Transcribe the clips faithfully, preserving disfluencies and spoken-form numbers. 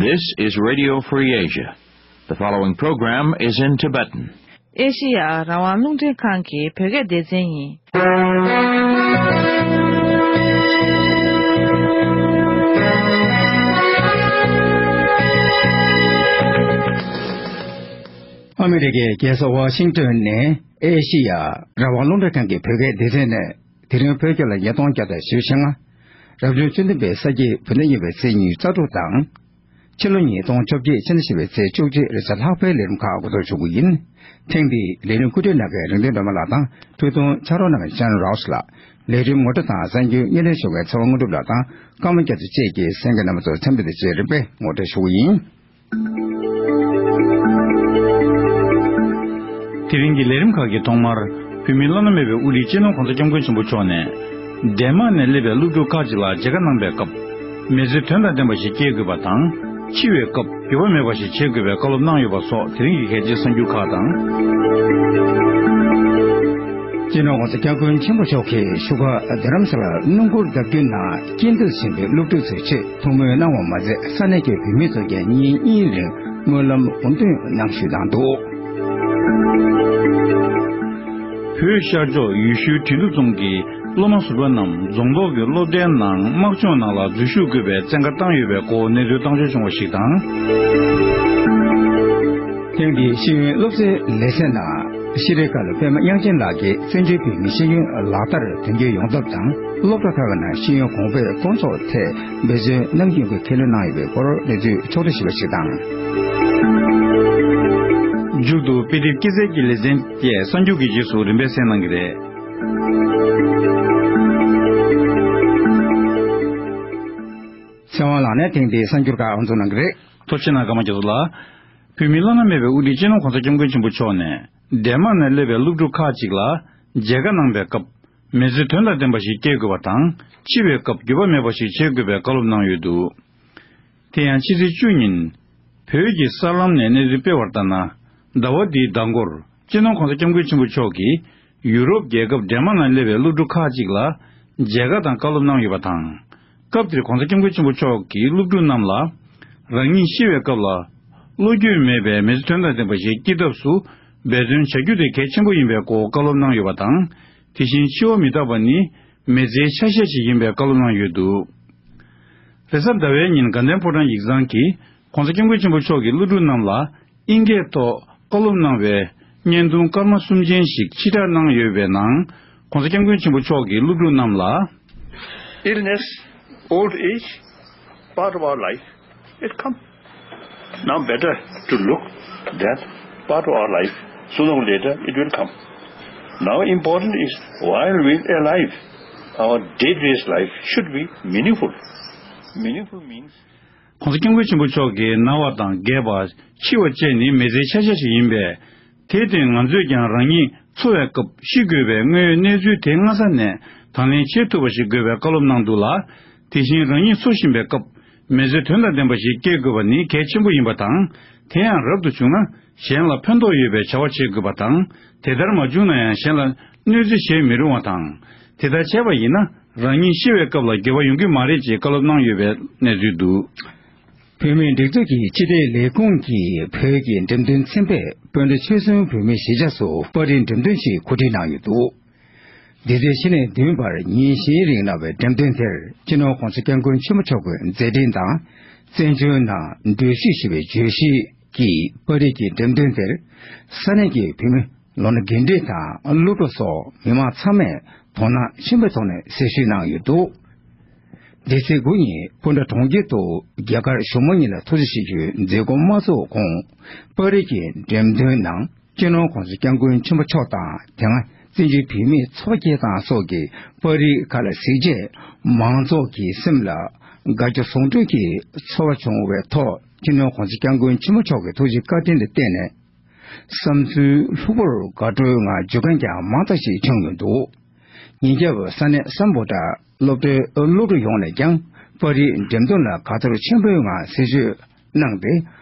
This is Radio Free Asia. The following program is in Tibetan. ཨེ་ཤི་ཡ་རང་དབང་རླུང་འཕྲིན་ཁང་གི་བོད་སྐད་སྡེ་ཚན་ཡིན། ཨ་མི་རི་ཀའི་རྒྱལ་ས་ཝ་ཤིང་ཏོན་ནས་ཨེ་ཤི་ཡ་རང་དབང་རླུང་འཕྲིན་ཁང་གི་བོད་སྐད་སྡེ་ཚན་ནས། དེ་རིང་བོད་སྐད་ལ་ཉིས་སྟོང་བརྒྱ་དང་བཞི་བཅུ་ཞེ་ལྔ། རབ་བྱུང་བཅུ་བདུན་པའི་ས་གཞིའི་བོད་ཟླ་གཉིས་པའི་ཚེས་ཉི་ཤུ་རྩ་དྲུག་དང་། ཕྱི་ལོ་ཉིས་སྟོང་བཅོ་བརྒྱད་ཕྱི་ཟླ་བཞི་པའི་ཚེས་བཅུ་གཅིག་རེས་གཟའ་ལྷག་པའི་ལས་རིམ་ཁག་འགོ་འཛུགས་ཞུ་གི་ཡིན། ཐེངས་འདིའི་ལས་རིམ་བཀོད་སྒྲིག་གནང་མཁན་རིག་འཛིན་སྒྲོལ་མ་ལགས་དང་ཐུགས་ཐུང་ཕྱག་རོགས་གནང་མཁན་ཅན་རོས་ལགས། ལས་རིམ་ངོ་སྤྲོད་དང་གསར་འགྱུར་སྙན་སྒྲོན་ཞུ་མཁན་ཚེ་དབང་དངོས་གྲུབ་ལགས་དང་ཀརྨ་རྒྱ་མཚོ་བཅས་ཀྱིས་གསན་མཁན་རྣམ་པ་ཚོར་འཚམས་འདྲི་དང་བཅས་རིམ་པས་ངོ་སྤྲོད་ཞུ་གི་ཡིན། དེ་རིང་གི་ལས་རིམ་ཁག་གི་ཐོག་མར། བོད་མིའི་བླ་ན་མེད་པའི་དབུ་ཁྲིད་སྤྱི་ནོར་༸གོང་ས་༸སྐྱབས་མགོན་ཆེན་པོ་མཆོག་ནས། ཌེན་མཱག་ནས་སླེབས་པའི་སློབ་ཕྲུག་ཁག་ཅིག་ལ་མཇལ་ཁ་གནང་པའི་སྐབས། མི་ཚེ་དོན་དང་ལྡན་པ་ཞིག་སྐྱེལ་དགོས་པ་དང་། འཆི་བའི་སྐབས་འགྱོད་པ་མེད་པ་ཞིག་བྱེད་དགོས་པའི་བཀའ་སློབ་གནང་ཡོད་པ་སོགས་དེ་རིང་གི་གལ་ཆེའི་གསར་འགྱུར་ཁག་དང་། སྤྱི་ནོར་༸གོང་ས་༸སྐྱབས་མགོན་ཆེན་པོ་མཆོག་གིས་བཞུགས་སྒར་རྡ་རམ་ས་ལར་སྣུམ་འཁོར་བརྡབ་སྐྱོན་ནང་རྐྱེན་འདས་ཕྱིན་པའི་སློབ་ཕྲུག་ཚོའི་ཆེད་ཐུགས་སྨོན་གནང་བ་མ་ཟད། ས་གནས་ཀྱི་བོད་མི་ཚོར་ཀྱང་ཉིན་གཉིས་རིང་སྨོན་ལམ་འབུམ་ཐོན་གནང་ཞུས་གནང་འདུག་བོད་ཤར་ཕྱོགས་ཡུལ་ཤུལ་དོན་གྲུབ་རྫོང་གི་སློབ་མ་ཟུར་པ་རྣམས་རྫོང་ཐོག་གི་སློབ་གྲྭའི་ནང་དམག་སྦྱོང་ནང་ལ་འཛུལ་ཞུགས་དགོས་པའི་བཙན་བཀའ་བཏང་ཡོད་པའི་སྐོར་གནས་ཚུལ་བཏང་འབྱོར་བྱུང་བ་ཞིག་དང་། ཐེངས་འདིའི་ཤེས་ཡོན་སློབ་གསོའི་ལེ་ཚན་ནང་། ཤེས་རིག་བཀའ་བློན་པད་མ་དབྱངས་ཅན་ལགས་ཀྱིས་བཙན་བྱོལ་བོད་མིའི་ཤེས་ཡོན་ལག་བསྟར་དོན་འཁྱོལ་ཡོང་ཐབས་དང་། སློབ་གྲྭ་ཁག་གི་ནང་ཤེས་ཡོན་གོང་འཕེལ་སྐོང་ཚོགས་ཐད་འབད་བརྩོན་གནང་རྒྱུ་གི་ཁས་ལེན་གནང་ཡོད་པའི་སྐོར་གནས་ཚུལ་ཕྱོགས་བསྡུས་ཞུས་པ་ཞིག་དང་། མཇུག་ཏུ་དཔེ་དེབ་སྐྱེལ་སའི་ལེ་ཚན་བཅས་གསར་འགྱུར་གྱི་རྗེས་སུ་རིམ་པས་གསན་གནང་གི་རེད། ཚེ་དབང་ལགས་ནས་ཐེངས་འདིའི་གསར་འགྱུར་ཁག་དབུ་འཛུགས་གནང་གི་རེད། ཐུགས་རྗེ་གནང་། ཀརྨ་རྒྱ་མཚོ་ལགས། བོད་མིའི་བླ་ན་མེད་པའི་དབུ་ཁྲིད་སྤྱི་ནོར་༸གོང་ས་༸སྐྱབས་མགོན་ཆེན་པོ་མཆོག་ནས་ཌེན་མཱག་ནས་སླེབས་པའི་སློབ་ཕྲུག་ཁག་ཅིག་ལ་མཇལ་ཁ་གནང་པའི་སྐབས། མི་ཚེ་དོན་དང་ལྡན་པ་ཞིག་སྐྱེལ་དགོས་པ་དང་། འཆི་བའི་སྐབས་འགྱོད་པ་མེད་པ་ཞིག་བྱེད་དགོས་པའི་བཀའ་སློབ་གནང་ཡོད་འདུག་དེ་ཡང་ཕྱི་ཚེས་བཅུ་ཉིན། བོད་ཀྱི་གསར་ལམ་ནས་གནས་ཚུལ་སྤེལ་བར་ལྟར་ན། ཟླ་བ་འདིའི་ཟླ་འགོར་སྤྱི་ནོར་༸གོང་ས་༸སྐྱབས་མགོན་ཆེན་པོ་མཆོག་གིས། ཡུ་རོབ་རྒྱལ་ཁབ་ཌེན་མཱག་ནང་སླེབས་པའི་སློབ་ཕྲུག་ཁག་ཅིག་ལ་མཇལ་ཁ་དང་བཀའ་སློབ་གནང་ཡོད་པ་དང་། སྐབས་དེར་༸གོང་ས་༸སྐྱབས་མགོན་ཆེན་པོ་མཆོག་གིས་སློབ་ཕྲུག་རྣམས་ལ། རང་ཉིད་ཤི་བའི་སྐབས་ལ། བློ་འགྱོད་མེད་པའི་མི་ཚེ་དོན་དང་ལྡན་པ་ཞིག་སྐྱེལ་ཐབས་སུ་འབད་བརྩོན་བྱ་རྒྱུ་དེ་གལ་ཆེན་པོ་ཡིན་པའི་སྐོར་བཀའ་སློབ་གནང་ཡོད་པ་དང་། དེ་བཞིན་འཆི་བ་མི་རྟག་པ་ནི་མི་ཚེའི་ཆ་ཤས་ཤིག་ཡིན་པའི་བཀའ་སློབ་གནང་ཡོད་འདུག་རེས་གཟའ་ཟླ་བའི་ཉིན་དགའ་ལྡན་ཕོ་བྲང་ཡིག་ཚང་གིས་༸གོང་ས་༸སྐྱབས་མགོན་ཆེན་པོ་མཆོག་གིས་སློབ་ཕྲུག་རྣམས་ལ། དབྱིན་སྐད་ཐོག་བཀའ་སློབ་གནང་བའི་བརྙན་ཐུང་སྐར་མ་གསུམ་ཅན་ཞིག་ཕྱིར་བསྒྲགས་གནང་ཡོད་པའི་ནང་། ༸གོང་ས་༸སྐྱབས་མགོན་ཆེན་པོ་མཆོག་གིས་སློབ་ཕྲུག་རྣམས་ལ། Illness, old age, part of our life, it come. Now better to look that part of our life, sooner or later it will come. Now important is while we are alive, our day-to-day life should be meaningful. Meaningful means༸གོང་ས་༸སྐྱབས་མགོན་ཆེན་པོ་མཆོག་གིས་ན་བ་དང་རྒས་པ། འཆི་བ་བཅས་ནི་མི་ཚེའི་ཆ་ཤས་ཤིག་ཡིན་པས། དེར་བརྟེན་ང་ཚོས་ཀྱང་རང་ཉིད་འཚོ་བའི་སྐབས་ཤི་དགོས་པའི་དངོས་ཡོད་གནས་ཚུལ་དེ་སྔ་ས་ནས་དང་ལེན་བྱེད་ཐུབ་པ་ཞིག་དགོས་པའི་བཀའ་སློབ་གནང་འདུག་ལ། དེ་བཞིན་རང་ཉིད་འཚོ་བཞིན་པའི་སྐབས་མི་ཚེ་དོན་དང་ལྡན་པ་ཞིག་སྐྱེལ་དགོས་པ་ནི་གལ་ཆེན་པོ་ཡིན་པ་དང་། དེ་ཡང་རབ་ཏུ་བྱུང་ན་གཞན་ལ་ཕན་ཐོགས་ཡོད་པའི་བྱ་བ་བྱེད་དགོས་པ་དང་། དེ་ལྟར་མ་བྱུང་ན་ཡང་གཞན་ལ་གནོད་འཚེ་བྱེད་མི་རུང་བ་དང་། དེ་ལྟར་བྱས་པ་ཡིན་ན་རང་ཉིད་ཤི་བའི་སྐབས་ལ་འགྱོད་པ་ཡོང་གི་མ་རེད་ཅེས་བཀའ་སློབ་གནང་ཡོད་པའི་གནས་ཚུལ་འདུག་བོད་མིའི་སྒྲིག་འཛུགས་ཀྱི་སྤྱི་བདེ་ལས་ཁུངས་ཀྱིས་བོད་ཀྱི་འགྲེམས་སྟོན་ཚན་པས་སྤོན་ཊ་ཆོལ་གསུམ་བོད་མིའི་གཞིས་ཆགས་སུ་པར་རིས་འགྲེམས་སྟོན་ཞིག་གོ་སྒྲིག་གནང་ཡོད་འདུག་འདི་ཚེས་བཞི་ནས་བདུན་བར་ཉིན་བཞིའི་རིང་གནང་བའི་འགྲེམས་སྟོན་དེར་སྤྱི་ནོར་༸གོང་ས་༸སྐྱབས་མགོན་ཆེན་པོ་མཆོག་གི་མཛད་འཕྲིན་དང་། བཙན་བྱོལ་ནང་འགྲུལ་བཞུད་ཞེས་པའི་བརྗོད་གཞི་གི་པར་རིས་ཀྱི་འགྲེམས་སྟོན་དེར་ས་གནས་ཀྱི་བོད་མི། ལོ་ན་རྒན་གྲས་དང་སློབ་ཕྲུག་སོགས་མི་མང་ཚང་མས་དོ་སྣང་ཆེན་པོའི་ཐོག་ནས་གཟིགས་ཞིབ་གནང་ཡོད་འདུག་འདི་ཚེས་དགུ་ཉིན་སྤོན་ཊ་གྲོང་ཁྱེར་དུ་རྒྱ་གར་གཞུང་མང་གཉིས་ལ་ཐུགས་རྗེ་ཆེ་ཞུའི་མཛད་སྒོ་མ་ཚོགས་གོང་། པར་རིས་ཀྱི་འགྲེམས་སྟོན་ནང་སྤྱི་ནོར་༸གོང་ས་༸སྐྱབས་མགོན་ཆེན་པོ་མཆོག་དང་དེ་སྔ་བཙན་བྱོལ་བོད་མིའི་ཚོགས་པ་སྐྱིད་ཐང་སོགས་ཀྱི་པར་རིས་ཁག་ལ་གཟིགས་རྗེས་མང་ཚོགས་ཀྱི་སེམས་ལ་དགའ་སྐྱོ་ཟུང་འབྲེལ་གྱི་ཚོར་བ་བྱུང་བའི་ཐོག་སྤྱི་ནོར་༸གོང་ས་༸སྐྱབས་མགོན་ཆེན་པོ་མཆོག་གི་ཐུགས་རྗེ་བཀའ་དྲིན་ལ་བརྟེན་ནས། བསམ་ཚུལ་ལྷུག་པོར་དགའ་སྤྲོའི་ངང་བརྗོད་མཁན་ཀྱང་མང་དག་ཞིག་བྱུང་ཡོད་འདུག་ཉིན་རྒྱབ་ས་གནས་སམ་བྷོ་ཊ་སློབ་གྲྭའི་སློབ་ཕྲུག་ཡོངས་ནས་ཀྱང་པར་རིས་འགྲེམས་སྟོན་ལ་དགའ་ཚོར་ཆེན་པོའི་ངང་གཟིགས་ཞིབ་གནང་སྟེ།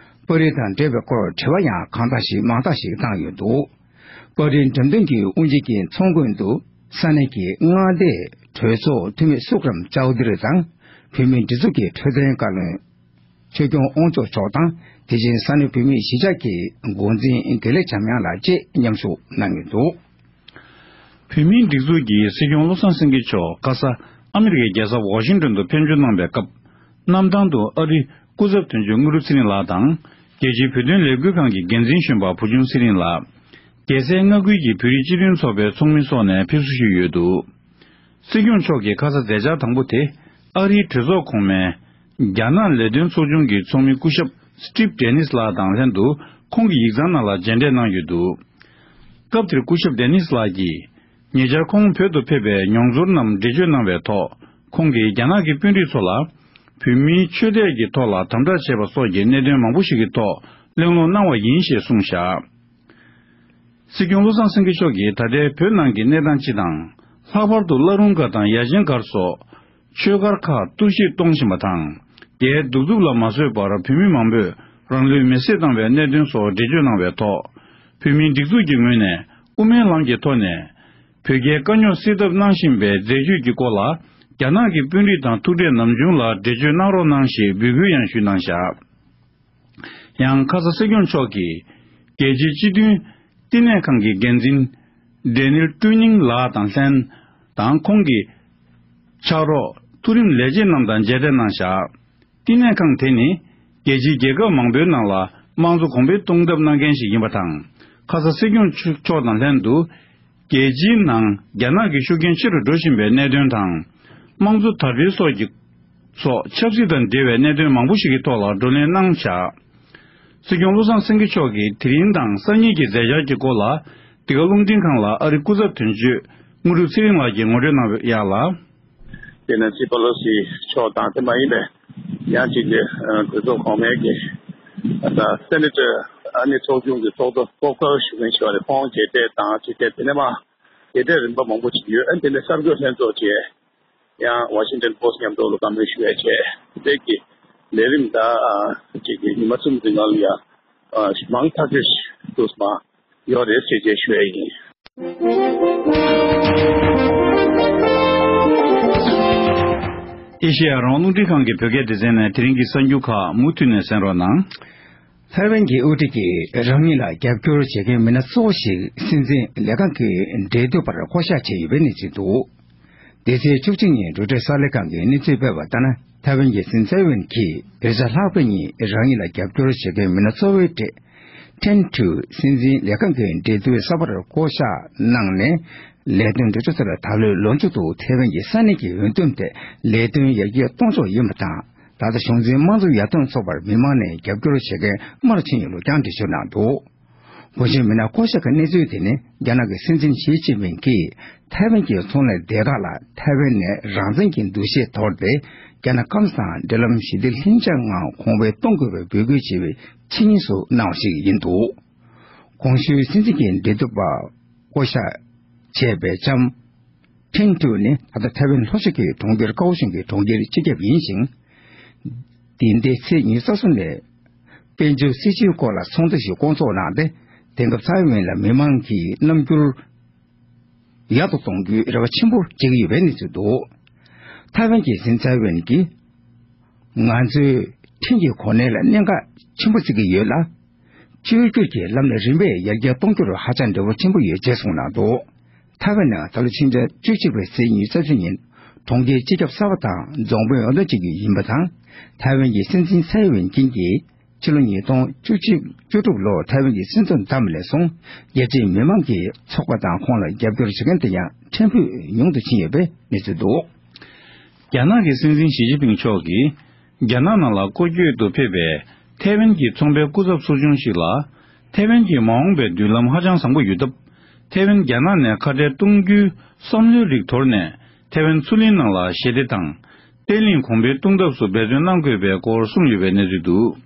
པར་རིས་དང་འབྲེལ་བའི་སྐོར་དྲི་བ་ཡང་གང་དག་ཞིག་མང་དག་ཞིག་བཏང་ཡོད་འདུག་པར་རིས་འགྲེམས་སྟོན་གྱི་དབུ་འབྱེད་ཀྱི་ཚོགས་མགོན་དུ་ས་གནས་ཀྱི་མངའ་སྡེའི་གྲོས་ཚོགས་འཐུས་མི་སུ་ཀྲམ་ཅའོ་དིར་དང་བོད་མིའི་སྒྲིག་འཛུགས་ཀྱི་འཕྲོད་བསྟེན་བཀའ་བློན། ཆོས་སྐྱོང་དབང་ཕྱུག་མཆོག་དང་། དེ་བཞིན་ས་གནས་བོད་མིའི་གཞིས་ཆགས་ཀྱི་འགོ་འཛིན་དགེ་ལེགས་འཇམ་དབྱངས་ལགས་བཅས་མཉམ་ཞུགས་གནང་ཡོད་འདུག། བོད་མིའི་སྒྲིག་འཛུགས་ཀྱི་སྲིད་སྐྱོང་བློ་བཟང་སེང་གེ་མཆོག་ཁ་ས་ཨ་མི་རི་ཀའི་རྒྱལ་ས་ཝ་ཤིང་ཏོན་དུ་ཕེབས་འབྱོར་གནང་བའི་སྐབས། གནམ་ཐང་དུ་ཨ་རིའི་སྐུ་ཚབ་དོན་གཅོད་དངོས་གྲུབ་ཚེ་རིང་ལགས་དང་། རྒྱལ་སྤྱིའི་བོད་དོན་ལས་འགུལ་ཁང་གི་འགན་འཛིན་གཞོན་པ་བུ་ཆུང་ཚེ་རིང་ལགས། རྒྱལ་སའི་མངའ་ཁུལ་གྱི་བོད་རིགས་སྤྱི་མཐུན་ཚོགས་པའི་ཚོགས་མི་སོགས་ནས་ཕེབས་བསུ་ཞུས་ཡོད་འདུག། སྲིད་སྐྱོང་མཆོག་གི་ཁ་ས་མཛད་འཆར་དང་པོ་དེ། ཨ་རིའི་གྲོས་ཚོགས་གོང་མའི་རྒྱ་ནག་ལས་དོན་ཚོགས་ཆུང་གི་ཚོགས་མི་སྐུ་ཞབས་Steve Dennis ལགས་དང་ལྷན་དུ་ཁོང་གི་ཡིག་ཚང་ནང་ལ་མཇལ་འཕྲད་གནང་ཡོད་འདུག། སྐབས་དེར་སྐུ་ཞབས་Dennis ལགས་ཀྱིས། ཉེ་ཆར་ཁོང་བོད་དུ་ཕེབས་པའི་མྱོང་ཚོར་རྣམས་འགྲེལ་བརྗོད་གནང་བའི་ཐོག། ཁོང་གིས་རྒྱ་ནག་གི་དཔོན་རིགས་ཚོ་ལ། བོད་མིའི་ཆོས་དད་ཀྱི་ཐོག་ལ་དམ་དྲག་བྱས་པ་སོགས་ཀྱི་གནད་དོན་མང་པོ་ཞིག་གི་ཐོག་གླེང་སློང་གནང་བ་ཡིན་ཞེས་གསུངས་བཞག། སྲིད་སྐྱོང་བློ་བཟང་སེང་གེ་མཆོག་གིས་ད་ལྟའི་བོད་ནང་གི་གནས་སྟངས་སྤྱི་དང་། ལྷག་པར་དུ་བླ་རུང་སྒར་དང་ཡ་ཆེན་སྒར་སོགས་ཆོས་སྒར་ཁག་གཏོར་བཤིག་གཏོང་བཞིན་པ་དང་། དེའི་གདུག་རྩུབ་ལ་མ་བཟོད་པར་བོད་མི་མང་པོས་རང་ལུས་མེར་སྲེག་བཏང་བའི་གནད་དོན་སོགས་འགྲེལ་བརྗོད་གནང་བའི་ཐོག། བོད་མིའི་སྒྲིག་འཛུགས་ཀྱི་ངོས་ནས་དབུ་མའི་ལམ་གྱི་ཐོག་ནས་བོད་རྒྱའི་དཀའ་རྙོག་སེལ་ཐབས་གནང་བཞིན་པའི་མཛད་སྤྱོད་ཀྱི་སྐོར་ལ་རྒྱ་ནག་གི་དཔོན་རིགས་དང་ཐུག་འཕྲད་ནམ་བྱུང་ལ་འགྲེལ་བརྗོད་གནང་རོགས་གནང་ཞེས་འབོད་སྐུལ་ཡང་ཞུས་གནང་བཞག། ཡང་ཁ་ས་སྲིད་སྐྱོང་མཆོག་གིས་རྒྱལ་སྤྱིའི་སྤྱི་མཐུན་བསྟི་གནས་ཁང་གི་འགན་འཛིན་ཌེ་ནིལ་ཀྲུའུ་ཉིང་ལགས་དང་ལྷན་དང་ཁོང་གི་ཕྱག་རོགས་མཐོ་རིམ་ལས་བྱེད་རྣམས་དང་མཇལ་འཕྲད་གནང་བཞག། བསྟི་གནས་ཁང་དེ་ནི་རྒྱལ་སྤྱིའི་རྒྱལ་ཁབ་མང་པོའི་ནང་ལ་དམངས་གཙོ་གོང་འཕེལ་གཏོང་ཐབས་གནང་མཁན་ཞིག་ཡིན་པ་དང་། ཁ་ས་སྲིད་སྐྱོང་མཆོག་དང་ལྷན་དུ། རྒྱལ་སྤྱིའི་ནང་རྒྱ་ནག་གི་ཤུགས་རྐྱེན་ཆེ་རུ་འགྲོ་བཞིན་པའི་གནད་དོན་དང་། དམངས་གཙོ་དར་སྤེལ་སོགས་ཀྱི་སོགས་ཆབ་སྲིད་དང་འབྲེལ་བའི་གནད་དོན་མང་པོ་ཞིག་གི་ཐོག་ལ་བགྲོ་གླེང་གནང་བཞག། སྲིད་སྐྱོང་བློ་བཟང་སེང་གེ་མཆོག་གིས་དེ་རིང་དང་སང་ཉིན་གྱི་མཛད་འཆར་གྱི་སྐོར་ལ། འདི་ག་རླུང་འཕྲིན་ཁང་ལ་ཨ་རིའི་སྐུ་ཚབ་དོན་གཅོད་དངོས་གྲུབ་ཚེ་རིང་ལགས་ཀྱིས་ངོ་སྤྲོད་གནང་བའི་ཡག་ལ། དེ་ནན་སི་པ་ལོ་སི་མཆོག་དང་དེ་མ་ཡིན་པའི་ཡང་གཅིག་གི་གྲོས་ཚོགས་གོང་མའི་གི་ད་སེ་ནེ་ཊར་ཨ་ནི་ཚོགས་ཆུང་གི་ཚོགས་གཙོ་ཚོགས་གཙོ་ཞུ་མཁན་ཞིག་རེད། ཁོང་མཇལ་འཕྲད་དང་ཅིག་དེ་དེ་ནས་མ་མཇལ་འཕྲད་རིམ་པ་མང་པོ་ཅིག་ཡོད། ཨ་དེ་ནས་གསར་འགོད་ལྷན་ཚོགས་བཅས་ཡང་ཝ་ཤིང་ཊོན་པོ་སི་མཉམ་དུ་ལ་བཀའ་མོལ་ཞུ་ཡ་བྱས། དེ་གི་ལས་རིམ་ད་ཅིག་གི་ཉི་མ་གསུམ་གྱི་ནང་ལ་ཡང་མང་ཐག་ཆོད་ཞིག་ཏུ་མ། ཡོད་རེད་ཟེར་བྱས་ཞུ་ཡ་ཡིན། ཨེ་ཤེ་ཡ་རང་དབང་རླུང་འཕྲིན་ཁང་གི་བོད་སྐད་སྡེ་ཚན་ནས་དེ་རིང་གི་གསར་འགྱུར་ཁག་མུ་མཐུད་ནས་གསན་རོགས་གནང་། ཐའེ་ཝན་གྱི་དབུ་ཁྲིད་ཀྱིས་རང་ཉིད་ལ་རྒྱབ་སྐྱོར་བྱེད་མཁན་མི་སྣ་གཙོ་བོ་ཞིག་སྲིད་འཛིན་ལས་ཁང་གི་འབྲེལ་མཐུད་པར་བསྐོ་གཞག་བྱས་ཡོད་པའི་གནས་ཚུལ་འདུག། འདི་ཚེས་བཅུ་གཅིག་ཉིན་རོའི་ཊར་གསར་ལས་ཁང་གིས་གནས་ཚུལ་སྤེལ་བ་ལྟར་ན། ཐའེ་ཝན་གྱི་སྲིད་འཛིན་ཚའེ་ཝེན་གྱིས་བོད་ཟླ་ལྷག་པའི་ཉིན་རང་ཉིད་ལ་རྒྱབ་སྐྱོར་བྱེད་མཁན་མི་སྣ་གཙོ་བོའི་གྲས་ཐེན་ཀྲུའུ་སྲིད་འཛིན་ལས་ཁང་གི་འབྲེལ་མཐུད་གསར་པར་བསྐོ་གཞག་གནང་ནས། ལས་དོན་འགྲོ་ཕྱོགས་དེ་ལ་ད་ལོའི་ལོ་མཇུག་ཏུ་ཐའེ་ཝན་གྱི་ས་གནས་ཀྱི་འོས་བསྡུ་དེ་ལས་དོན་ཡར་རྒྱས་གཏོང་ཕྱོགས་ཡིན་པ་དང་། ད་ལྟ་གཞུང་འཛིན་དམངས་གཙོ་ཡར་ཐོན་ཚོགས་པར་མི་མང་ནས་རྒྱབ་སྐྱོར་བྱེད་མཁན་དམར་ཕྱིན་ཡོད་ལུགས་ཀྱང་འགྲེལ་བརྗོད་གནང་འདུག། གོང་ཞུས་མི་སྣ་བསྐོ་གཞག་གི་གནས་ཚུལ་དེ་ནི་རྒྱ་ནག་གི་སྲིད་འཛིན་ཞི་ཅིན་ཕིང་གིས་ཐའེ་ཝན་གྱི་ཚོང་ལས་སྡེ་ཁག་ལ་ཐའེ་ཝན་ནས་རང་བཙན་གྱི་འདུ་ཤེས་དོར་ཏེ། རྒྱ་ནག་ཁམས་དང་འབྲེལ་ལམ་ཞི་བདེ་ལྷིང་འཇགས་ངང་གོང་འཕེལ་གཏོང་དགོས་པའི་འབོད་སྐུལ་བྱས་པའི་ཕྱི་ཉིན་སུ་གནང་བ་ཞིག་ཡིན་འདུག། གོང་ཞུས་སྲིད་འཛིན་གྱི་འབྲེལ་མཐུད་པ་བསྐོ་གཞག་བྱས་པའི་ལྕམ་ཐེན་ཀྲུའུ་ནི་ད་ལྟ་ཐའེ་ཝན་ལྷོ་ཕྱོགས་ཀྱི་གྲོང་ཁྱེར་ཀའོ་ཤིན་གྱི་གྲོང་ཁྱེར་སྤྱི་ཁྱབ་ཡིན་ཞིང་། འདི་ཟླའི་ཚེས་ཉི་ཤུ་རྩ་གསུམ་ནས་དཔལ་འབྱོར་སྲིད་བྱུས་སྐོར་ལ་ཚོགས་འདུ་ཞིག་བསྐོང་ཚོགས་གནང་སྟེ། དེང་སྐབས་ཐའེ་ཝན་ལ་མི་མང་གི་རྣམ་འགྱུར་ཡག་ཏུ་གཏོང་རྒྱུའི་རེ་བ་ཆེན་པོ་བྱེད་ཀྱི་ཡོད་པའི་གནས་ཚུལ་འདུག། ཐའེ་ཝན་གྱི་སྲིད་འཛིན་ཚའེ་ཝེན་གྱིས། ང་ཚོས་ཐེན་གྱི་གོ་གནས་ལ་གནད་འགག་ཆེན་པོ་བརྩི་གི་ཡོད་ལ། བཅོས་བསྒྱུར་གྱི་ལམ་ནས་རིམ་པས་ཡར་རྒྱས་གཏོང་རྒྱུར་ཧ་ཅང་འབྲས་བུ་ཆེན་པོ་ཡོད་ཅེས་གསུངས་གནང་འདུག། ཐའེ་ཝན་ནང་ད་ལོ་ཕྱི་ཟླ་བཅུ་གཅིག་པའི་ཚེས་ཉི་ཤུ་རྩ་བཞི་ཉིན་གྲོང་ཁྱེར་སྤྱི་ཁྱབ་གསར་པ་དང་རྫོང་དཔོན་འོས་བསྡུ་བྱེད་རྒྱུ་ཡིན་པ་དང་། ཐའེ་ཝན་གྱི་སྲིད་འཛིན་ཚའེ་ཝེན་ཅིན་གྱིས་ཕྱི་ལོ་ཉིས་སྟོང་བཅུ་གཅིག་བཅུ་དྲུག་ལོར་ཐའེ་ཝན་གྱི་སྲིད་འཛིན་བདམས་ནས་བཟུང་རྒྱལ་སྤྱིའི་མི་མང་གིས་ཚོགས་པ་དང་ཁོང་ལ་རྒྱབ་སྐྱོར་བྱེད་མཁན་དེ་ཡང་ཕྲན་བུ་ཉུང་དུ་ཕྱིན་ཡོད་པའི་གནས་ཚུལ་འདུག། རྒྱ་ནག་གི་སྲིད་འཛིན་ཞི་ཅིན་ཕིང་མཆོག་གིས། རྒྱ་ནག་ནང་ལ་སྐོར་སྐྱོད་དུ་ཕེབས་པའི་ཐའེ་ཝན་གྱི་ཚོང་པའི་སྐུ་ཚབ་ཚོགས་ཆུང་ཞིག་ལ། ཐའེ་ཝན་གྱི་མ་འོངས་པའི་མདུན་ལམ་ཧ་ཅང་བཟང་པོ་ཡོད་སྟབས། ཐའེ་ཝན་རྒྱ་ནག་ནས་ཁ་བྲལ་གཏོང་རྒྱུའི་བསམ་བློའི་རིགས་དོར་ནས། ཐའེ་ཝན་མཚོ་གླིང་ནང་ལ་ཞི་བདེ་དང་། བརྟན་ལྷིང་གོང་འཕེལ་གཏོང་ཐབས་སུ་འབད་བརྩོན་གནང་དགོས་པའི་སྐོར་གསུངས་ཡོད་པའི་གནས་ཚུལ་འདུག།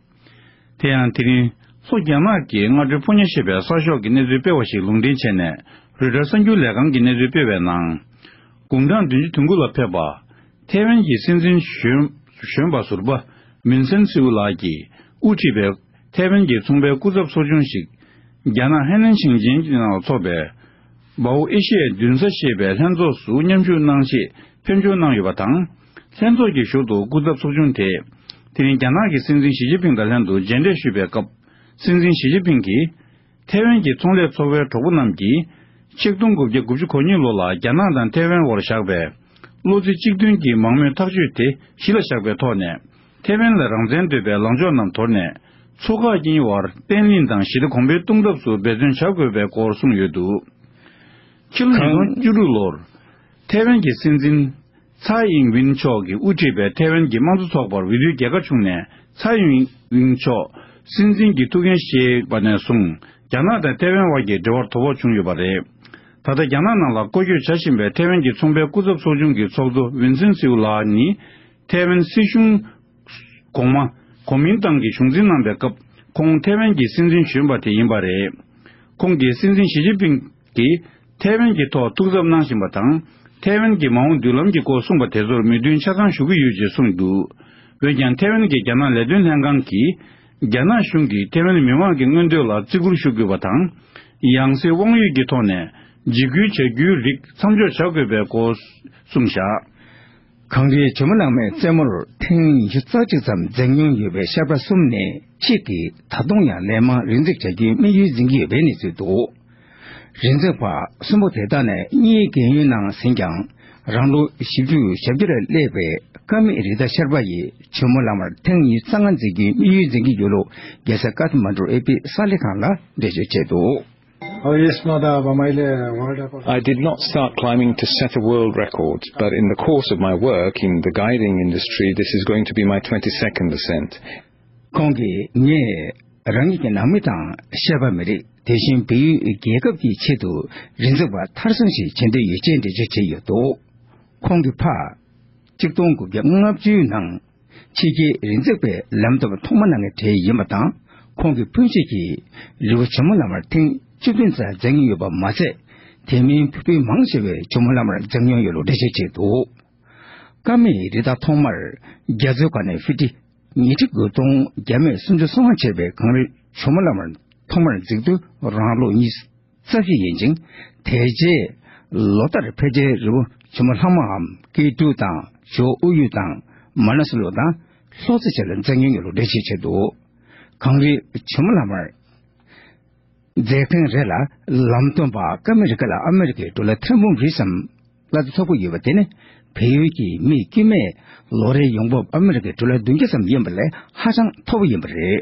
དེ་ཡང་དེ་རིང་ལྷོ་རྒྱ་ནག་གི་སྔ་དྲོའི་ཕོ་ཉ་ཞེས་པའི་གསར་ཤོག་གི་གནས་ཚུལ་སྤེལ་བ་ཞིག་ལུང་འདྲེན་བྱས་ནས། རོའི་ཊར་གསར་འགྱུར་ལས་ཁང་གི་གནས་ཚུལ་སྤེལ་བའི་ནང་། དགུང་གྲངས་བདུན་ཅུ་དོན་དགུ་ལ་ཕེབས་པ། ཐའེ་ཝན་གྱི་སྲིད་འཛིན་གཞོན་གཞོན་པ་ཟུར་པ་མུན་སན་སིའུ་ལགས་ཀྱིས་དབུ་ཁྲིད་པའི་ཐའེ་ཝན་གྱི་ཚོང་པའི་སྐུ་ཚབ་ཚོགས་ཆུང་ཞིག་རྒྱ་ནག་ཧེ་ནན་ཞིང་ཆེན་གྱི་ནང་ལ་འཚོགས་པའི་བའོ་ཨེ་ཤི་ཡའི་མདུན་ས་ཞེས་པའི་ལྷན་ཚོགས་སུ་མཉམ་ཞུགས་གནང་ཆེད་ཕེབས་འབྱོར་གནང་ཡོད་པ་དང་། ལྷན་ཚོགས་ཀྱི་ཞོར་དུ་སྐུ་ཚབ་ཚོགས་ཆུང་དེས་ དེ་རིང་རྒྱ་ནག་གི་སྲིད་འཛིན་ཞི་ཅིན་ཕིང་དང་ལྷན་དུ་མཇལ་འཕྲད་ཞུས་པའི་སྐབས། སྲིད་འཛིན་ཞི་ཅིན་ཕིང་གིས། ཐའེ་ཝན་གྱི་ཚོང་ལས་ཚོགས་པའི་གྲོགས་པོ་རྣམས་ཀྱིས། ཆིག་སྟོང་དགུ་བརྒྱ་དགུ་བཅུ་གོ་གཉིས་ལོ་ལ་རྒྱ་ནག་དང་ཐའེ་ཝན་དབར་བཞག་པའི། བློ་རྩེ་གཅིག་མཐུན་གྱི་མང་མོས་ཐག་གཅོད་དེ་གཞི་ལ་བཞག་པའི་ཐོག་ནས། ཐའེ་ཝན་ལ་རང་བཙན་འདོད་པའི་ལངས་ཕྱོགས་རྣམས་དོར་ནས། མཚོ་འགག་གཉིས་བར་བརྟན་ལྷིང་དང་ཞི་བདེ་གོང་འཕེལ་གཏོང་ཐབས་སུ་འབད་བརྩོན་བྱ་དགོས་པའི་སྐོར་གསུངས་ཡོད་འདུག་ཕྱི་ལོ་ཉིས་སྟོང་བཅུ་དྲུག་ལོར། ཐའེ་ཝན་གྱི་སྲིད་འཛིན། ཚའེ་ཨིང་ཝིན་མཆོག་གིས་དབུ་ཁྲིད་པའི་ཐའེ་ཝན་གྱི་དམངས་གཙོ་ཚོགས་པར་འོས་བསྡུའི་རྒྱལ་ཁ་བྱུང་ནས། ཚའེ་ཨིང་ཝིན་མཆོག་སྲིད་འཛིན་གྱི་ཐུགས་འགན་བཞེས་པ་ནས་བཟུང་། རྒྱ་ནག་དང་ཐའེ་ཝན་དབར་གྱི་འབྲེལ་བར་དོ་ཕོག་བྱུང་ཡོད་པ་རེད། ད་ལྟ་རྒྱ་ནག་ནང་ལ་སྐོར་སྐྱོད་བྱ་བཞིན་པའི་ཐའེ་ཝན་གྱི་ཚོང་པའི་སྐུ་ཚབ་ཚོགས་ཆུང་གི་ཚོགས་གཙོ་ཝུན་སན་སིའུ་ལགས་ནི། ཐའེ་ཝན་སྲིད་གཞུང་། གོང་མ། གོ་མིན་ཏང་གིས་གཞུང་འཛིན་གནང་པའི་སྐབས། ཁོང་ཐའེ་ཝན་གྱི་སྲིད་འཛིན་གཞོན་པ་དེ་ཡིན་པ་རེད། ཁོང་གིས་སྲིད་འཛིན་ཞི་ཅིན་ཕིང་གིས་ཐའེ་ཝན་གྱི་ཐོག་ཐུགས་འཚབ་གནང་བཞིན་པ་དང་། ཐའེ་ཝན་གྱི་མ་འོངས་མདུན་ལམ་གྱི་སྐོར་གསུངས་པ་དེ་ཚོར་མོས་མཐུན་ཆ་ཚང་ཞུ་གི་ཡོད་ཅེས་གསུངས་འདུག་འོན་ཀྱང་། ཐའེ་ཝན་གྱི་རྒྱ་ནག་ལས་དོན་ལྷན་ཁང་གིས། རྒྱ་ནག་གཞུང་གིས་ཐའེ་ཝན་མི་དམངས་ཀྱི་མངོན་འདོད་ལ་བརྩི་བཀུར་ཞུ་དགོས་པ་དང་། ཡང་སྲིད་དབང་ཡོད་ཀྱི་ཐོག་ནས་འཇིགས་སྐུལ་བྱ་རྒྱུའི་རིགས་མཚམས་འཇོག་བྱ་དགོས་པའི་སྐོར་གསུངས་བཞག་གངས་རིའི་ཇོ་མོ་གླང་མའི་རྩེ་མོར་ཐེངས་ཉི་ཤུ་རྩ་གཅིག་ཙམ་འཛེགས་མྱོང་ཡོད་པའི་ཤར་པ་གསུམ་ནས་གཅིག་གིས་ད་དུང་ཡང་ལན་མང་རི་འཛེག་བྱ་རྒྱུའི་དམིགས་ཡུལ་འཛིན་གྱི་ཡོད་པའི་གནས་ཚུལ་འདུག་རི་འཛེག་པ་གསུམ་པོ་དེ་དག་ནས་གཉིས་རྒན་ཡོལ་ནང་ཟིན་ཀྱང་། རང་ལོ་བཞི་བཅུ་ཞེ་བརྒྱད་ལ་སླེབས་པའི་ཀ་མེད་རི་དྭགས་ཤར་པ་ཡིས་ཇོ་མོ་གླང་མར་ཐེངས་ཉི་ཤུ་རྩ་ལྔ་འཛེགས་རྒྱུའི་དམིགས་ཡུལ་འཛིན་གྱི་ཡོད་ལུགས། རྒྱལ་ས་ཀ་ཐ་མན་ཌུ་ཨེ་པི་གསར་ལས་ཁང་ལ་འགྲེལ་བརྗོད་བྱས་འདུག Oh, yes, Madam, I made a world record. I did not start climbing to set a world record, but in the course of my work in the guiding industry, this is going to be my twenty-second ascent. ཁོང་གིས། ངས་རང་ཉིད་ཀྱི་ནང་མི་དང་བཤད་པ་མི་རིགས། དེ་བཞིན་བལ་ཡུལ་རྒྱལ་ཁབ་ཀྱི་ཆེད་དུ་རི་འཛེག་པ་མཐར་སོན་ཞིག་བྱེད་འདོད་ཡོད་ཅེས་འགྲེལ་བརྗོད་བྱས་ཡོད་འདུག་ཁོང་གིས་ཕར། ཆིག་སྟོང་དགུ་བརྒྱ་ལྔ་བཅུའི་ནང་། ཕྱི་རྒྱལ་རི་འཛེག་པའི་ལམ་སྟོན་ཐོག་མ་གནང་མཁན་གྲས་ཡིན་པ་དང་། ཁོང་གི་སྤུན་མཆེད་ཀྱིས་རི་བོ་ཇོ་མོ་གླང་མར་ཐེངས་བཅུ་བདུན་ཙམ་འཛེགས་མྱོང་ཡོད་པ་མ་ཟད། དེ་མིན་བུ་སྤུན་མང་ཆེ་བས་ཇོ་མོ་གླང་མར་འཛེགས་མྱོང་ཡོད་ལུགས་འགྲེལ་བརྗོད་བྱས་འདུག་ཀ་མེད་རི་དྭགས་ཐོག་མར་རྒྱ་མཚོའི་སྒང་ནས་ཧྥི་ཏི་ཉི་ཁྲི་དགུ་སྟོང་བརྒྱ་མེད་སུམ་ཅུ་སོ་ལྔ་བྱས་པའི་གངས་རི་ཇོ་མོ་གླང་མར་ཐོག་མར་འཛེགས་དུས་རང་ལོ་ཉི་ཤུ་རྩ་བཞི་ཡིན་ཅིང་། དེ་རྗེས་ལོ་ལྟར་ཕལ་ཆེར་རི་བོ་ཇོ་མོ་ལྷ་མོའམ་ཀེ་ཀྲུའུ་དང་ཇོ་ཨུ་ཡུ་དང་མ་ན་སུ་ལུ་དང་ལྷོ་རྩེ་བཅས་ལ་འཛེགས་མྱོང་ཡོད་ལུགས་འགྲེལ་བརྗོད་བྱས་འདུག་གངས་རི་ཇོ་མོ་གླང་མར་འཛེག་མཁན་རེ་ལ་ལམ་སྟོན་པ་ཀ་མེ་རི་ཀ་ལ་ཨ་མེ་རི་ཀའི་ཌོ་ལར་ཐེར་འབུམ་རེ་ཙམ་གླ་ཆ་ཐོབ་ཀྱི་ཡོད་པ་དེ་ནི་བལ་ཡུལ་གྱི་མི་དཀྱུས་མས་ལོ་རེའི་ཡོང་འབབ་ཨ་མེ་རི་ཀའི་ཌོ་ལར་བདུན་བརྒྱ་ཙམ་ཡིན་པ་ལས་ཧ་ཅང་མཐོ་པོ་ཡིན་པ་རེད།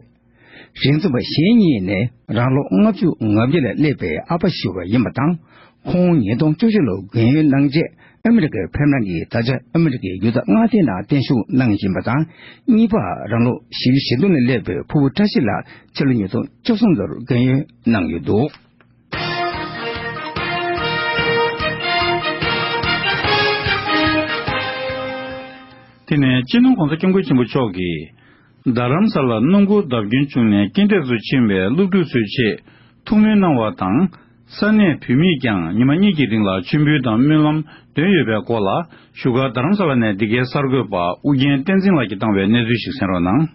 རི་འཛེག་པ་གཞན་གཉིས་ནི་རང་ལོ་ལྔ་བཅུ་ང་བརྒྱད་ལ་སླེབས་པའི་ཨ་ཕ་ཞུ་བ་ཡིན་པ་དང་། ཁོང་ཉིས་སྟོང་བཅུ་གཅིག་ལོར་རྒན་ཡོལ་གནང་རྗེས་ཨ་མེ་རི་ཀར་ཕེབས་གནང་གིས་ད་ཆ་ཨ་མེ་རི་ཀའི་ཡུ་ཐ་མངའ་སྡེའི་ནང་བརྟན་བཞུགས་གནང་བཞིན་པ་དང་། གཉིས་པ་རང་ལོ་བཞི་བཅུ་ཞེ་བདུན་ལ་སླེབས་པའི་ཕུ་བོ་བཀྲ་ཤིས་ལགས་ཕྱི་ལོ་ཉིས་སྟོང་བཅུ་གསུམ་ལོར་རྒན་ཡོལ་གནང་ཡོད་འདུག་དེ་ནས་སྤྱི་ནོར་༧གོང་ས་༧སྐྱབས་མགོན་ཆེན་པོ་མཆོག་གིས། རྡ་རམ་ས་ལར་སྣུམ་འཁོར་བརྡབ་སྐྱོན་བྱུང་ནས་རྐྱེན་འདས་སུ་ཕྱིན་པའི་སློབ་ཕྲུག་ཚོའི་ཆེད་ཐུགས་སྨོན་གནང་བ་དང་། ས་གནས་བུད་མེད་ཀྱང་ཉི་མ་གཉིས་ཀྱི་རིང་ལ་མཆོད་འབུལ་དང་སྨོན་ལམ་འདོན་ཡོད་པའི་སྐོར་ལ། བཞུགས་སྒར་རྡ་རམ་ས་ལ་ནས་འདི་གའི་གསར་འགོད་པ་ཨུ་རྒྱན་བསྟན་འཛིན་ལགས་ཀྱིས་བཏང་བའི་གནས་ཚུལ་ཞིག་གསན་རོགས་གནང་།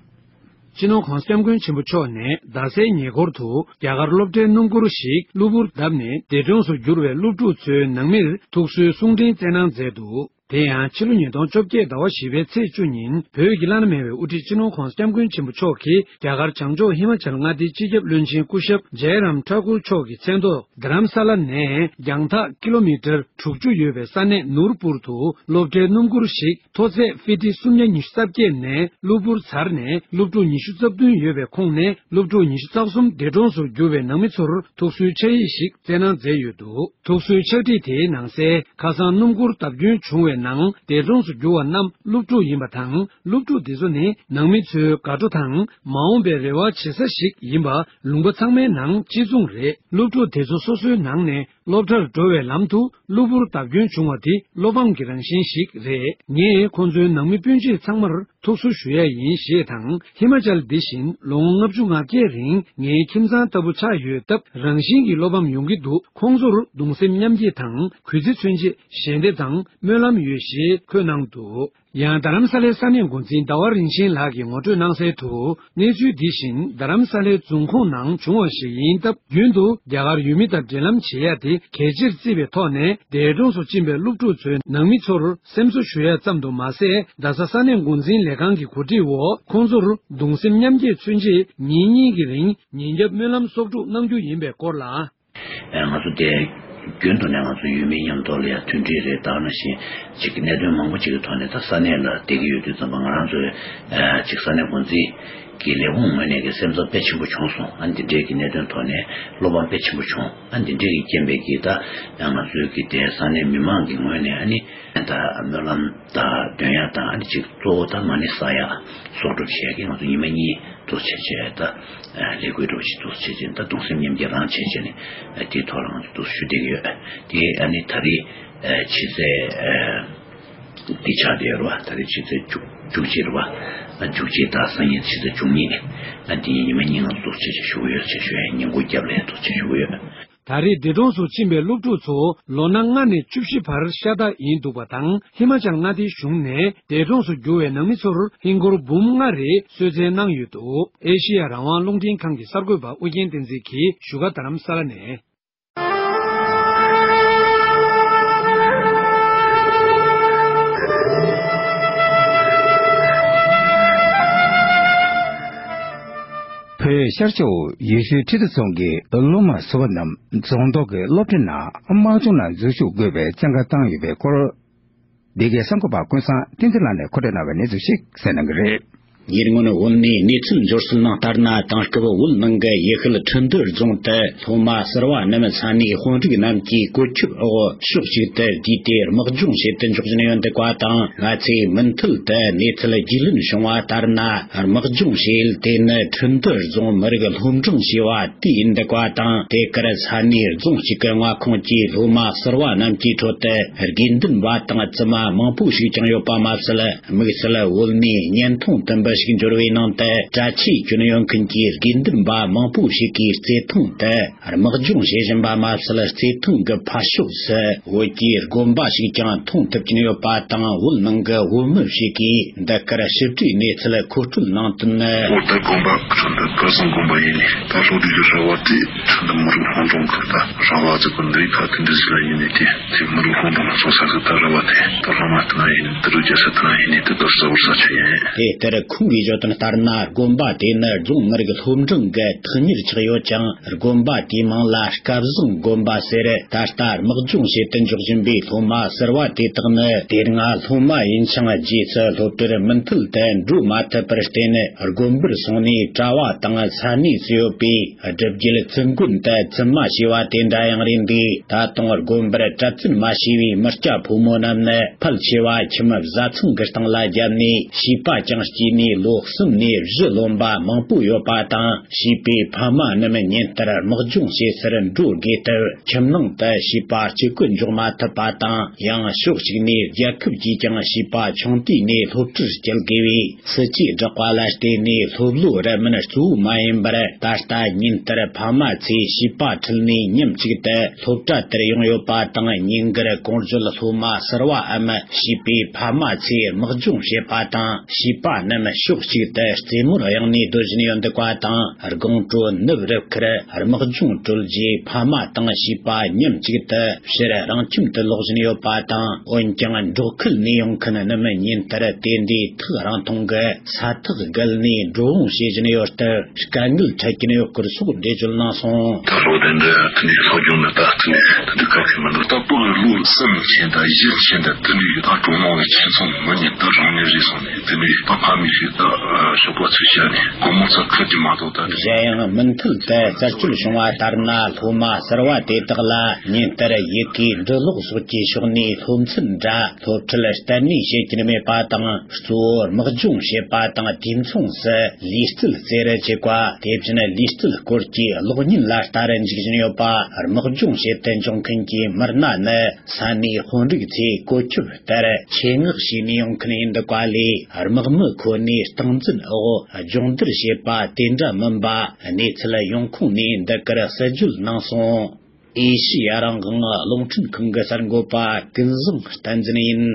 སྤྱི་ནོར་༧གོང་ས་༧སྐྱབས་མགོན་ཆེན་པོ་མཆོག་ནས་རྡ་སའི་ཉེ་འཁོར་དུ་རྒྱ་གར་སློབ་གྲྭའི་སྣུམ་འཁོར་ཞིག་གློ་བུར་བརྡབས་ནས་འདས་གྲོངས་སུ་གྱུར་བའི་སློབ་ཕྲུག་ཚོའི་ནང་མིར་ཐུགས་གསོའི་གསུང་འཕྲིན་སྩལ་གནང་མཛད་འདུག་དེ་ཡང་ཕྱི་ལོ་ཉིས་སྟོང་བཅོ་བརྒྱད་ཟླ་བ་བཞི་པའི་ཚེས་བཅུ་ཉིན་བོད་ཀྱི་བླ་ན་མེད་པའི་དབུ་ཁྲིད་སྤྱི་ནོར་༧གོང་ས་༧སྐྱབས་མགོན་ཆེན་པོ་མཆོག་གིས་རྒྱ་གར་བྱང་ཕྱོགས་ཧི་མ་ཅལ་མངའ་སྡེའི་སྤྱི་ཁྱབ་བློན་ཆེན་སྐུ་ཞབས་ཇའི་རམ་ཐ་ཀུར་མཆོག་གི་མཚན་ཐོག་རྡ་རམ་ས་ལ་ནས་རྒྱང་ཐག་ཀི་ལོ་མི་ཊར་དྲུག་ཅུ་ཡོད་པའི་ས་གནས་ནུར་པུར་དུ་སློབ་གྲྭའི་སྣུམ་འཁོར་ཞིག་མཐོ་ཚད་ཧྥི་ཊི་སུམ་བརྒྱ་ཉི་ཤུ་རྩ་བརྒྱད་ནས་གློ་བུར་འཛར་ནས་སློབ་ཕྲུག་ཉི་ཤུ་རྩ་བདུན་ཡོད་པའི་ཁོངས་ནས་སློབ་ཕྲུག་ཉི་ཤུ་རྩ་གསུམ་འདས་གྲོངས་སུ་གྱུར་བའི་ནང་མི་ཚོར་ཐུགས་གསོའི་ཕྱག་ཡིག་ཞིག་བསྩལ་གནང་མཛད་ཡོད་འདུག་ཐུགས་གསོའི་ཕྱག་བྲིས་དེའི་ནང་གསལ། ཁ་སང་སྣུམ་འཁོར་བརྡབ་སྐྱོན་བྱུང་བའི་ནང་འདས་གྲོངས་སུ་གྱུར་བ་རྣམས་སློབ་ཕྲུག་ཡིན་པ་དང་། སློབ་ཕྲུག་འདི་ཚོ་ནི་ནང་མི་ཚོའི་དགའ་སྤྲོ་དང་མ་འོངས་པའི་རེ་བ་བྱེད་ས་ཞིག་ཡིན་པ་ལུང་པ་ཚང་མའི་ནང་གཅིག་མཚུངས་རེད། སློབ་ཕྲུག་དེ་ཚོ་སོ་སོའི་ནང་ནས་སློབ་གྲྭར་འགྲོ་བའི་ལམ་དུ་གློ་བུར་བརྡབ་སྐྱོན་བྱུང་བ་དེ་བློ་ཕམ་གྱི་རང་བཞིན་ཞིག་རེད། ངས་ཁོང་ཚོའི་ནང་མི་སྤུན་མཆེད་ཚང་མར་ཐུགས་གསོ་ཞུ་ཡ་ཡིན་ཞེས་དང་། ཧི་མ་ཅལ་འདི་བཞིན་ལོ་ངོ་ལྔ་བཅུ་ང་བརྒྱད་རིང་ངའི་ཁྱིམ་ཚང་ལྟ་བུ་ཆགས་ཡོད་སྟབས་རང་བཞིན་གྱིས་བློ་ཕམ་ཡོང་གི་འདུག་ཁོང་ཚོར་གདུང་སེམས་མཉམ་སྐྱེད་དང་གུས་བརྩི་མཚོན་ཆེད་ཞལ་འདེབས་དང་སྨོན་ལམ་ཡོད་ཞེས་འཁོད་གནང་འདུག་ཡང་རྡ་རམ་ས་ལའི་ས་གནས་འགོ་འཛིན་ཟླ་བ་རིན་ཆེན་ལགས་ཀྱིས་ངོ་སྤྲོད་གནང་གསལ་དུ། གནས་ཚུལ་འདི་བཞིན་རྡ་རམ་ས་ལའི་རྫོང་ཁོངས་ནང་བྱུང་བ་ཞིག་ཡིན་སྟབས། རྒྱུན་དུ་རྒྱ་གར་ཡུལ་མི་དང་འབྲེལ་ལམ་བྱེད་ཡ་དེ་གལ་ཆེར་བརྩིས་པའི་ཐོག་ནས། འདས་གྲོངས་སུ་ཕྱིན་པའི་སློབ་ཕྲུག་ཚོའི་ནང་མི་ཚོར་སེམས་གསོ་ཞུ་ཡ་ཙམ་དུ་མ་ཟད། རྡ་ས་ས་གནས་འགོ་འཛིན་ལས་ཁང་གི་གོ་སྒྲིག་འོག་ཁོང་ཚོར་གདུང་སེམས་མཉམ་སྐྱེད་མཚོན་ཆེད་ཉིན་གཉིས་ཀྱི་རིང་ཉིན་རྒྱབ་སྨོན་ལམ་གསོག་སྒྲུབ་གནང་རྒྱུ་ཡིན་པའི་སྐོར་ལ། ང་ཚོ་དེ་རྒྱུན་དུ་ནས་ང་ཚོ་ཡུལ་མི་མཉམ་དུ་ལ་ཡ་མཐུན་སྒྲིལ་རེད། ད་ནང་བཞིན་ཅིག་གནད་དོན་མང་པོ་ཅིག་གི་ཐོག་ནས། ད་ས་གནས་ལ་བསྡད་ཀྱི་ཡོད་དུས་ཙམ་པ། ང་རང་ཚོའི་ཨ་ཅིག་ས་གནས་འགོ་འཛིན་གྱི་ལས་ཁུངས་ངོས་ནས་ཀྱི་སེམས་འཚབ་དཔེ་ཆེན་པོ་བྱུང་སོང་། ཨ་འདི་འདྲའི་གི་གནད་དོན་ཐོག་ནས་བློ་ཕམ་དཔེ་ཆེན་པོ་བྱུང་། ཨ་འདི་འདྲའི་གི་རྐྱེན་པས་ཀྱི་ད་ང་ཚོའི་གི་དེ་ས་གནས་མི་མང་གི་ངོས་ནས་ཨ་ནི་ད་སྨོན་ལམ་ད་འདོན་ཡ་དང་། ཨ་ནི་ཅིག་གཙོ་བོ་ད་མ་ཎི་བསགས་ཡ་གསོག་སྒྲུབ་བྱེད་ཡ་གི་ང་ཚོ་ཉི་མ་གཉིས་འདུག་སེ་བྱས་བྱས། ད་ལས་འགུལ་འདྲ་བོ་ཞིག་འདུག་སེ་བྱས་བྱས། ད་གདུང་སེམས་མཉམ་སྐྱེད་རང་བྱས་བྱས་ནས་དེའི་ཐོག་ལ་ང་ཚོ་འདུག་སེ་ཞུ་བསྡད་ཀྱི་ཡོད། དེ་ཨ་ནི་ད་རེས་ཕྱི་ཚེས་འདི་ཆགས་བསྡད་ཡོད་རེད་བ། ད་རེས་ཕྱི་ཚེས་བཅུ་བཅུ་གཅིག་རེད་བ། བཅུ་གཅིག་དང་སང་ཉིན་ཕྱི་ཚེས་བཅུ་གཉིས། ཨ་དེ་ཉིན་ཉི་མ་གཉིས་ང་ཚོ་འདུག་སེ་བྱས་བྱས་ཞུ་གི་ཡོད་ཅེས་ཞུ་ཡ། ཉིན་གུང་རྒྱབ་ལ་འདུག་སེ་བྱས་ཞུ་གི་ཡོད། ད་རེས་འདས་གྲོངས་སུ་ཕྱིན་པའི་སློབ་ཕྲུག་ཚོ་ལོ་ན་ལྔ་ནས་བཅུ་བཞི་བར་ཤ་སྟག་ཡིན་འདུག་པ་དང་། ཧི་མ་ཅལ་མངའ་སྡེའི་གཞུང་ནས་འདས་གྲོངས་སུ་གྱུར་བའི་ནང་མི་ཚོར་ཧིན་སྒོར་འབུམ་ལྔ་རེ་གསོལ་སྩལ་གནང་ཡོད་འདུག། ཨེ་ཤེ་ཡ་རང་དབང་རླུང་འཕྲིན་ཁང་གི་གསར་འགོད་པ་ཨུ་རྒྱན་བསྟན་འཛིན་གྱིས་བཞུགས་སྒར་རྡ་རམ་ས་ལ་ནས། བོད་ཤར་ཕྱོགས་ཡུལ་ཤུལ་ཁྲི་ཐོག་རྫོང་གི་སློབ་མ་ཚོ་རྣམས་རྫོང་ཐོག་གི་སློབ་གྲྭའི་ནང་དམག་སྦྱོང་ནང་འཛུལ་ཞུགས་དགོས་པའི་བཙན་བཀའ་བཏང་ཡོད་པའི་སྐོར། འདི་གའི་གསར་འགོད་པ་ཀུན་བཟང་བསྟན་འཛིན་ལགས་ནས་མཁོ་སྤྲོད་གནང་བའི་གནས་ཚུལ་ཞིག་གསན་གནང་གི་རེད། ཉེ་སྔོན་བོད་ནས་གནས་ཚུལ་འབྱོར་སྲོལ་ནང་ལྟར་ན། དེང་སྐབས་བོད་ནང་གི་ཡུལ་ཤུལ་ཁྲི་འདུ་རྫོང་དུ་སློབ་མ་གསར་བ་རྣམས་ས་གནས་དཔོན་རིགས་རྣམས་ཀྱི་བཀོད་ཁྱབ་འོག་ཕྱོགས་གཅིག་ཏུ་བསྡུས་ཏེ་དམག་སྦྱོང་བྱེད་དུ་འཇུག་བཞིན་ཡོད་འདུག་པ་དང་། ང་ཚོས་མུ་མཐུད་དུ་གནས་ཚུལ་རྒྱུས་ལོན་བྱུང་བ་ལྟར་ན། དམག་སྦྱོང་བྱེད་ཡུལ་དེ་ནི་ཁྲི་འདུ་རྫོང་མི་རིགས་སློབ་འབྲིང་ཞེས་པ་དེ་ཡིན་འདུག་པ་དང་། དེ་གར་ས་གནས་རྫོང་གཅིག་གི་མངའ་ཁོངས་ཀྱི་སློབ་མ་གསར་བ་རྣམས་ཀྱི་ཁྲོད་དུ་དགེ་འདུན་པ་དང་བཙུན་མ་མང་པོ་ཞིག་ཀྱང་ཡོད་པ་མ་ཟད། དམིགས་བསལ་བོད་ནས་བརྙན་ཐུང་དུམ་བུ་ཞིག་འབྱོར་བའི་ནང་དུ། གྲྭ་ཆས་གྱོན་ཡོད་མཁན་གྱི་དགེ་འདུན་པ་མང་པོ་ཞིག་གིས་བརྩེ་ཐང་དུ་དམག་སྦྱོང་བྱེད་བཞིན་པ་མ་ཟད། བརྩེ་ཐང་གི་ཕར་ཕྱོགས་སུ་བོད་ཀྱི་དགོན་པ་ཞིག་ཀྱང་མཐོང་ཐུབ་ཀྱིན་ཡོད་པ་དང་། བོད་ནང་གི་བོད་མི་ཞིག་གིས་འདི་གར་ཞིབ་ཕྲའི་གནས་ཚུལ་མཁོ་སྤྲོད་གནང་དོན་ནི། ཨོ་ད་དགོན་པ་ཁྲི་འདུ་བཀའ་ཟུར་དགོན་པ་ཡིན་ནི། ད་ལྷོ་རྒྱུད་ཀྱི་གྲྭ་བ་དེ་ཁྲི་འདུ་མི་རིགས་སློབ་འབྲིང་གི་ད་གྲྭ་བ་ཟེར་གི་འདི་ཁ་དེ་འདྲ་ཞིག་ལ་ཡིན་ནི་དེ། དེ་མི་རིགས་སློབ་འབྲིང་ཚོ་ས་གི་ད་ར་བ་དེ་ད་ལྷ་མ་དེ་ན་ཡིན་ནི། དེ་རུ་རྒྱལ་ས་དེ་ན་ཡིན་ནི། དེ་ད་ས་བར་ས་ཆ་ཡིན། དེ་ལྟར་ཁོང་གིས་བརྗོད་དོན་ལྟར་ན། དགོན་པ་དེ་ནི་རྫོང་མི་རིགས་སློབ་འབྲིང་གི་ཐག་ཉེར་ཆགས་ཡོད་ཅིང་། དགོན་པ་དེའི་མིང་ལ་སྐལ་བཟང་དགོན་པ་ཟེར། ད་ལྟ་དམག་སྦྱོང་བྱེད་དུ་འཇུག་བཞིན་པའི་སློབ་མ་གསར་བ་དེ་དག་ནི་དེ་སྔ་སློབ་མ་ཡིན་ཅིང་། རྗེས་སུ་སློབ་གྲྭར་མུ་མཐུད་དུ་འགྲོ་མ་ཐུབ་པར་བརྟེན། དགོན་པར་སོང་ནས་གྲྭ་བ་དང་ས་གནས་སུ་ཡོད་པའི་སྒྲུབ་བརྒྱུད་བཙུན་དགོན་དུ་བཙུན་མ་བྱས་པ་དེ་འདྲ་ཡང་རེད་འདུག། ད་དུང་དགོན་པར་གྲྭ་བཙུན་མ་བྱས་པའི་མི་སྐྱ་ཕོ་མོ་རྣམས་ནི་ཕལ་ཆེ་བ་ཁྱིམ་བཟའ་ཚང་གི་སྟེང་ལ་བརྒྱབ་ནས། བྱིས་པ་ཅང་སྐྱེས་ནས་ལོ་གསུམ་ནས་བཞི་ལོན་པ་མང་པོ་ཡོད་པ་དང་། བྱིས་པའི་ཕ་མ་རྣམས་ཉིན་ལྟར་དམག་སྦྱོང་བྱེད་སར་འགྲོ་དགོས་སྟབས། ཁྱིམ་ནང་དུ་བྱིས་པ་གཅིག་པུ་འཇོག་མ་ཐུབ་པ་དང་། ཡང་ཕྱོགས་གཅིག་ནས་རྒྱལ་ཁབ་ཀྱིས་ཀྱང་བྱིས་པ་ཆུང་དུས་ནས་སློབ་གྲྭར་བསྐྱལ་དགོས་པའི་སྲིད་ཇུས་བསྒྲགས་པ་ལ་བརྟེན་ནས། སློབ་ལོ་རེ་མིན་གཙོ་བོ་མ་ཡིན་པར། ད་ལྟ་ཉིན་ལྟར་ཕ་མ་ཚོས་བྱིས་པ་ཁྲིད་ནས་མཉམ་གཅིག་ཏུ་སློབ་གྲྭ་དེར་ཡོང་ཡོད་པ་དང་། ཉིན་དཀར་གོང་བརྗོད་སློབ་མ་གསར་བའམ་བྱིས་པའི་ཕ་མ་ཚོས་དམག་སྦྱོང་བྱེད་པ་དང་། བྱིས་པ་རྣམས་ཕྱོགས་གཅིག་ཏུ་རྩེད་མོར་གཡེང་ནས་སྡོད་བཞིན་ཡོད་འདུག་པ་དང་། སྒང་དྲོ་ནུབ་རུབ་ཁར་དམག་སྦྱོང་གྲོལ་རྗེས། ཕ་མ་དང་བྱིས་པ་མཉམ་གཅིག་ཏུ་ཕྱིར་རང་ཁྱིམ་དུ་ལོག་བཞིན་ཡོད་པ་དང་། འོན་ཀྱང་། འབྲོག་ཁུལ་ནས་ཡོང་མཁན་རྣམས་ཉིན་ལྟར་དེ་འདྲའི་ཐག་རིང་ཐུང་གི་ས་ཐག་བརྒལ་ནས་འགྲོ་འོང་བྱེད་བཞིན་ཡོད་སྟབས། དཀའ་ངལ་འཕྲད་ཀྱིན་ཡོད་སྐོར་སོགས་འགྲེལ་བརྗོད་གནང་སོང་། ད་ལོ་དེ་འདྲ་དེ་ནས་སློབ་སྦྱོང་ནི་ད་དེ་ནས་དེ་འདྲ་དཀའ་གི་མི་འདུག། ད་ལྟ་བུ་ལོ་གསུམ་ཕྱིན་དང་བཞི་ཕྱིན་དང་དེ་འདྲའི་ད་གྲོང་ནང་གི་ཁྱིམ་ཚང་མི་ཉིད་ད་རང་ཉིད་རེད་སོང་ནས། དེ་ནས་ད་ཕ་མས་ཞིག་ད་ཞོགས་པ་ཚོས་བྱས་ནས་སྒོར་མོ་ཚ་ཁུར་གྱི་མ་གཏོགས། ད་གཞན་ཡང་མུ་མཐུད་དུ་རྩད་གཅོད་བྱུང་བ་ལྟར་ན། སློབ་མ་གསར་བ་དེ་དག་ལ་ཉིན་ལྟར་ཡི་གེ་འབྲི་ཀློག་སོགས་ཀྱི་ཕྱོགས་ནས་སློབ་ཚན་འདྲ་སློབ་ཁྲིད་གཏན་ནས་བྱེད་ཀྱིན་མེད་པ་དང་། གཙོ་བོ་དམག་སྦྱོང་བྱེད་པ་དང་། དུས་མཚུངས་སུ་ལུས་རྩལ་རྩེ་རུ་བཅུག་པ། དེ་བཞིན་ལུས་རྩལ་སྐོར་གྱི་གློག་བརྙན་ལ་ལྟ་རུ་འཇུག་བཞིན་ཡོད་པ། དམག་སྦྱོང་བྱེད་དུ་འཇུག་མཁན་གྱི་མི་སྣ་ནི། ས་གནས་དཔོན་རིགས་ཚོས་བཀོད་ཁྱབ་ལྟར་ཆེད་མངགས་བྱས་ནས་ཡོང་མཁན་ཡིན་འདུག་པ་ལས། དམག་མི་ཁོ་ནའི་སྟངས་འཛིན་འོག་སྦྱོང་བརྡར་བྱེད་པ་དེ་འདྲ་མིན་པ། གནས་ཚུལ་ཡོང་ཁུངས་ནས་འདི་གར་གསལ་བརྗོད་གནང་སོང་། ཨེ་ཤི་ཡ་རང་དབང་རླུང་འཕྲིན་ཁང་གི་གསར་འགོད་པ་ཀུན་བཟང་བསྟན་འཛིན་ཡིན།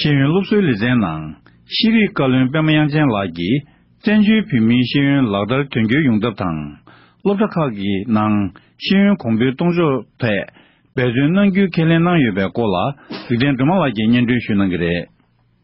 ཤེས་ཡོན་སློབ་གསོའི་ལེ་ཚན་ནང་ཤེས་རིག་བཀའ་བློན་པད་མ་དབྱངས་ཅན་ལགས་ཀྱིས་བཙན་བྱོལ་བོད་མིའི་ཤེས་ཡོན་ལག་བསྟར་དོན་འཁྱོལ་ཡོང་ཐབས་དང་། སློབ་གྲྭ་ཁག་གི་ནང་ཤེས་ཡོན་གོང་འཕེལ་གཏོང་ཕྱོགས་ཐད་འབད་བརྩོན་གནང་རྒྱུའི་ཁས་ལེན་གནང་ཡོད་པའི་སྐོར་ལ་འཇིག་རྟེན་སྒྲོལ་མ་ལགས་ཀྱིས་སྙན་སྒྲོན་ཞུ་གནང་གི་རེད།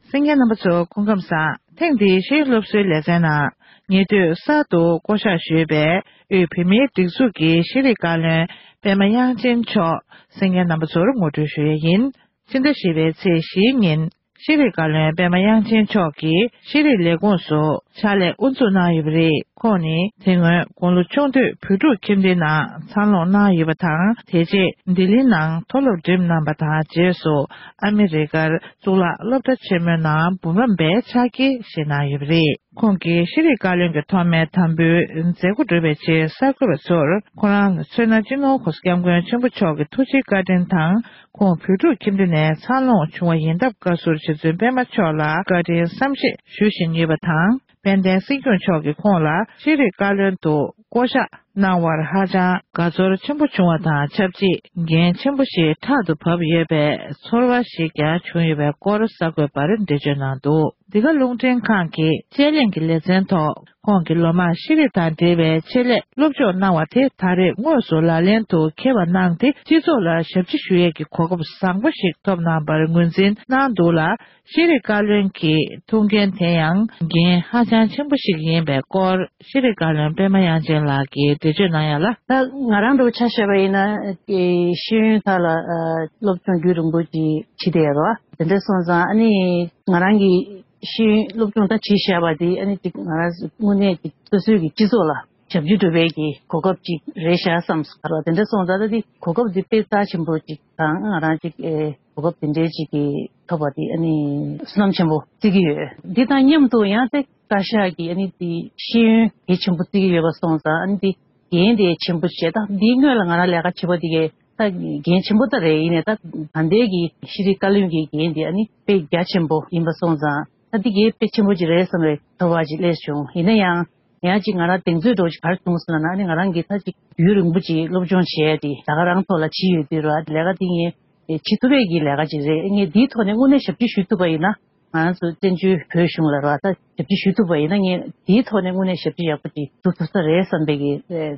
གསན་མཁན་རྣམ་པ་ཚོ་སྐུ་ཁམས་བཟང་། ཐེངས་འདིའི་ཤེས་ཡོན་སློབ་གསོའི་ལེ་ཚན་ནང་ཉེ་དུས་གསར་དུ་བསྐོ་གཞག་ཞུས་པའི་དབུས་བོད་མིའི་སྒྲིག་འཛུགས་ཀྱི་ཤེས་རིག་བཀའ་བློན་པད་མ་དབྱངས་ཅན་མཆོག་གསན་མཁན་རྣམ་པ་ཚོར་ངོ་སྤྲོད་ཞུ་ཡས་ཡིན། ཕྱི་ཟླ་བཞི་པའི་ཚེས་བཞིའི་ཉིན་ཤེས་རིག་བཀའ་བློན་པད་མ་དབྱངས་ཅན་མཆོག་གིས་ཤེས་རིག་ལས་ཁུངས་སུ་ཕྱག་ལས་དབུ་འཛུགས་གནང་ཡོད་པ་རེད། ཁོང་ནི་དེ་སྔོན་དགུང་ལོ་ཆུང་དུས་བོད་ཕྲུག་ཁྱིམ་སྡེའི་ནང་འཚར་ལོངས་གནང་ཡོད་པ་དང་། དེ་རྗེས་ལྡི་ལིའི་ནང་མཐོ་སློབ་འགྲིམས་གནང་པ་དང་། རྗེས་སུ་ཨ་མི་རི་ཀར་གཙུག་ལག་སློབ་གྲྭ་ཆེན་མོའི་ནང་འབུམ་རམས་པའི་ཕྱག་འཁྱེར་བཞེས་གནང་ཡོད་པ་རེད། ཁོང་གིས་ཤེས་རིག་བཀའ་བློན་གྱི་ཐོག་མའི་དམ་འབུལ་མཛད་སྒོ་གྲུབ་པའི་རྗེས་གསར་འགོད་པ་ཚོར་ཁོ་རང་ལ་མཚོན་ན། སྤྱི་ནོར་༸གོང་ས་༸སྐྱབས་མགོན་ཆེན་པོ་མཆོག་གི་ཐུགས་རྗེའི་བཀའ་དྲིན་དང་། ཁོང་བོད་ཕྲུག་ཁྱིམ་སྡེ་ནས་འཚར་ལོངས་བྱུང་བ་ཡིན་སྟབས། བཀའ་ཟུར་རྗེ་བཙུན་པད་མ་མཆོག་ལ་བཀའ་དྲིན་བསམ་ཤེས་ཞུ་བཞིན་ཡོད་པ་དང་། དཔལ་ལྡན་སྲིད་སྐྱོང་མཆོག་གིས་ཁོང་ལ་ཤེས་རིག་བཀའ་བློན་དུ་བསྐོ་གཞག་གནང་བར་ཧ་ཅང་དགའ་ཚོར་ཆེན་པོ་བྱུང་བ་དང་ཆབས་ཅིག་འགན་ཆེན་པོ་ཞིག་ཕྲག་ཏུ་བབས་ཡོད་པའི་ཚོར་བ་ཞིག་ཀྱང་བྱུང་ཡོད་པའི་སྐོར་གསར་འགོད་པར་འགྲེལ་བརྗོད་གནང་འདུག་འདི་ག་རླུང་འཕྲིན་ཁང་གི་དཔྱད་གླེང་གི་ལེ་ཚན་ཐོག་ཁོང་གིས་ལོ་མང་ཤེས་རིག་དང་འབྲེལ་བའི་ཆེད་ལས་སློབ་སྦྱོང་གནང་བ་དེ་ད་རེས་དངོས་སུ་ལག་ལེན་དུ་འཁེལ་བ་གནང་སྟེ། སྤྱི་ཚོགས་ལ་ཞབས་ཕྱི་ཞུ་ཡས་ཀྱི་གོ་སྐབས་བཟང་པོ་ཞིག་ཐོབ་གནང་བར་ངོས་འཛིན་གནང་འདུག་ལ། ཤེས་རིག་བཀའ་བློན་གྱི་ཐུགས་འགན་དེ་ཡང་འགན་ཧ་ཅང་ཆེན་པོ་ཞིག་ཡིན་པའི་སྐོར་ཤེས་རིག་བཀའ་བློན་པད་མ་དབྱངས་ཅན་ལགས་ཀྱིས་འགྲེལ་བརྗོད་གནང་ཡ་ལ། ད་ང་རང་འདྲ་བོ་ཆ་བཞག་པ་ཡིན་ན། ཤེས་ཡོན་ཐད་ལ་སློབ་སྦྱོང་རྒྱུན་རིང་པོ་ཅིག་བྱེད་བསྡད་ཡོད་རེད་བ། དེ་འདྲ་སོང་ཙང་ཨ་ནི་ང་རང་གི་ཤེས་ཡོན་སློབ་སྦྱོང་ད་བྱེད་བཞག་པ་དེ་ཨ་ནི་ཅིག་ང་རང་དངོས་གནས་ཅིག་སོ་སོའི་གི་སྤྱི་ཚོགས་ལ་ཞབས་ཕྱི་སྒྲུབ་པའི་གི་གོ་སྐབས་ཅིག་རེད་ཤག་བསམ་སོང་། དེ་འདྲ་སོང་ཙང་ད་དེ་གོ་སྐབས་དེ་དཔེ་རྩ་ཆེན་པོ་ཅིག་དང་། ང་རང་ཅིག་ཨེ་གོ་སྐབས་དེ་འདྲའི་ཅིག་གི་ཐོབ་པ་དེ་ཨ་ནི་བསོད་ནམས་ཆེན་པོ་བརྩི་གི་ཡོད། འདི་དང་མཉམ་དུ་ཡང་དེ་བཀའ་ཤག་གི་ཨ་ནི་དེ་ཤེས་ཡོན་གལ་ཆེན་པོ་བརྩི་གི་ཡོད་པ་སོང་ཙང་། ཨ་ནི་དེ་འགན་དེ་ཆེན་པོ་བྱས། ད་འདིའི་སྔོན་ལ་ང་རང་ལས་ཀ་བྱེད་པ་དེ་གས་ད་འགན་ཆེན་པོ་ད་རེད། ཡིན་ནའི་ད་ད་ལྟའི་གི་ཤེས་རིག་བཀའ་བློན་གྱི་འགན་དེ་ཨ་ནི་དཔེ་རྒྱ་ཆེན་པོ་ཡིན་པ་སོང་ཙང་། ད་འདི་གས་དཔེ་ཆེན་པོ་ཅིག་རེད་བསམ་པའི་ཚོར་བ་ཅིག་སླེབས་བྱུང་། ཡིན་ན་ཡང་ཡང་ཅིག་ང་རང་གདེང་ཚོད་འདྲ་བོ་ཅིག་ག་རེ་བྱུང་སོང་ལབ་ན། ཨ་ནི་ང་རང་གིས་ད་ཅིག་རྒྱུན་རིང་པོ་ཅིག་སློབ་སྦྱོང་བྱས་ཏེ་ད་ག་རང་ཐོག་ལ་བྱེད་ཡོད་དུས་ར། ལས་ཀ་འདི་ངས་བྱེད་ཐུབ་པའི་གི་ལས་ཀ་ཅིག་རེད། ངས་འདིའི་ཐོག་ནས་དངོས་གནས་ཞབས་ཕྱི་ཞུ་ཐུབ་པ་ཡིན་ན། ང་རང་ཚོ་བཙན་བྱོལ་བོད་གཞུང་ལ་ར་ད་ཞབས་ཕྱི་ཞུ་ཐུབ་པ་ཡིན་ན། ངས་འདིའི་ཐོག་ནས་དངོས་གནས་ཞབས་ཕྱི་ཡག་པོ་ཅིག་སྒྲུབ་ཐུབ་ས་རེད་བསམ་པའི་གི་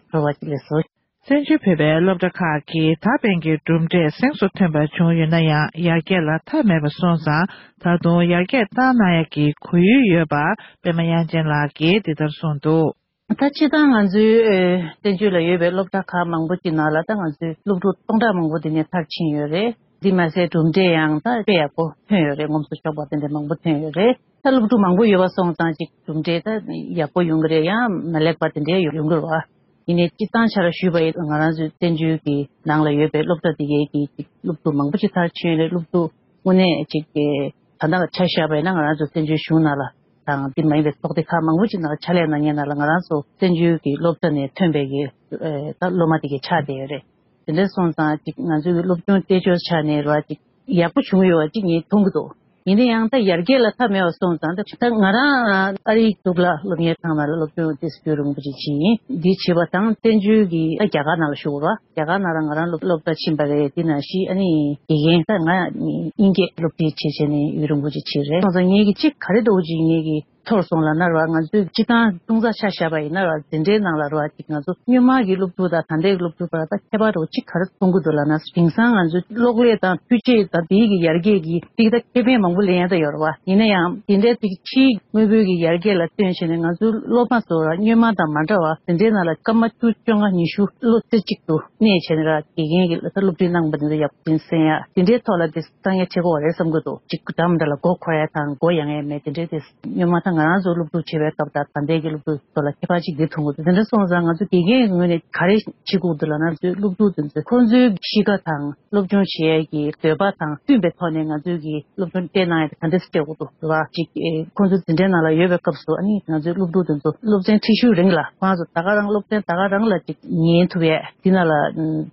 ཚོར་བ་ཅིག་སླེབས་སོང་། བཙན་བྱོལ་བོད་པའི་སློབ་གྲྭ་ཁག་གིས་ད་ཕན་གྱི་གྲུབ་འབྲས་གཟེངས་སུ་ཐོན་པ་བྱུང་ཡོད་ན་ཡང་། ཡར་རྒྱས་ལ་མཐའ་མེད་པ་སོང་ཙང་། ད་དུང་ཡར་རྒྱས་བཏང་གནང་ཡག་གི་གོ་ཡུལ་ཡོད་པ་པད་མ་དབྱངས་ཅན་ལགས་ཀྱིས་འདི་ལྟར་གསུངས་འདུག་ད་སྤྱིར་བཏང་ང་ཚོའི་ཨེ་བཙན་བྱོལ་ལ་ཡོད་པའི་སློབ་གྲྭ་ཁག་མང་པོ་ཅིག་ནང་ལ་ད་ང་ཚོའི་སློབ་ཕྲུག་སྟོང་ཕྲག་མང་པོ་དེ་ནས་མཐར་ཕྱིན་ཡོད་རེད། འདི་མ་ཟད་གྲུབ་འབྲས་ཡང་ད་དཔེ་ཡག་པོ་ཐོན་ཡོད་རེད། ངོམ་སོ་ཆོག་པ་དེ་འདྲ་མང་པོ་ཐོན་ཡོད་རེད། ད་སློབ་ཕྲུག་མང་པོ་ཡོད་པ་སོང་ཙང་ཅིག་གྲུབ་འབྲས་ད་ཡག་པོ་ཡོང་གི་རེད། ཡང་མ་ལེགས་པ་དེ་འདྲ་ཡོང་གི་རེད་བ། ཡིན་ནའི་སྤྱིར་བཏང་ཆ་ལ་ཞུས་པ་ཡིན་ན། ང་རང་ཚོའི་བཙན་བྱོལ་གྱི་ནང་ལ་ཡོད་པའི་སློབ་གྲྭ་དེ་གའི་གི་ཅིག་སློབ་ཕྲུག་མང་པོ་ཅིག་མཐར་ཕྱིན་ཡོད་རེད། སློབ་ཕྲུག་དངོས་གནས་ཅིག་གི་ད་ལྟ་ལ་ཆ་བཞག་པ་ཡིན་ན། ང་རང་ཚོ་བཙན་བྱོལ་གཞུང་ནང་ལ་དང་། འདི་མ་ཡིན་པའི་ཚོགས་སྡེ་ཁག་མང་པོ་ཅིག་ནང་ལ་ཕྱག་ལས་གནང་མཁན་ནང་ལ་ང་རང་ཚོ་བཙན་བྱོལ་གྱི་སློབ་གྲྭ་ནས་ཐོན་པའི་གི་ཨེ་ད་སློབ་མ་དེ་གའི་ཆགས་བསྡད་ཡོད་རེད། དེ་འདྲ་སོང་ཙང་ཅིག་ང་ཚོའི་གི་སློབ་སྦྱོང་བལྟས་ཚོད་ཆ་ནས་ར་ཅིག་ཡག་པོ་བྱུང་ཡོད་པ་ཅིག་ངས་མཐོང་གི་འདུག་ཡིན་ན་ཡང་ད་ཡར་རྒྱས་ལ་མཐའ་མེད་པ་སོང་ཙང་། ད་ད་ང་རང་ཨ་རིའི་གཙུག་ལག་སློབ་གཉེར་ཁང་ནང་ལ་སློབ་སྦྱོང་ཏོག་ཙམ་རིང་པོ་ཅིག་བྱས་ཡིན། འདི་བྱས་པ་དང་། བཙན་བྱོལ་གྱི་ད་རྒྱ་གར་ནང་ལ་བཞུགས་ར། རྒྱ་གར་ནང་ལ་ང་རང་སློབ་སློབ་གྲྭ་ཕྱིན་པ་རེད། དེ་ནང་བཞིན་ཨ་ནི་དགེ་རྒན་ད་ང་དབྱིན་སྐད་སློབ་ཁྲིད་བྱས་བྱས་ནས་ཡུན་རིང་པོ་ཅིག་བྱས་རེད། སོང་ཙང་ངེད་ཀྱི་ཅིག་ག་རེ་འདྲ་བོ་ཅིག་ངེད་ཀྱི་ཚོར་སོང་ལབ་ན་ར། ང་ཚོའི་སྤྱིར་བཏང་ཅུང་ཟད་ཆ་བཞག་པ་ཡིན་ན་ར། འཛིན་གྲྭའི་ནང་ལ་ར་ཅིག་ང་ཚོ་སྔོན་མ་གི་སློབ་ཕྲུག་དང་ད་ལྟའི་སློབ་ཕྲུག་བར་ད་ཁྱད་པར་འདྲ་བོ་ཅིག་ག་རེ་མཐོང་གི་འདུག་ལབ་ན། དེང་སང་ང་ཚོའི་གློག་ཀླད་དང་འཕྲུལ་ཆས་དང་དེའི་གི་ཡར་རྒྱས་ཀྱི་ཅིག་ད་ཁེ་ཕན་མང་པོ་ལེན་ཡ་ད་ཡོད་རེད་བ། ཡིན་ན་ཡང་དེ་འདྲའི་ཅིག་ཕྱིའི་དངོས་པོའི་གི་ཡར་རྒྱས་ལ་བརྟེན་བྱས་ནས་ང་ཚོའི་སློབ་མ་ཚོ་ར་སྔོན་མ་དང་མ་འདྲ་བ། འཛིན་གྲྭའི་ནང་ལ་སྐར་མ་བཅུ་བཅོ་ལྔ་ཉི་ཤུ་བློ་རྩེ་གཅིག་ཏུ་གནས་བྱས་ནས་ར། དགེ་རྒན་གྱིས་ད་སློབ་ཁྲིད་གནང་པ་འདི་ཚོ་ཡག་པོ་ཅིག་གསན་ཡ། དེ་འདྲའི་ཐོག་ལ་དེ་བཏང་ཡ་བྱེད་དགོས་པ་རེད་བསམ་གྱི་འདུག་ཅིག་འདྲ་མི་འདྲ་ལ་མགོ་འཁོར་ཡ་དང་མགོ་ཡང་ཡ་མེད། དེ་འདྲའི་དེ་སྔོན་མ་ད་ང་རང་ཚོ་སློབ་ཕྲུག་བྱེད་པའི་སྐབས་དང་ད་ལྟའི་གི་སློབ་ཕྲུག་ཚོ་ལ་ཁྱད་པར་ཅིག་འདི་མཐོང་གི་འདུག་དེ་འདྲ་སོང་ཙང་ང་ཚོ་དགེ་རྒན་གྱི་ངོས་ནས་ག་རེ་བྱེད་དགོས་འདུག་ལབ་ན། ང་ཚོའི་སློབ་ཕྲུག་དེ་ཚོ་ཁོང་ཚོའི་གཤིས་ཀ་དང་སློབ་སྦྱོང་བྱེད་ཡ་གི་འདོད་པ་དང་མཐུན་པའི་ཐོག་ནས་ང་ཚོའི་གི་སློབ་སྦྱོང་སྤྲད་གནང་ཡ་དེ་ག་འདྲ་སེ་སྤྲད་དགོས་འདུག་ལབ་པ་ཅིག་ཨེ་ཁོང་ཚོ་འཛིན་གྲྭའི་ནང་ལ་ཡོད་པའི་སྐབས་སུ། ཨ་ནི་ང་ཚོའི་སློབ་ཕྲུག་དེ་ཚོ་སློབ་ཚན་ཁྲིད་ཤུགས་རིང་ལ་ཁོང་ཚོ་ད་ག་རང་སློབ་ཚན་ད་ག་རང་ལ་ཅིག་ཉན་ཐུབ་ཡ། དེ་ནང་ལ་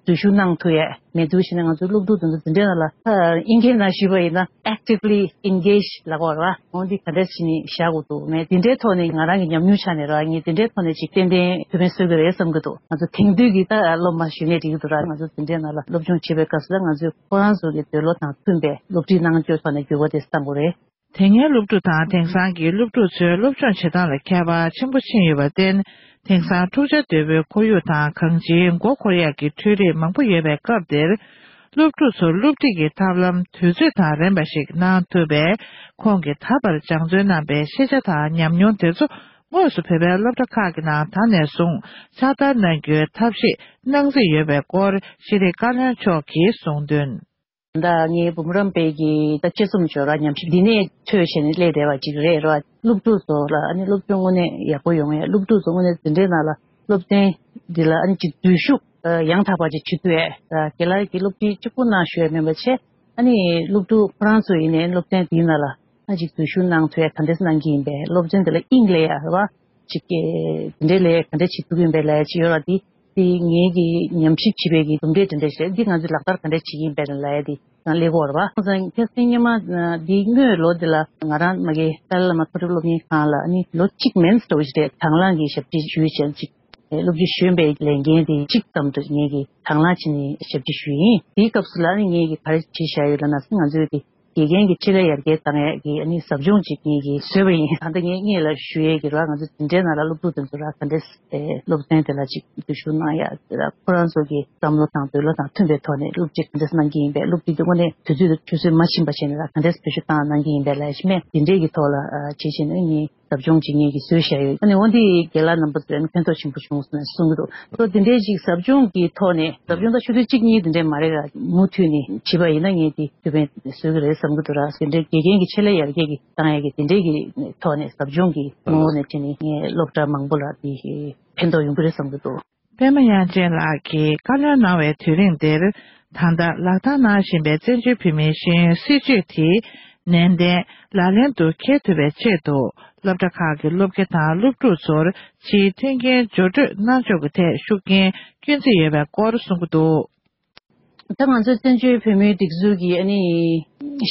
འཛུལ་ཞུགས་གནང་ཐུབ་ཡ། མེད་འདུག་བྱས་ན་ང་ཚོའི་སློབ་ཕྲུག་དེ་ཚོ་འཛིན་གྲྭའི་ནང་ལ་ཨ་ཨིན་སྐད་ནང་ཞུས་པ་ཡིན་ན་actively engage་ལབ་དགོས་རེད་བ། འོ་འདི་ག་འདྲས་བྱས་ནས་བཞག་དགོས་འདུག་མེད་འདི་འདྲའི་ཐོག་ནས་ང་རང་གི་ཉམས་མྱོང་ཆ་ནས་རེད་བ། ངས་འདི་འདྲའི་ཐོག་ནས་ཅིག་ཏན་ཏན་ཐུགས་ཕན་གསོས་ཀྱི་རེད་བསམ་གྱི་འདུག་ང་ཚོ་དེང་དུས་ཀྱི་ད་སློབ་མ་ཞུས་ནས་འགྲིག་གི་འདུག་ར། ང་ཚོ་འཛིན་གྲྭའི་ནང་ལ་སློབ་སྦྱོང་བྱེད་པའི་སྐབས་སུ་ད་ང་ཚོས་ཁོ་རང་ཚོ་གི་འདོད་བློ་དང་མཐུན་པའི་སློབ་ཁྲིད་གནང་སྤྱོད་ཐོག་ནས་འགྱུར་བ་དེ་བཏང་དགོས་རེད། དེ་སྔའི་སློབ་ཕྲུག་དང་དེང་སང་གི་སློབ་ཕྲུག་ཚོའི་སློབ་སྦྱོང་བྱེད་སྟངས་ལ་ཁྱད་པར་ཆེན་པོ་ཕྱིན་ཡོད་པར་བརྟེན། དེང་སང་འཁྲུག་ཆ་དོད་པོའི་ཁོར་ཡུག་དང་གང་ཅིའི་མགོ་འཁོར་ཡག་གི་འཕྲུལ་རིག་མང་པོ་ཡོད་པའི་སྐབས་འདིར། སློབ་ཕྲུག་ཚོར་སློབ་ཁྲིད་ཀྱི་ཐབས་ལམ་དུས་ཚོད་དང་རན་པ་ཞིག་གནང་ཐུབ་པས། ཁོང་གིས་ད་བར་སྦྱང་བརྩོན་གནང་པའི་ཤེས་བྱ་དང་ཉམས་མྱོང་དེ་ཚོ་དངོས་སུ་བོད་པའི་སློབ་གྲྭ་ཁག་གི་ནང་ད་ནས་བཟུང་ཕྱག་བསྟར་གནང་རྒྱུའི་ཐབས་ཤེས་གནང་རྩིས་ཡོད་པའི་སྐོར་ཤེས་རིག་བཀའ་བློན་མཆོག་གིས་གསུངས་དོན། ད་ངའི་འབུམ་རམས་པའི་གི་ད་དཔྱད་རྩོམ་སྦྱོར་བ་ཉམས་ཞིབ་འདི་ནས་ཐོས་བྱས་ནས་སླེབས་བསྡད་པ་ཅིག་རེད་ར། སློབ་ཕྲུག་ཚོ་ལ་ཨ་ནི་སློབ་སྦྱོང་དངོས་གནས་ཡག་པོ་ཡོང་ཡས། སློབ་ཕྲུག་ཚོ་དངོས་གནས་འཛིན་གྲྭའི་ནང་ལ་སློབ་ཚན་འདི་ལ་ཨ་ནི་ཅིག་འཛུལ་ཞུགས་ཡང་དག་པ་ཅིག་བྱེད་ཐུབ་ཡས། རྒན་ལགས་ཀྱིས་སློབ་ཁྲིད་གཅིག་པུ་གནང་ཞུ་ཡས་མིན་པ་བྱས། ཨ་ནི་སློབ་ཕྲུག་ཁོ་རང་ཚོ་ཡིན་ནའི་སློབ་ཚན་འདིའི་ནང་ལ་ཨ་ཅིག་འཛུལ་ཞུགས་གནང་ཐུབ་ཡས་ག་འདྲས་གནང་གི་ཡིན་པས། སློབ་ཚན་འདི་ལ་དབྱིངས་སླེབས་ཡས་རེད་བ། ཅིག་གི་དེ་འདྲའི་ལས་ག་འདྲ་བྱེད་ཐུབ་ཀྱི་ཡིན་པའི་ལས་ཅིག་ཡོད་ར། དེ་དེ་ངེད་ཀྱི་ཉམས་ཞིབ་བྱེད་པའི་གི་གྲུབ་འབྲས་དེ་འདྲ་ཞིག་རེད། འདི་ང་ཚོས་ལག་བསྟར་ག་འདྲ་བྱེད་ཀྱི་ཡིན་པའི་ལས་དེ་ང་སླེབས་ཀྱི་ཡོད་རེད་བ། ཁ་སང་ཁ་སང་སྔོན་མ་འདི་སྔོན་ལོ་འདི་ལ་ང་རང་མ་གི་ཏཱ་ལའི་བླ་མ་མཐོ་རིམ་སློབ་གཉེར་ཁང་ལ་ཨ་ནི་ལོ་གཅིག་མིན་འགྲོ་གི་རེད། དང་བླངས་ཀྱི་ཞབས་ཕྱི་ཞུས་བྱས་ཅིག་སློབ་སྤྱི་གཞོན་པའི་ལས་འགན་དེ་གཅིག་ཙམ་དུ་ངེད་ཀྱིས་དང་བླངས་བྱས་ནས་ཞབས་ཕྱི་ཞུས་ཡིན། དེའི་སྐབས་སུ་ལ་ཨ་ནི་ངེད་ཀྱིས་ག་རེ་བྱས་བཞག་ཡོད་ལབ་ན་ང་ཚོའི་དེ། དགེ་རྒན་གྱི་ཆེད་ལས་ཡར་རྒྱས་བཏང་ཡས་ཀྱི་ཨ་ནི་ཟབ་སྦྱོང་ཅིག་ངེད་ཀྱིས་བཟོས་པ་ཡིན། ད་ལྟ་ངས་ངེད་ལ་ཞུ་ཡས་ཀྱི་ར། ང་ཚོ་འཛིན་གྲྭའི་ནང་ལ་སློབ་ཕྲུག་དེ་ཚོ་ར་ག་འདྲས་སློབ་ཚན་དེ་ལ་ཅིག་འཛུལ་ཞུགས་གནང་ཡས་ར། ཁོ་རང་ཚོ་གི་བསམ་བློ་དང་འདོད་བློ་དང་མཐུན་པའི་ཐོག་ནས་སློབ་ཁྲིད་ག་འདྲས་གནང་གི་ཡིན་པས། སློབ་ཁྲིད་དེ་དངོས་གནས་དུས་ཚོད་དང་ཆུ་ཚོད་མ་ཕྱིན་པ་བྱས་ནས་ར་ག་འདྲས་བེད་སྤྱོད་བཏང་གནང་གི་ཡིན་པས་ལབ་ཡས་ཤིག་མེད། དེ་འདྲས་ཀྱི་ཐོག་ལ་བྱས་བྱས་ནས་ངས། ཟབ་སྦྱོང་ཅིག་ངེད་ཀྱིས་བཟོས་བཞག་ཡོད། ཨ་ནི་འོ་འདི་རྒན་ལགས་རྣམ་པ་ཚོས་ཨ་ནི་ཕན་ཐོགས་ཆེན་པོ་བྱུང་སོང་ནས་གསུང་གི་འདུག་སོ་འདི་འདྲའི་ཅིག་ཟབ་སྦྱོང་གི་ཐོག་ནས་ཟབ་སྦྱོང་ད་ཆུ་ཚོད་གཅིག་གཉིས་འདི་འདྲའི་མ་རེད་ར། མུ་མཐུད་ནས་བྱས་པ་ཡིན་ན་ངས་འདི་ཐུགས་ཕན་གསོས་ཀྱི་རེད་བསམ་གྱི་འདུག་ར། དེ་འདྲའི་དགེ་རྒན་གྱི་ཆེད་ལས་ཡར་རྒྱས་ཀྱི་བཏང་ཡས་ཀྱི་དེ་འདྲའི་གི་ཐོག་ནས་ཟབ་སྦྱོང་གི་ངོ་བོ་ནས་བྱས་ནས་ངས་སློབ་གྲྭ་མང་པོ་ལ་འདི་ཕན་ཐོགས་ཡོང་གི་རེད་བསམ་གྱི་འདུག་པད་མ་དབྱངས་ཅན་ལགས་ཀྱིས་བཀའ་བློན་གནང་བའི་དུས་རིང་འདིར། ད་ལྟ་ལག་བསྟར་གནང་བཞིན་པའི་བཙན་བྱོལ་བོད་མིའི་ཤེས་ཡོན་སྲིད་བྱུས་དེ་ནན་ཏན་ལག་ལེན་དུ་འཁེལ་ཐུབ་པའི་ཆེད་དུ། སློབ་གྲྭ་ཁག་གི་སློབ་དགེ་དང་སློབ་ཕྲུག་ཚོར་ཕྱིའི་མཐུན་རྐྱེན་སྦྱོར་སྤྲོད་གནང་ཕྱོགས་ཀྱི་ཐད་ཤུགས་རྐྱེན་སྐྱོན་རྩིས་ཡོད་པའི་སྐོར་གསུང་གི་འདུག་ད་ང་ཚོ་བཙན་བྱོལ་བོད་མིའི་སྒྲིག་འཛུགས་ཀྱི་ཨ་ནི་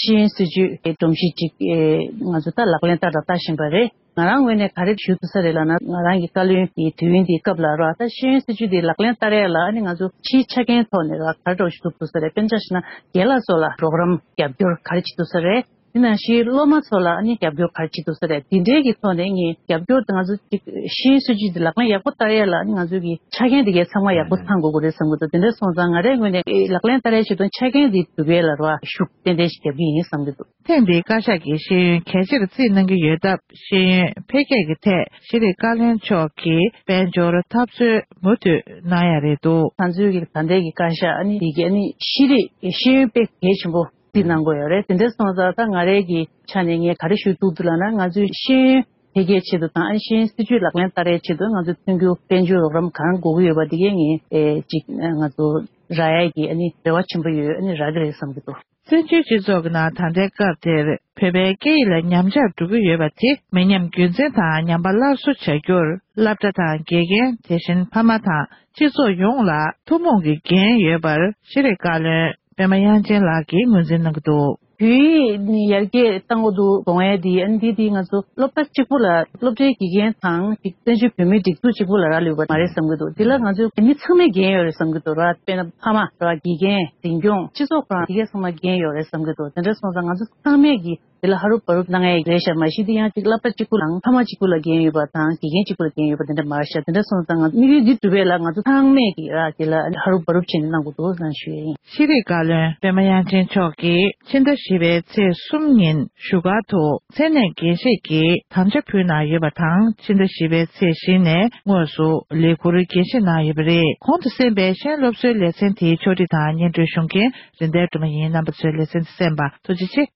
ཤེས་ཡོན་སྲིད་བྱུས་ཀྱི་སྒྲོམ་གཞི་ཅིག་ཨེ་ང་ཚོ་ད་ལག་ལེན་བསྟར་དང་བསྟར་བཞིན་པ་རེད། ང་རང་ངོས་ནས་ག་རེ་ཞུ་ཐུབ་ས་རེད་ལབ་ན། ང་རང་གི་བཀའ་བློན་གྱི་དུས་ཡུན་དེའི་སྐབས་ལ་ར། ད་ཤེས་ཡོན་སྲིད་བྱུས་དེ་ལག་ལེན་བསྟར་ཡས་ལ་ཨ་ནི་ང་ཚོ་ཕྱིའི་ཆ་རྐྱེན་ཐོག་ནས་ར་ག་རེ་འདྲ་ཞུ་ཐུབ་ཐུབ་ས་རེད། དཔེར་ན་ཆ་བཞག་ན་རྒན་ལགས་ཚོ་ལ་རོགས་རམ་རྒྱབ་སྐྱོར་ག་རེ་བྱེད་ཐུབ་ས་རེད། དེ་ནང་བཞིན་སློབ་མ་ཚོ་ལ་ཨ་ནི་རྒྱབ་སྐྱོར་ག་རེ་བྱེད་ཐུབ་ས་རེད། དེ་འདྲའི་གི་ཐོག་ནས་ངས་རྒྱབ་སྐྱོར་དེ་ང་ཚོ་ཅིག་ཤེས་ཡོན་སྲིད་བྱུས་དེ་ལག་ལེན་ཡག་པོ་བསྟར་ཡས་ལ་ཨ་ནི་ང་ཚོ་གི་ཆ་རྐྱེན་དེ་གའི་ཚང་མ་ཡག་པོ་ཚང་དགོས་ཀྱི་རེད་བསམ་གྱི་འདུག་དེ་འདྲ་སོང་ཙང་ང་རའི་ངོས་ནས་ལག་ལེན་བསྟར་ཡས་ཆེད་དུ་ཆ་རྐྱེན་དེ་གྲུབ་ཡས་ལ་ར་ཤུགས་ཏན་ཏན་ཞིག་རྒྱབ་ཀྱི་ཡིན་བསམ་གྱི་འདུག་ཐེངས་འདིའི་བཀའ་ཤག་གིས་ཤེས་ཡོན་གལ་ཆེར་བརྩིས་གནང་གི་ཡོད་སྟབས། ཤེས་ཡོན་འཕེལ་རྒྱས་ཀྱི་ཐད་ཤེས་རིག་བཀའ་བློན་མཆོག་གིས་དཔལ་འབྱོར་འཐབ་རྩོད་མུ་མཐུད་གནང་ཡ་རེད་འདུག་ང་ཚོའི་གི་ད་ལྟའི་གི་བཀའ་ཤག་ཨ་ནི་འདི་གི་ཨ་ནི་ཤེས་རིག་ཤེས་ཡོན་དཔེ་གལ་ཆེན་པོ་བརྩིས་གནང་དགོས་ཡོད་རེད། དེ་འདྲ་སོང་ཙང་ད་ང་རའི་གི་ཆ་ནས་ངས་ག་རེ་ཞུ་ཐུབ་འདུག་ལབ་ན། ང་ཚོའི་ཤེས་ཡོན་འཕེལ་རྒྱས་ཆེད་དུ་དང་ཨ་ནི་ཤེས་ཡོན་སྲིད་བྱུས་ལག་ལེན་བསྟར་ཡའི་ཆེད་དུ་ང་ཚོའི་མཐུན་འགྱུར་དཔལ་འབྱོར་རོགས་རམ་གང་དགོས་ཀྱི་ཡོད་པ་འདི་གའི་ངས་ཨེ་ཅིག་ང་ཚོ་རག་ཡ་གི་ཨ་ནི་རེ་བ་ཆེན་པོ་ཡོད། ཨ་ནི་རག་གི་རེད་བསམ་གྱི་འདུག་བཙན་བྱོལ་སྤྱི་ཚོགས་ཀྱི་ནང་ད་ལྟའི་སྐབས་དེར་བོད་པའི་སྐད་ཡིག་ལ་ཉམས་ཆག་འགྲོ་གི་ཡོད་པ་དེ་མི་ཉམས་རྒྱུན་འཛིན་དང་ཉམས་པ་སླར་གསོ་བྱ་རྒྱུར་སློབ་གྲྭ་དང་དགེ་རྒན། དེ་བཞིན་ཕ་མ་དང་སྤྱི་ཚོགས་ཡོངས་ལ་ཐུན་མོང་གི་འགན་ཡོད་པར་ཤེས་རིག་བཀའ་བློན་པད་མ་དབྱངས་ཅན་ལགས་ཀྱིས་ངོས་འཛིན་གནང་གི་འདུག་བོད་ཡིག་ནི་ཡར་རྒྱས་བཏང་དགོས་འདུག་དགོངས་ཡས་འདི་ཨ་ནི་འདི་འདི་ང་ཚོ་སློབ་གྲྭ་གཅིག་པུ་ལ་སློབ་གྲྭའི་དགེ་རྒན་དང་ཅིག་བཙན་བྱོལ་བོད་མིའི་སྒྲིག་འཛུགས་གཅིག་པུ་ལ་རག་ལུས་པ་མ་རེད་བསམ་གྱི་འདུག་འདི་ལ་ང་ཚོའི་མི་ཚང་མས་འགན་ཡོད་རེད་བསམ་གྱི་འདུག་ར། དཔེར་ན་ཕ་མ་ར། དགེ་རྒན། འཛིན་སྐྱོང་། སྤྱི་ཚོགས་ཁང་དེ་གས་ཚང་མ་འགན་ཡོད་རེད་བསམ་གྱི་འདུག་དེ་འདྲ་སོང་ཙང་ང་ཚོ་ཚང་མས་ཀྱིས་དེ་ལ་ཧ་རུབ་བ་རུབ་གནང་ཡས་རེད་ཤག་མ་གཞི་དེ་ཡང་ཅིག་སློབ་གྲྭ་གཅིག་པུ་ལའང་ཕ་མ་གཅིག་པུ་ལ་འགན་ཡོད་པ་དང་དགེ་རྒན་གཅིག་པུ་ལ་འགན་ཡོད་པ་དེ་འདྲ་མ་རེད་ཤག་དེ་འདྲ་སོང་ཙང་ང་དམིགས་ཡུལ་འདི་གྲུབ་པ་ལ་ང་ཚོ་ཚང་མས་ཀྱིས་ར་དེ་ལ་ཧ་རུབ་བ་རུབ་བྱས་ནས་གནང་དགོས་འདུག་ཟེར་ཞུ་ཡས་ཡིན། ཤེས་རིག་བཀའ་བློན་པད་མ་དབྱངས་ཅན་མཆོག་གིས་ཕྱི་ཟླ་བཞི་པའི་ཚེས་གསུམ་ཉིན་བཞུགས་སྒར་དུ་མཚན་གནས་འགན་བཞེས་ཀྱི་དམ་བཅའ་ཕུལ་གནང་ཡོད་པ་དང་། ཕྱི་ཟླ་བཞི་པའི་ཚེས་བཞི་ནས་དངོས་སུ་ལས་འཁུར་འགན་བཞེས་གནང་ཡོད་པ་རེད། གོང་དུ་གསན་པའི་གཞན་སློབ་གསོའི་ལེ་ཚན་དེའི་ཕྱོགས་སྒྲིག་དང་སྙན་སྒྲོན་ཞུ་མཁན་རིན་ལྡན་སྒྲོལ་མ་ཡིན། རྣམ་པ་ཚོས་ལེ་ཚན་དེ་གསན་པར་ཐུགས་རྗེ་ཆེ།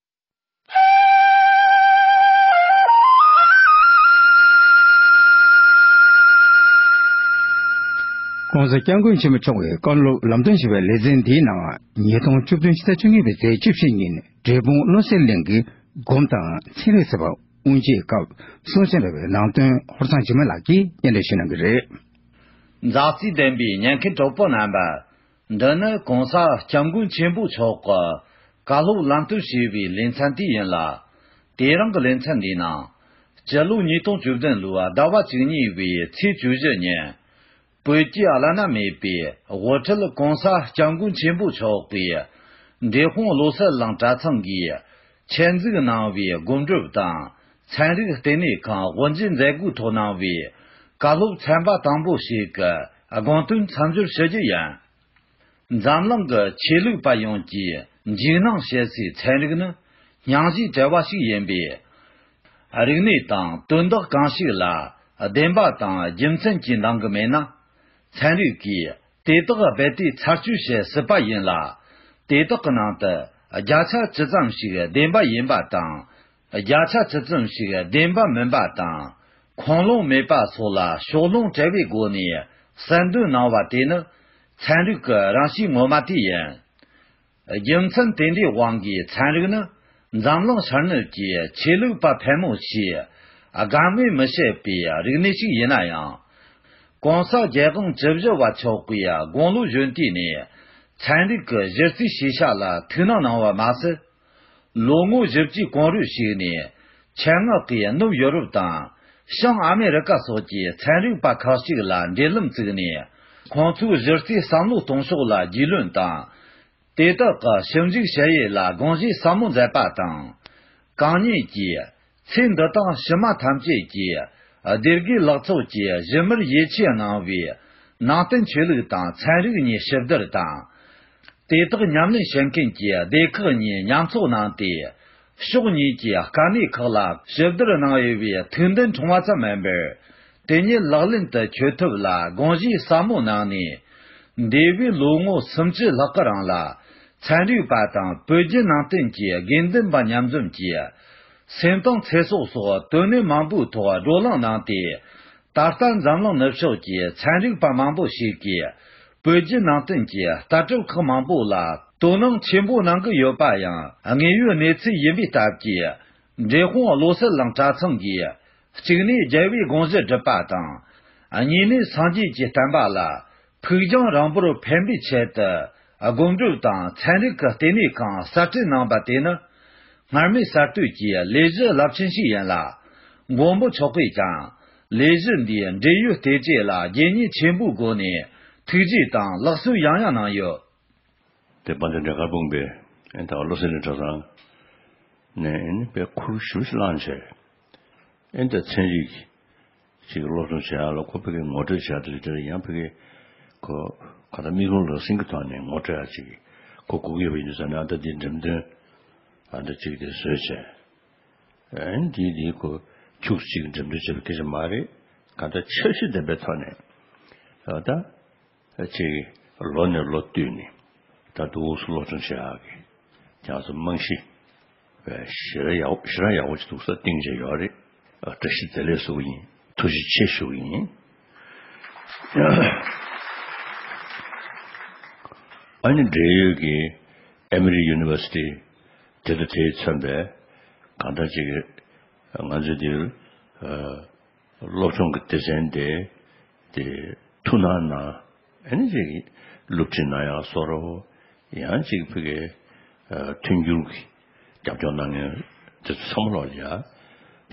༸གོང་ས་༸སྐྱབས་མགོན་ཆེན་པོ་མཆོག་གི་བཀའ་སློབ་ལམ་སྟོན་ཞུ་བའི་ལེ་ཚན་འདིའི་ནང་། ཉིས་སྟོང་བཅུ་བདུན་ཕྱི་ཟླ་བཅུ་གཉིས་པའི་ཚེས་བཅུ་བཞི་ཉིན་འབྲས་སྤུངས་བློ་གསལ་གླིང་གི་སྒོམ་དང་ཚན་རིག་ཟབ་པ་དབུ་འབྱེད་སྐབས་གསུང་བཤད་གནང་བའི་ནང་དོན་ཧོར་གཙང་འཇིགས་མེད་ལགས་ཀྱིས་སྙན་སྒྲོན་ཞུ་གནང་གི་རེད། མཛའ་བརྩེ་ལྡན་པའི་ཉན་མཁན་གྲོགས་པོ་རྣམ་པ། འདི་ནི་གོང་ས་སྐྱབས་མགོན་ཆེན་པོ་མཆོག་གིས་བཀའ་སློབ་ལམ་སྟོན་བྱས་པའི་ལེ་ཚན་དེ་ཡིན་ལ། དེ་རིང་གི་ལེ་ཚན་འདིའི་ནང་། སྤྱི་ལོ་ཉིས་སྟོང་བཅུ་བདུན་ལོའི་ཟླ་བ་བཅུ་གཉིས་པའི་ཚེས་བཅུ་བཞི་ཉིན། བོད་ཀྱི་བླ་ན་མེད་པའི་དབུ་ཁྲིད་གོང་ས་སྐྱབས་མགོན་ཆེན་པོ་མཆོག་གིས། འབྲས་སྤུངས་བློ་གསལ་གླིང་གྲྭ་ཚང་གི་ཆེད་འཛུགས་གནང་བའི་སྒོམ་སྒྲུབ་དང་ཚན་རིག་ལྟེ་གནས་ཁང་དབུ་འབྱེད་མཛད་སྒོའི་ཐོག་གནང་བའི་བཀའ་སློབ་ཚན་པ་དང་པོ་ཞིག་གི་དགོངས་དོན་མཚམས་སྦྱོར་ཞུ་རྒྱུ་ཡིན། འཛམ་གླིང་གི་ཆོས་ལུགས་པ་ཡོངས་ཀྱིས་འཇིགས་སྣང་བྱེད་སའི་ཚན་རིག་ནི་སྙིང་རྗེའི་བྲལ་བ་ཞིག་ཡིན་པས། རིག་གནས་དང་དོན་དག་གང་ཞིག་ལ་བདེན་པ་དང་རྒྱུ་མཚན་གྱིས་འདང་གི་མེད་ན། ཚན་རིག་གིས་དེ་དག་རྦད་དེ་ཚར་གཅོད་བྱེད་སྲིད་པ་ཡིན་ལ། དེ་དག་གི་ནང་དུ་བརྒྱ་ཆ་ཇི་ཙམ་ཞིག་བདེན་པ་ཡིན་པ་དང་། བརྒྱ་ཆ་ཇི་ཙམ་ཞིག་བདེན་པ་མིན་པ་དང་། ཁུངས་ལུང་མེད་པ་སོགས་ལ་ཕྱོགས་ལྷུང་བྲལ་བའི་སྒོ་ནས་གསལ་འདོན་གནང་བ་དེ་ནི་ཚན་རིག་གི་རང་གཤིས་ངོ་མ་དེ་ཡིན། རྒྱུ་མཚན་དེ་འདྲའི་དབང་གིས་ཚན་རིག་ནི་འཛམ་གླིང་ཤར་ནུབ་ཀྱི་ཆོས་ལུགས་པ་ཕལ་མོ་ཆེས་དགའ་མོས་མི་བྱེད་པའི་རིག་གནས་ཤིག་ཡིན་ན་ཡང་། གོང་ས་རྒྱལ་དབང་བཅུ་བཞི་པ་མཆོག་གིས་དགུང་ལོ་གཞོན་དུས་ནས་ཚན་རིག་གི་གཞི་རྩའི་ཤེས་བྱ་ལ་ཐུགས་སྣང་གནང་བ་མ་ཟད། ལོ་ངོ་བཞི་བཅུའི་གོང་རོལ་ཞིག་ནས་ཆེད་མངགས་ཀྱིས་ནུབ་ཡོ་རོབ་དང་བྱང་ཨ་མེ་རི་ཀ་སོགས་ཀྱི་ཚན་རིག་པ་ཁག་ཅིག་ལ་འབྲེལ་ལམ་བཙུགས་ནས། ཁོང་ཚོའི་གཞི་རྩའི་བསམ་བློ་གཏོང་ཕྱོགས་ལ་རྒྱུས་ལོན་དང་། དེ་དག་གི་ཞིབ་འཇུག་བྱེད་ཡུལ་ལ་དགོངས་བཞེས་ཟབ་མོ་མཛད་པ་དང་། གང་ཉིད་ཀྱིས་ཚེ་འདི་དང་ཕྱི་མ་ཐམས་ཅད་ཀྱི་བདེ་དགེའི་ལག་ཚོགས་ཀྱི་གཞི་མར་ཡིད་ཆེས་གནང་བའི་ནང་བསྟན་ཆོས་ལུགས་དང་ཚན་རིག་གཉིས་ཞིབ་བསྡུར་དང་། དེ་དག་ཉམས་ལེན་བྱེད་མཁན་གྱི་སྡེ་ཁག་གཉིས་མཉམ་ཚོགས་གནང་སྟེ། ཕྱོགས་གཉིས་ཀྱི་དཀའ་གནད་ཁག་ལ་ཞིབ་བསྡུར་གནང་ཡོད་པའི་ཐུགས་འདུན་འཁྲུངས་པ་ཙམ་མིན་པར། དེ་ཉིད་ལག་ལེན་དུ་འཁྱོལ་ཐབས་ལ་དགོངས་བཞེས་ཟབ་མོ་གནང་ནས། འདས་པའི་ལོ་ངོ་སུམ་ཅུ་ལྷག་གི་རིང་ལ། ཚན་རིག་པ་དང་བོད་བརྒྱུད་ནང་བསྟན་གྱི་དགེ་འདུན་པ་མཉམ་འཛོམས་ཀྱིས། སེམས་གཏིང་ཚེ་སྲོག་སོགས་དོན་གནད་མང་པོའི་ཐོག་བགྲོ་གླེང་གནང་སྟེ། ད་ལྟ་འཛམ་གླིང་ནུབ་ཕྱོགས་ཀྱི་ཚན་རིག་པ་མང་པོ་ཞིག་གིས་བོད་བརྒྱུད་ནང་བསྟན་གྱི་ལྟ་གྲུབ་ཁག་མང་པོ་ལ་དོ་སྣང་ཆེན་པོ་གནང་གི་ཡོད་པ་ཡང་དངོས་ཡོད་གནས་ཚུལ་ཡིན་པའི་སྟབས་ཀྱིས། འབྲས་སྤུངས་བློ་གསལ་གླིང་གྲྭ་ཚང་གིས་གཅིག་ནས་རྒྱལ་བའི་དགོངས་གཞི་སྒྲུབ་པ་དང་། གཉིས་ནས་སངས་རྒྱས་ཀྱི་བསྟན་པ་ལ་ཕུགས་རྒྱང་རིང་པོར་ཕན་པའི་ཆེད་དུ་སྒོམ་སྒྲུབ་དང་ཚན་རིག་གི་ལྟེ་གནས་ཁང་གསར་སྐྲུན་གནང་པ་དེ་ནི། སྔར་མེད་གསར་གཏོད་ཀྱི་ལས་གཞི་རླབས་ཆེན་ཞིག་ཡིན་ལ། མགོན་པོ་མཆོག་གིས་ཀྱང་ལས་གཞི་འདིའི་འབྲེལ་ཡོད་ལྟེ་བྲེལ་ལ་རྗེས་སྙེག་ཆེན་པོའི་སྒོ་ནས་ཐུགས་རྗེ་དང་ལག་གསོལ་ཡང་ཡང་གནང་ཡོད། དེ་དཔལ་ལྡན་འབྲས་དཀར་སྤུངས་པའི་ཨེ་ད་བློ་གསལ་གླིང་གྲྭ་ཚང་ནས་ཨེ་ནི་དཔེ་ཁུར་ཞུ་ཞིག་བླངས་བྱས། ཨེ་ད་ཚན་རིག་ཅིག་སློབ་སྦྱོང་བྱེད་ཡག་ལ་ཁོ་ཕ་གི་ངོ་སྤྲོད་བྱེད་ཡག་དེ་ལས་དེར་ཡང་ཕ་གི་ཁོ་ག་ད་མིག་ལོང་ལག་ཟིན་གྱི་ཐོག་ནས་ངོ་སྤྲོད་ཡག་ཅིག་ཁོ་སྒུག་ཡོད་པ་ཡིན་དུས་ཙང་ནས། ཨ་ད་འདི་འགྲེམས་སྟོན་ཨ་ད་ཅིག་དེ་བཟོས་བྱས། ཨེ་འདི་འདི་ཁོ་ཁྱུག་ཅིག་འགྲེམས་སྟོན་བྱེད་པའི་སྐད་ཆ་མ་རེད། ག་ད་འཆར་གཞི་ལྡན་པའི་ཐོག་ནས་ཨ་ད། ཅིག་ལོ་ནས་ལོ་བསྟུད་ནས་ད་དུང་སློབ་སྦྱོང་བྱེད་ཡག་གི་ཁྱེད་ཚོ་རྨང་གཞི་ཞེ་དྲག་ཡག་ཞེ་དྲག་ཡག་པོ་ཅིག་འདུག་ས་བཏིང་བྱས་ཡོད་རེད། བཀྲ་ཤིས་བདེ་ལེགས་ཞུ་གི་ཡིན། ཐུགས་རྗེ་ཆེ་ཞུ་གི་ཡིན། ཨ་ནི་འབྲེལ་ཡོད་ཀྱི་ཨེ་མི་རི་ཡུ་ནི་ཝར་སི་ཊི་དེ་དང་དེས་མཚོན་པའི་གང་ལྟར་ཅིག་ང་ཚོའི་འདིར། སློབ་སྦྱོང་གི་སྡེ་ཚན་དེ་དེ་ཐུགས་སྣང་གནང་། ཨ་ནི་ཅིག་སློབ་ཁྲིད་གནང་ཡག་བཟོ་འདྲ་བོ། ཡང་ཅིག་ཕ་གི་མཐུན་འགྱུར་གྱི་རྒྱབ་སྐྱོར་གནང་མཁན་དེ་ཚོ་ཚང་མ་ལོག་ལ་ཡ་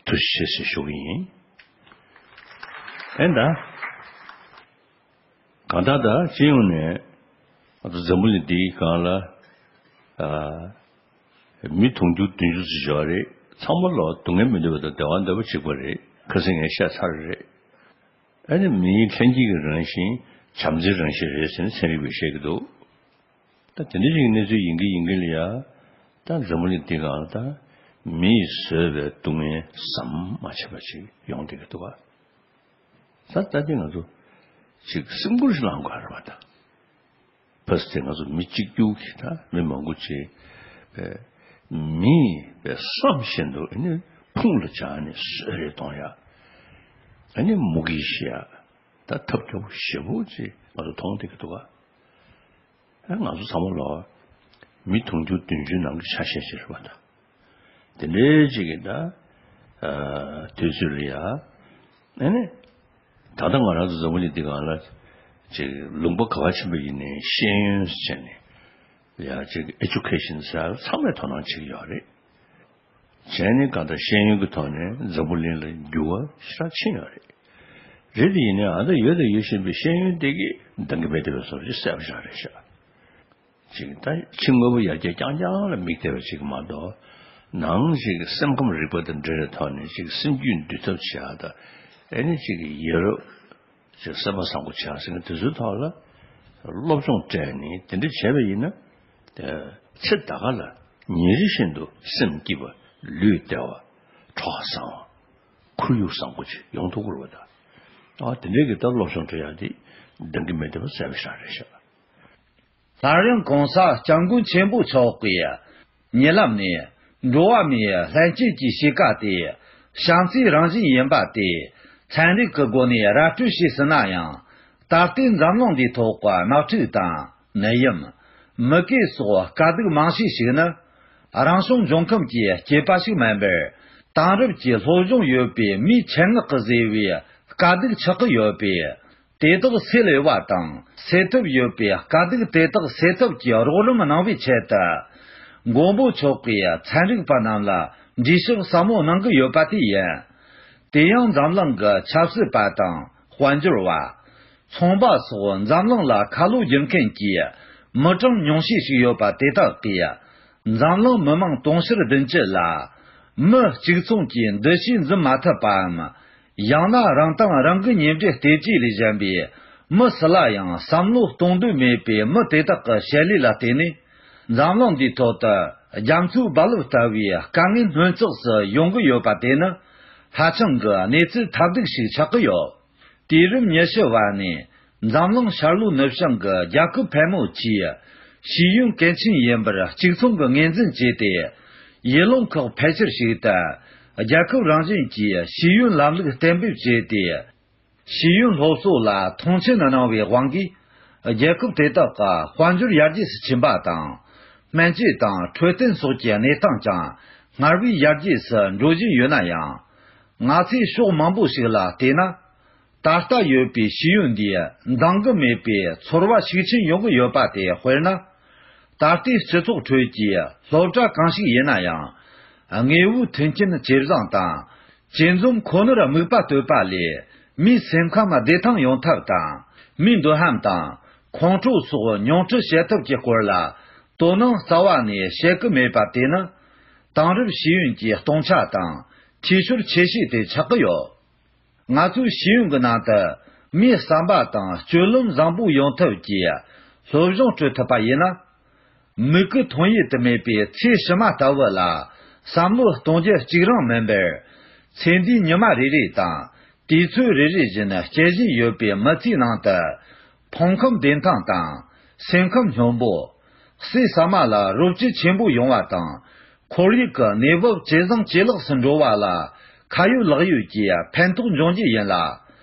ཐུགས་རྗེ་ཆེ་ཞེས་ཞུ་གི་ཡིན། ཨེ་ད། གང་ལྟར་ད་སྤྱི་ཡོངས་ནས་ང་ཚོ་འཛམ་བུ་གླིང་འདིའི་སྒང་ལ་ཨ་མི་དུང་ཕྱུར་བདུན་ཅུ་ཙམ་ཡོད་རེད། ཚང་མ་ལ་སྡུག་བསྔལ་མི་འདོད་པ་དང་བདེ་བ་འདོད་པ་གཅིག་པ་རེད། ཁ་སང་ངས་བཤད་ཚར་རེད། ཨ་ནི་མིའི་ལྷན་སྐྱེས་ཀྱི་རང་བཞིན་བྱམས་བརྩེའི་རང་བཞིན་རེད་ཟེར་ནས་ཚན་རིག་པས་བཤད་ཀྱི་འདུག་ད་དེ་འདྲ་ཞིག་གི་གནས་ཚུལ་ཡིན་གྱི་ཡིན་གྱི་ལ་ཡ། ད་འཛམ་བུ་གླིང་འདི་སྒང་ལ་ད་མིས་བཟོས་པའི་སྡུག་བསྔལ་ཟམ་མ་ཆད་པ་ཅིག་ཡོང་བསྡད་ཀྱི་འདུག་ག་ད་ལྟ་དེ་ང་ཚོ་ཅིག་སེམས་ཁུར་ཞིག་བླང་དགོས་རེད་པ། ད་ཕ་སི་དེ་ང་ཚོ་མི་གཅིག་གྱུར་གྱི་ད་མི་མང་པོ་ཅིག་པའི་མིས་པའི་བསམ་བཞིན་དུ་ཨ་ནི་ཕུང་ལ་སྦྱར་ནས་གསོད་རེས་གཏོང་ཡ། ཨ་ནི་མུ་གེ་ཤི་ཡ། ད་ཐབས་སྐྱོ་པོ་ཞེ་པོ་ཅིག་ང་ཚོ་མཐོང་བསྡད་ཀྱི་འདུག་ག་ཨ་ང་ཚོ་ཚང་མ་ལོ་མི་དུང་ཕྱུར་བདུན་ཅུའི་ནང་གི་ཆ་ཤས་ཤིག་རེད་པ་ད། དེ་འདྲའི་ཅིག་གི་ད་ཨ་དུས་ཚོད་ལ་ཡ། ཨ་ནི་ད་ལྟ་ང་རང་ཚོ་འཛམ་བུ་གླིང་འདི་སྒང་ལ་ ཅིག་ལུང་པ་ག་བ་ཕྱིན་པ་ཡིན་ནའི་ཤེས་ཡོན་ཟེར་ནས་ཡ་ཅིག་ཨེ་ཌུ་ཀེ་ཤན་ཟེར་ཚང་མས་དོ་སྣང་བྱེད་ཀྱི་ཡོད་རེད། བྱས་ནས་གང་ལྟར་ཤེས་ཡོན་གྱི་ཐོག་ནས་འཛམ་བུ་གླིང་ལ་འགྱུར་བ་ཞེ་དྲག་ཕྱིན་ཡོད་རེད། རེད་དེ་ཡིན་ནའི་ཨ་ད་ཡོད་དང་ཡོད་བཞིན་པའི་ཤེས་ཡོན་དེ་གིས་འདང་གི་མེད་བསྡད་པའི་བཟོ་འདྲ་གསལ་པོ་ཞིག་རེད་ཤག་ཅིག་ད་ཕྱི་དངོས་པོ་ཡར་རྒྱས་རྐྱང་རྐྱང་ལ་དམིགས་བསྡད་པ་ཅིག་མ་གཏོགས། ནང་ཞིག་སེམས་ཁམས་རིག་པ་དང་འབྲེལ་བའི་ཐོག་ནས་ཅིག་སེམས་རྒྱུད་འདུལ་ཐབས་བྱེད་ཡ་དང་། ཨེ་ནི་ཅིག་ཡ་རབས་ཅིག་སེམས་པ་བཟང་པོ་བྱེད་ཡ་ཟེར་མཁན་དེ་ཚོའི་ཐོག་ལ་སློབ་སྦྱོང་སྤྲད་ནས་དེ་འདྲ་བྱས་པ་ཡིན་ན། ཚེ་འདི་ག་ལ་ཉིན་རེ་བཞིན་དུ་སེམས་སྐྱིད་པ། ལུས་བདེ་བ། གྲོགས་བཟང་བ། ཁོར་ཡུག་བཟང་པོ་ཅིག་ཡོང་ཐུབ་ཀྱི་རེད་པ། ད་ཨ་དེ་འདྲའི་གི་ད་སློབ་སྦྱོང་སྤྲད་ཡ་དེ་འདང་གི་མེད་བསྡད་པ་གསལ་པོ་ཞིག་རེད་ཤག་སླར་ཡང་གོང་ས་སྐྱབས་མགོན་ཆེན་པོ་མཆོག་གིས་ཉེ་ལམ་ནས་འགྲོ་བ་མིའི་ལྷན་སྐྱེས་ཀྱི་གཤིས་ཀ་དེ་བྱམས་བརྩེའི་རང་བཞིན་ཡིན་པ་དེ་ཚན་རིག་གི་སྒོ་ནས་ར་སྤྲོད་བྱས་ཟིན་ན་ཡང་། ད་ལྟའི་འཛམ་གླིང་འདིའི་ཐོག་གི་དམག་འཁྲུག་དང་ནད་ཡམས། མུ་གེ་སོགས་དཀའ་སྡུག་མང་ཤོས་ཤིག་ནི། རང་བྱུང་འབྱུང་ཁམས་ཀྱི་སྐྱེས་པ་ཞིག་མིན་པར། དེང་རབས་ཀྱི་སློབ་སྦྱོང་ཡོད་པའི་མིའི་ཆེད་མངགས་ཀྱིས་བཟོས་པའི་དཀའ་སྡུག་ཆགས་ཀྱི་ཡོད་པས། དེ་དག་སེལ་འོས་པ་དང་སེལ་ཐབས་ཡོད་པའི་དཀའ་སྡུག་དེ་དག་སེལ་ཐབས་ཀྱི་རོགས་རམ་གནང་བའི་ཆེད་དུ། མགོན་པོ་མཆོག་གིས་ཚན་རིག་པ་རྣམས་ལ་འགྲེལ་བཤད་ཟབ་མོ་གནང་གི་ཡོད་པ་དེ་ཡིན། དེ་ཡང་འཛམ་གླིང་གི་ཆབ་སྲིད་པ་དང་དཔལ་འབྱོར་བ། ཚོང་པ་སོགས་འཛམ་གླིང་ལ་ཁ་ལོ་བསྒྱུར་མཁན་གྱི་མི་གྲངས་ཉུང་ཤས་ཤིག་ཡོད་པ་དེ་དག་གིས། འཛམ་གླིང་མི་མང་དུང་ཕྱུར་བདུན་ཅུ་ལ་མི་གཅིག་མཚུངས་ཀྱི་འདུ་ཤེས་འཛིན་མ་ཐུབ་པའམ། ཡང་ན་རང་དང་རང་གི་གཉེན་འབྲེལ་བལྟས་བཅོས་ལས་གཞན་པའི་མི་སུ་ལ་ཡང་བསམ་བློ་གཏོང་འདོད་མེད་པའི་མི་དེ་དག་གི་བཤད་ལས་ལ་བརྟེན་ནས། འཛམ་གླིང་འདིའི་ཐོག་ཏུ་རྒྱ་མཚོའི་རྦ་རླབས་ལྟ་བུའི་དཀའ་ངལ་སྣོན་བཙོག་སུ་ཡོང་གི་ཡོད་པ་དེ་ནི་ཧ་ཅང་གི་གནས་ཚུལ་ཐབས་སྡུག་ཞིག་ཆགས་ཀྱི་ཡོད། དུས་རབས་ཉི་ཤུ་བ་ནས་འཛམ་གླིང་ཤར་ལྷོ་ནུབ་བྱང་གི་རྒྱལ་ཁབ་ཕལ་མོ་ཆེས་ཤེས་ཡོན་གལ་ཆེན་ཡིན་པར་གཅིག་མཚུངས་ཀྱི་ངོས་འཛིན་བྱས་ཏེ། ཡུལ་ལུང་ཁག་ཕལ་ཆེར་ཞིག་ཏུ་རྒྱལ་ཁབ་རང་བཞིན་གྱིས་ཤེས་ཡོན་ལམ་ལུགས་གཏན་འབེབས་བྱས་ཏེ། ཤེས་ཡོན་སློབ་གསོ་ལ་མཐོང་ཆེན་གནང་བའི་དབང་གིས། རྒྱལ་ཁབ་དེ་དག་གི་དཔལ་འབྱོར་ཡར་རྒྱས་སུ་ཕྱིན་པ་དང་། སྨན་བཅོས་དང་འཕྲོད་བསྟེན་སོགས་ཀྱི་གནས་སྟངས་ཀྱང་སྔར་བས་ཡར་རྒྱས་སུ་འགྲོ་བཞིན་ཡོད་ན་ཡང་། ང་ཚོས་ཕྱོགས་མང་པོ་ཞིག་ལ་བལྟས་ན། ད་ལྟ་ཡོད་པའི་ཤེས་ཡོན་འདིས་འདང་གི་མེད་པའི་ཚོར་བ་ཤུགས་ཆེན་ཡོང་གི་ཡོད་པ་དེ། དཔེར་ན། ད་ལྟའི་སྤྱི་ཚོགས་ཁྲོད་ཀྱི་སློབ་གྲྭ་གང་ཞིག་ཡིན་ན་ཡང་། དངོས་པོའི་མཐུན་རྐྱེན་ཇེ་བཟང་དང་། ཇེ་འཛོམས་ཁོ་ནར་དམིགས་པ་གཏོད་པ་ལས། མིའི་སེམས་ཁམས་བདེ་ཐང་ཡོང་ཐབས་དང་། མིའི་འདོད་ཧམ་དང་། ཁོང་ཁྲོ་སོགས་ཉུང་འཕྲི་བྱེད་ཐབས་ཀྱི་སྐོར་ལ། དོ་སྣང་རྩ་བ་ནས་བྱེད་ཀྱི་མེད་པ་དེ་ནི། དེང་རབས་ཤེས་ཡོན་གྱི་སྟོང་ཆ་དང་། འཐུས་ཤོར་ཆེ་ཤོས་དེ་ཆགས་ཀྱི་ཡོད། ང་ཚོའི་ཤེས་ཡོན་གྱི་ནང་དུ་མིའི་བསམ་པ་དང་སྤྱོད་ལམ་བཟང་པོ་ཡོང་ཐབས་ཀྱི་སློབ་སྦྱོང་སྤྲོད་ཐུབ་པ་ཡིན་ན། མིག་གིས་མཐོང་ཡུལ་དུ་མེད་པའི་ཚེ་ཕྱི་མ་ལྟ་བུ་ལ་བསམ་བློ་གཏོང་རྒྱུ་གཅིག་རང་མིན་པར། ཚེ་འདིའི་ཉི་མ་རེ་རེ་དང་དུས་ཚོད་རེ་རེ་བཞིན་སྐྱེལ་བཞིན་ཡོད་པའི་མི་ཚེའི་ནང་དུ། ཕུང་ཁམས་བདེ་ཐང་དང་སེམས་ཁམས་སྙོམས་པོ། ཟས་ཟ་མ་ལ་རོ་བཅུད་ཆེན་པོ་ཡོང་བ་དང་། ཁོར་ཡུག་གི་གནས་བབ་ཇེ་བཟང་ཇེ་ལེགས་སུ་འགྲོ་བ་ལ་ཁ་ཡོད་ལག་ཡོད་ཀྱི་ཕན་ཐོགས་འབྱུང་རྒྱུ་ཡིན་ལ།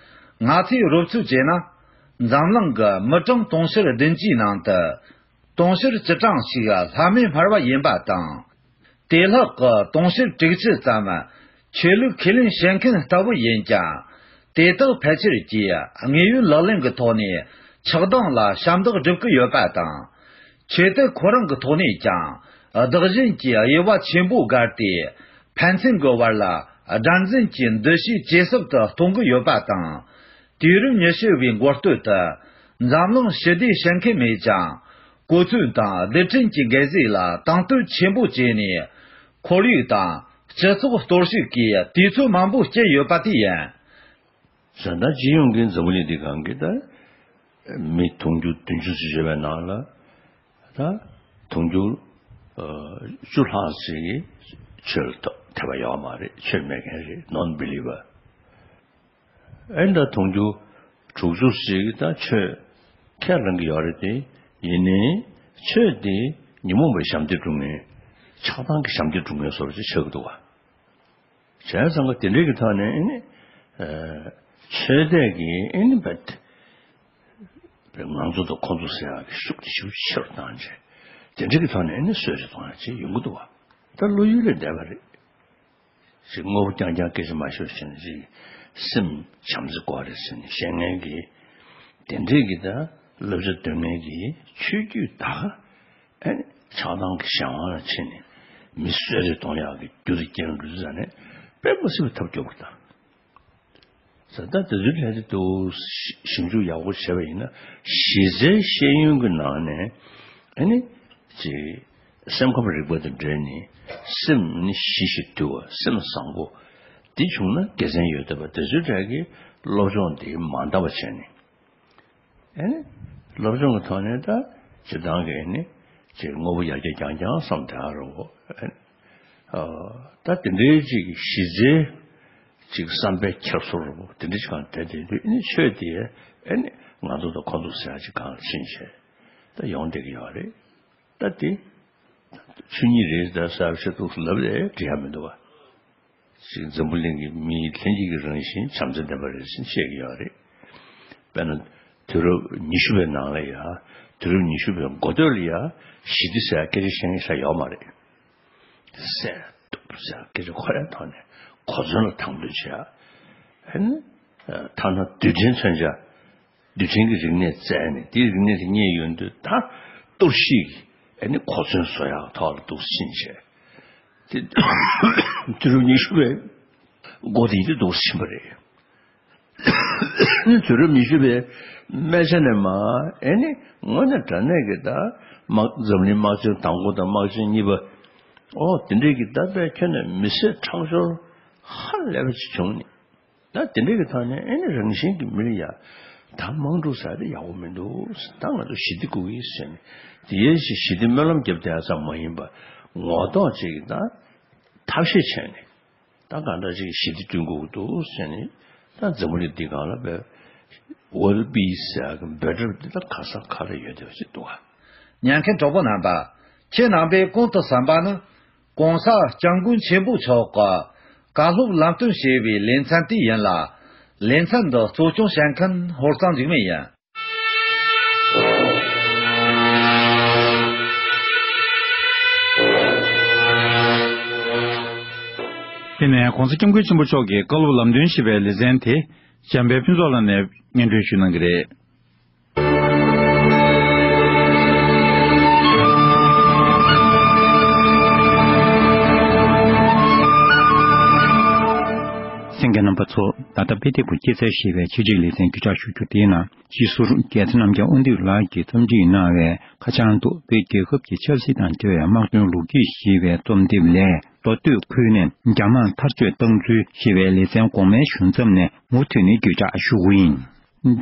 ང་ཚོས་རོབ་ཚུགས་བྱས་ན། འཛམ་གླིང་གི་མི་གྲངས་དུང་ཕྱུར་བདུན་ཅུའི་ནང་དུ། དུང་ཕྱུར་བཅུ་གྲངས་ཤིག་ལྷ་མེད་སྨྲ་བ་ཡིན་པ་དང་། དེ་ལྷག་གི་དུང་ཕྱུར་དྲུག་ཅུ་ཙམ་ཆོས་ལུགས་ཁས་ལེན་བྱེད་མཁན་ལྟ་བུ་ཡིན་ཀྱང་། དེ་དག་ཕལ་ཆེར་གྱིས་དངོས་ཡོད་ལག་ལེན་གྱི་ཐོག་ནས་ཆགས་སྡང་ལ་ཞབས་འདེགས་སྒྲུབ་ཀྱི་ཡོད་པ་དང་། ཆོས་དད་ཁོ་རང་གི་ཐོག་ནས་ཀྱང་བདག་གཞན་གྱི་དབྱེ་བ་ཆེན་པོ་བགར་ཏེ། ཕན་ཚུན་གྱི་བར་ལ་དགྲར་འཛིན་གྱི་འདུ་ཤེས་ཇེ་ཟབ་ཏུ་གཏོང་གི་ཡོད་པ་དང་། དུས་རབས་ཉི་ཤུ་བའི་འགོ་སྟོད་དུ། འཛམ་གླིང་ཞི་བདེ་བྱེད་མཁན་མེད་ཀྱང་། གོ་མཚོན་དང་རྡུལ་ཕྲན་གྱི་འགད་རྫས་ལ་དང་དོད་ཆེན་པོ་བྱས་ནས། ཁོར་ཡུག་དང་སྤྱི་ཚོགས་གཏོར་བཤིག་གིས་དུས་ཚོད་མང་པོ་སྐྱེལ་ཡོད་པ་དེ་ཡིན། བཟའ་ཟླ་སྤྱི་ཡོངས་ཀྱི་འཛམ་བུ་གླིང་འདི་སྒང་གི་ད་མི་དུང་ཕྱུར་བདུན་ཅུ་ཙམ་ཡོད་པའི་ནང་ལ། ད་དུང་ཕྱུར་བཅུ་ལྷག་ཅིག་གིས་ཆོས་ལ་དད་པ་ཡོད་མ་རེད། ཆོས་མེད་མཁན་རེད། non believer། ཨེ་འདྲ་དུང་ཕྱུར་དྲུག་ཅུ་ཞིག་ད་ཆོས་ཁས་བླངས་ཀྱི་ཡོད་རེད་དེ། ཡིན་ནའི་ཆོས་དེ་ཉོན་མོངས་པའི་ཞབས་འདེགས་སྒྲུབ་མཁན། ཆགས་སྡང་གི་ཞབས་འདེགས་སྒྲུབ་མཁན་བཟོ་འདྲ་ཅིག་ཆགས་ཀྱི་འདུག་བ། བྱས་ཙང་ཀ་དེ་འདྲའི་གི་ཐོག་ནས་ཨེ་ནི། ཆོས་དད་ཀྱི་ཨེ་ནི་བེད། ང་ཚོ་དང་ཁོ་ཚོ་ཟེར་ཡག་གི་ཤུགས་དེ་ཞེ་པོ་ཆེ་རུ་བཏང་བྱས། དེ་འདྲའི་གི་ཐོག་ནས་ཨེ་ནི་གསོད་རེས་གཏོང་ཡག་ཅིག་ཡོང་གི་འདུག་བ། ད་བློ་ཡུལ་ལས་འདས་པ་རེད། ཅིག་དངོས་པོ་རྐྱང་རྐྱང་སྐད་ཆ་མ་ཤོད་བྱས་ནས་ཅིག་སེམས་བྱམས་བརྩེ་དགོས་རེད་ཟེར་ནས་བཤད་མཁན་གྱི་ དེ་འདྲས་ཀྱི་ད་བསླབ་བྱ་འདོན་མཁན་གྱི་ཆོས་བརྒྱུད་ད་ག་ཨེ་ནི་ཆགས་སྡང་གི་གཞན་དབང་ལ་ཕྱིན་ནས་མི་གསོད་རེས་གཏོང་ཡག་གི་རྒྱུ་དེ་རྐྱེན་འགྲོ་ཙ་ནས་དཔེ་མ་སྲིད་པའི་ཐབས་སྐྱོ་པོ་དང་། ས་ད་དེ་ཚོའི་གྲས་དེ་དུ་ཞིབ་འཇུག་ཡག་པོ་བྱས་པ་ཡིན་ན་གཞི་རྩའི་ཤེས་ཡོན་གྱི་ནང་ནས་ཨེ་ནི་ཅིག་སེམས་ཁམས་རིག་པ་དང་འབྲེལ་ནས་སེམས་ནི་ཞི་ཞིང་དུལ་བ་སེམས་བཟང་པོ་འདི་བྱུང་ན་དགེ་མཚན་ཡོད་བསྡད་པ་དེ་ཚོའི་གྲས་ཀྱི་སློབ་སྦྱོང་འདི་མ་འདའ་བ་བྱས་ནས། ཨེ་ནི། སློབ་སྦྱོང་གི་ཐོག་ནས་ད་སྤྱིར་བཏང་གི་ཨེ་ནི། ཅིག་དངོས་པོ་ཡར་རྒྱས་རྐྱང་རྐྱང་བསམ་དེ་ཨ་རོ། ཨེ་ནི། ཨ། ད་དེ་འདྲའི་ཅིག་གཞི་རྩའི་ཅིག་བསམ་པའི་འཁྱེར་སོ་རོ་དེ་འདྲ་ཅིག་གང་དེ་དེ་དུས་ཨེ་ནི་ཆོས་དེ་ཨེ་ནི་ང་ཚོ་དང་ཁོ་ཚོ་ཟེར་ཡ་ཅིག་གང་ལ་ཕྱིན་བྱས་ད་ཡོང་བསྡད་ཀྱི་ཡོད་རེད། ད་དེ། ཆོས་ཉིད་རེད་ད་ཟེར་བྱས་འདུག་ལབ་རེད་འགྲིག་ཡ་མི་འདུག་བ། ཅིག་འཛམ་བུ་གླིང་གི་མི་ལྷན་སྐྱེས་ཀྱི་རང་བཞིན་བྱམས་བརྩེ་ལྡན་པ་རེད་ཟེར་བཤད་ཀྱི་ཡོད་རེད། དཔེར་ན་དུས་རབས་ཉི་ཤུ་པའི་ནང་ལ་ཡ། དུས་རབས་ཉི་ཤུ་པའི་འགོ་སྟོད་ལ་ཡ། ཞི་བདེ་ཟེར་སྐད་ཆ་བཤད་མཁན་ཞིག་ཡོད་མ་རེད། སེམས་སྡུག་ཟེར་སྐད་ཆ་ཁོ་རའི་ཐོག་ནས་གོ་མཚོན་ལ་དང་དོད་བྱས། ཨ་ནི། ཐ་ན་རྡུལ་ཕྲན་མཚོན་ཆ། རྡུལ་ཕྲན་གྱི་རིག་གནས་བཙལ་ནས་དེའི་རིག་གནས་དེ་རྙེད་ཡོང་དུས་ད་གཏོར་བཤིག་གི་ཨ་ནི་གོ་མཚོན་བཟོ་ཡག་ཐོག་ལ་འདུག་ཕྱིན་བྱས། དེ་དུས་རབས་ཉི་ཤུ་པའི་འགོ་དེ་ཡིན་དུས་འདུག་ཕྱིན་པ་རེད། དུས་རབས་ཉི་ཤུ་པའི་སྨད་ཆ་ནས་མ་ཨེ་ནི་དངོས་གནས་དྲང་གནས་ཀྱི་ད་དམག་འཛམ་གླིང་དམག་ཆེན་དང་པོ་དང་དམག་ཆེན་གཉིས་པ་ཨོ་དེ་འདྲས་ཀྱི་ད་དཔེ་ཁྱོན་ནས་མི་བསད་ཁྲག་སྦྱོར་ཧ་ལས་པ་ཅིག་བྱུང་ནས། ད་དེ་འདྲའི་གི་ཐོག་ནས་ཨེ་ནི་རང་བཞིན་གྱི་མི་ལ་ཡ། ད་དམག་འཁྲུག་ཟེར་དེ་ཡག་པོ་མི་འདུག་ད་ང་ཚོ་ཞི་བདེ་དགོས་ཀྱི་ཟེར་ནས། དེ་ཡས་ཞི་བདེ་སྨོན་ལམ་བརྒྱབ་བསྡད་ཡ་ཙམ་མ་ཡིན་པ། ངོ་ཐོག་ཅིག་གི་ད་ཐབས་ཤེས་བྱས་ནས། ད་གང་འདྲ་ཅིག་ཞི་བདེ་བསྐྲུན་དགོས་ཀྱི་འདུག་ཟེར་ནས། ད་འཛམ་བུ་གླིང་འདི་སྒང་ལ་བས། World Peace ཟེར་གི་འབོད་སྒྲ་འདི་ད་ག་ས་ག་ལ་ཡོད་བསྡད་པ་ཅིག་འདུག་ག་ཉན་མཁན་གྲོགས་པོ་རྣམ་པ། ཁྱེད་རྣམ་པས་གོང་དུ་གསན་པ་ནི། ྋགོང་ས་ྋསྐྱབས་མགོན་ཆེན་པོ་མཆོག་གི་བཀའ་སློབ་ལམ་སྟོན་ཞེས་པའི་ལེ་ཚན་དེ་ཡིན་ལ། ལེ་ཚན་འདི་གཙོ་སྐྱོང་བྱེད་མཁན་ཧོར་གཙང་འཇིགས་མེད་ཡིན། དེ་ནས་ྋགོང་ས་ྋསྐྱབས་མགོན་ཆེན་པོ་མཆོག་གི་བཀའ་སློབ་ལམ་སྟོན་ཞེས་པའི་ལེ་ཚན་དེ་འཇམ་དཔལ་ཕུན་ཚོགས་ལགས་ནས་སྙན་སྒྲོན་ཞུ་གནང་གི་རེད། གསན་མཁན་རྣམ་པ་ཚོ། ད་ལྟ་དཔེ་དེབ་ཀྱི་སྐྱེད་ཚལ་ཞེས་པའི་ཆེད་སྒྲིག་ལེ་ཚན་བརྒྱུད་བསྒྲགས་ཞུ་རྒྱུ་དེའི་ནང་སྤྱི་ཟུར་རྒྱལ་མཚན་རྣམ་རྒྱལ་དབང་འདུས་ལགས་ཀྱིས་རྩོམ་སྒྲིག་གནང་བའི་ཁ་བྱང་དུ་བོད་རྒྱལ་ཁབ་ཀྱི་ཆབ་སྲིད་དང་འབྲེལ་བའི་དམག་དོན་ལོ་རྒྱུས་ཞེས་པའི་རྩོམ་དེབ་ལས། མདོ་སྟོད་ཁུལ་ནས་རྒྱ་དམག་མཐར་སྐྱོད་བཏང་ཚུལ་ཞེས་པའི་ལེ་ཚན་གོང་མའི་ཞུ་མཚམས་ནས་མུ་མཐུད་ནས་བརྒྱུད་བསྒྲགས་ཞུ་གི་ཡིན།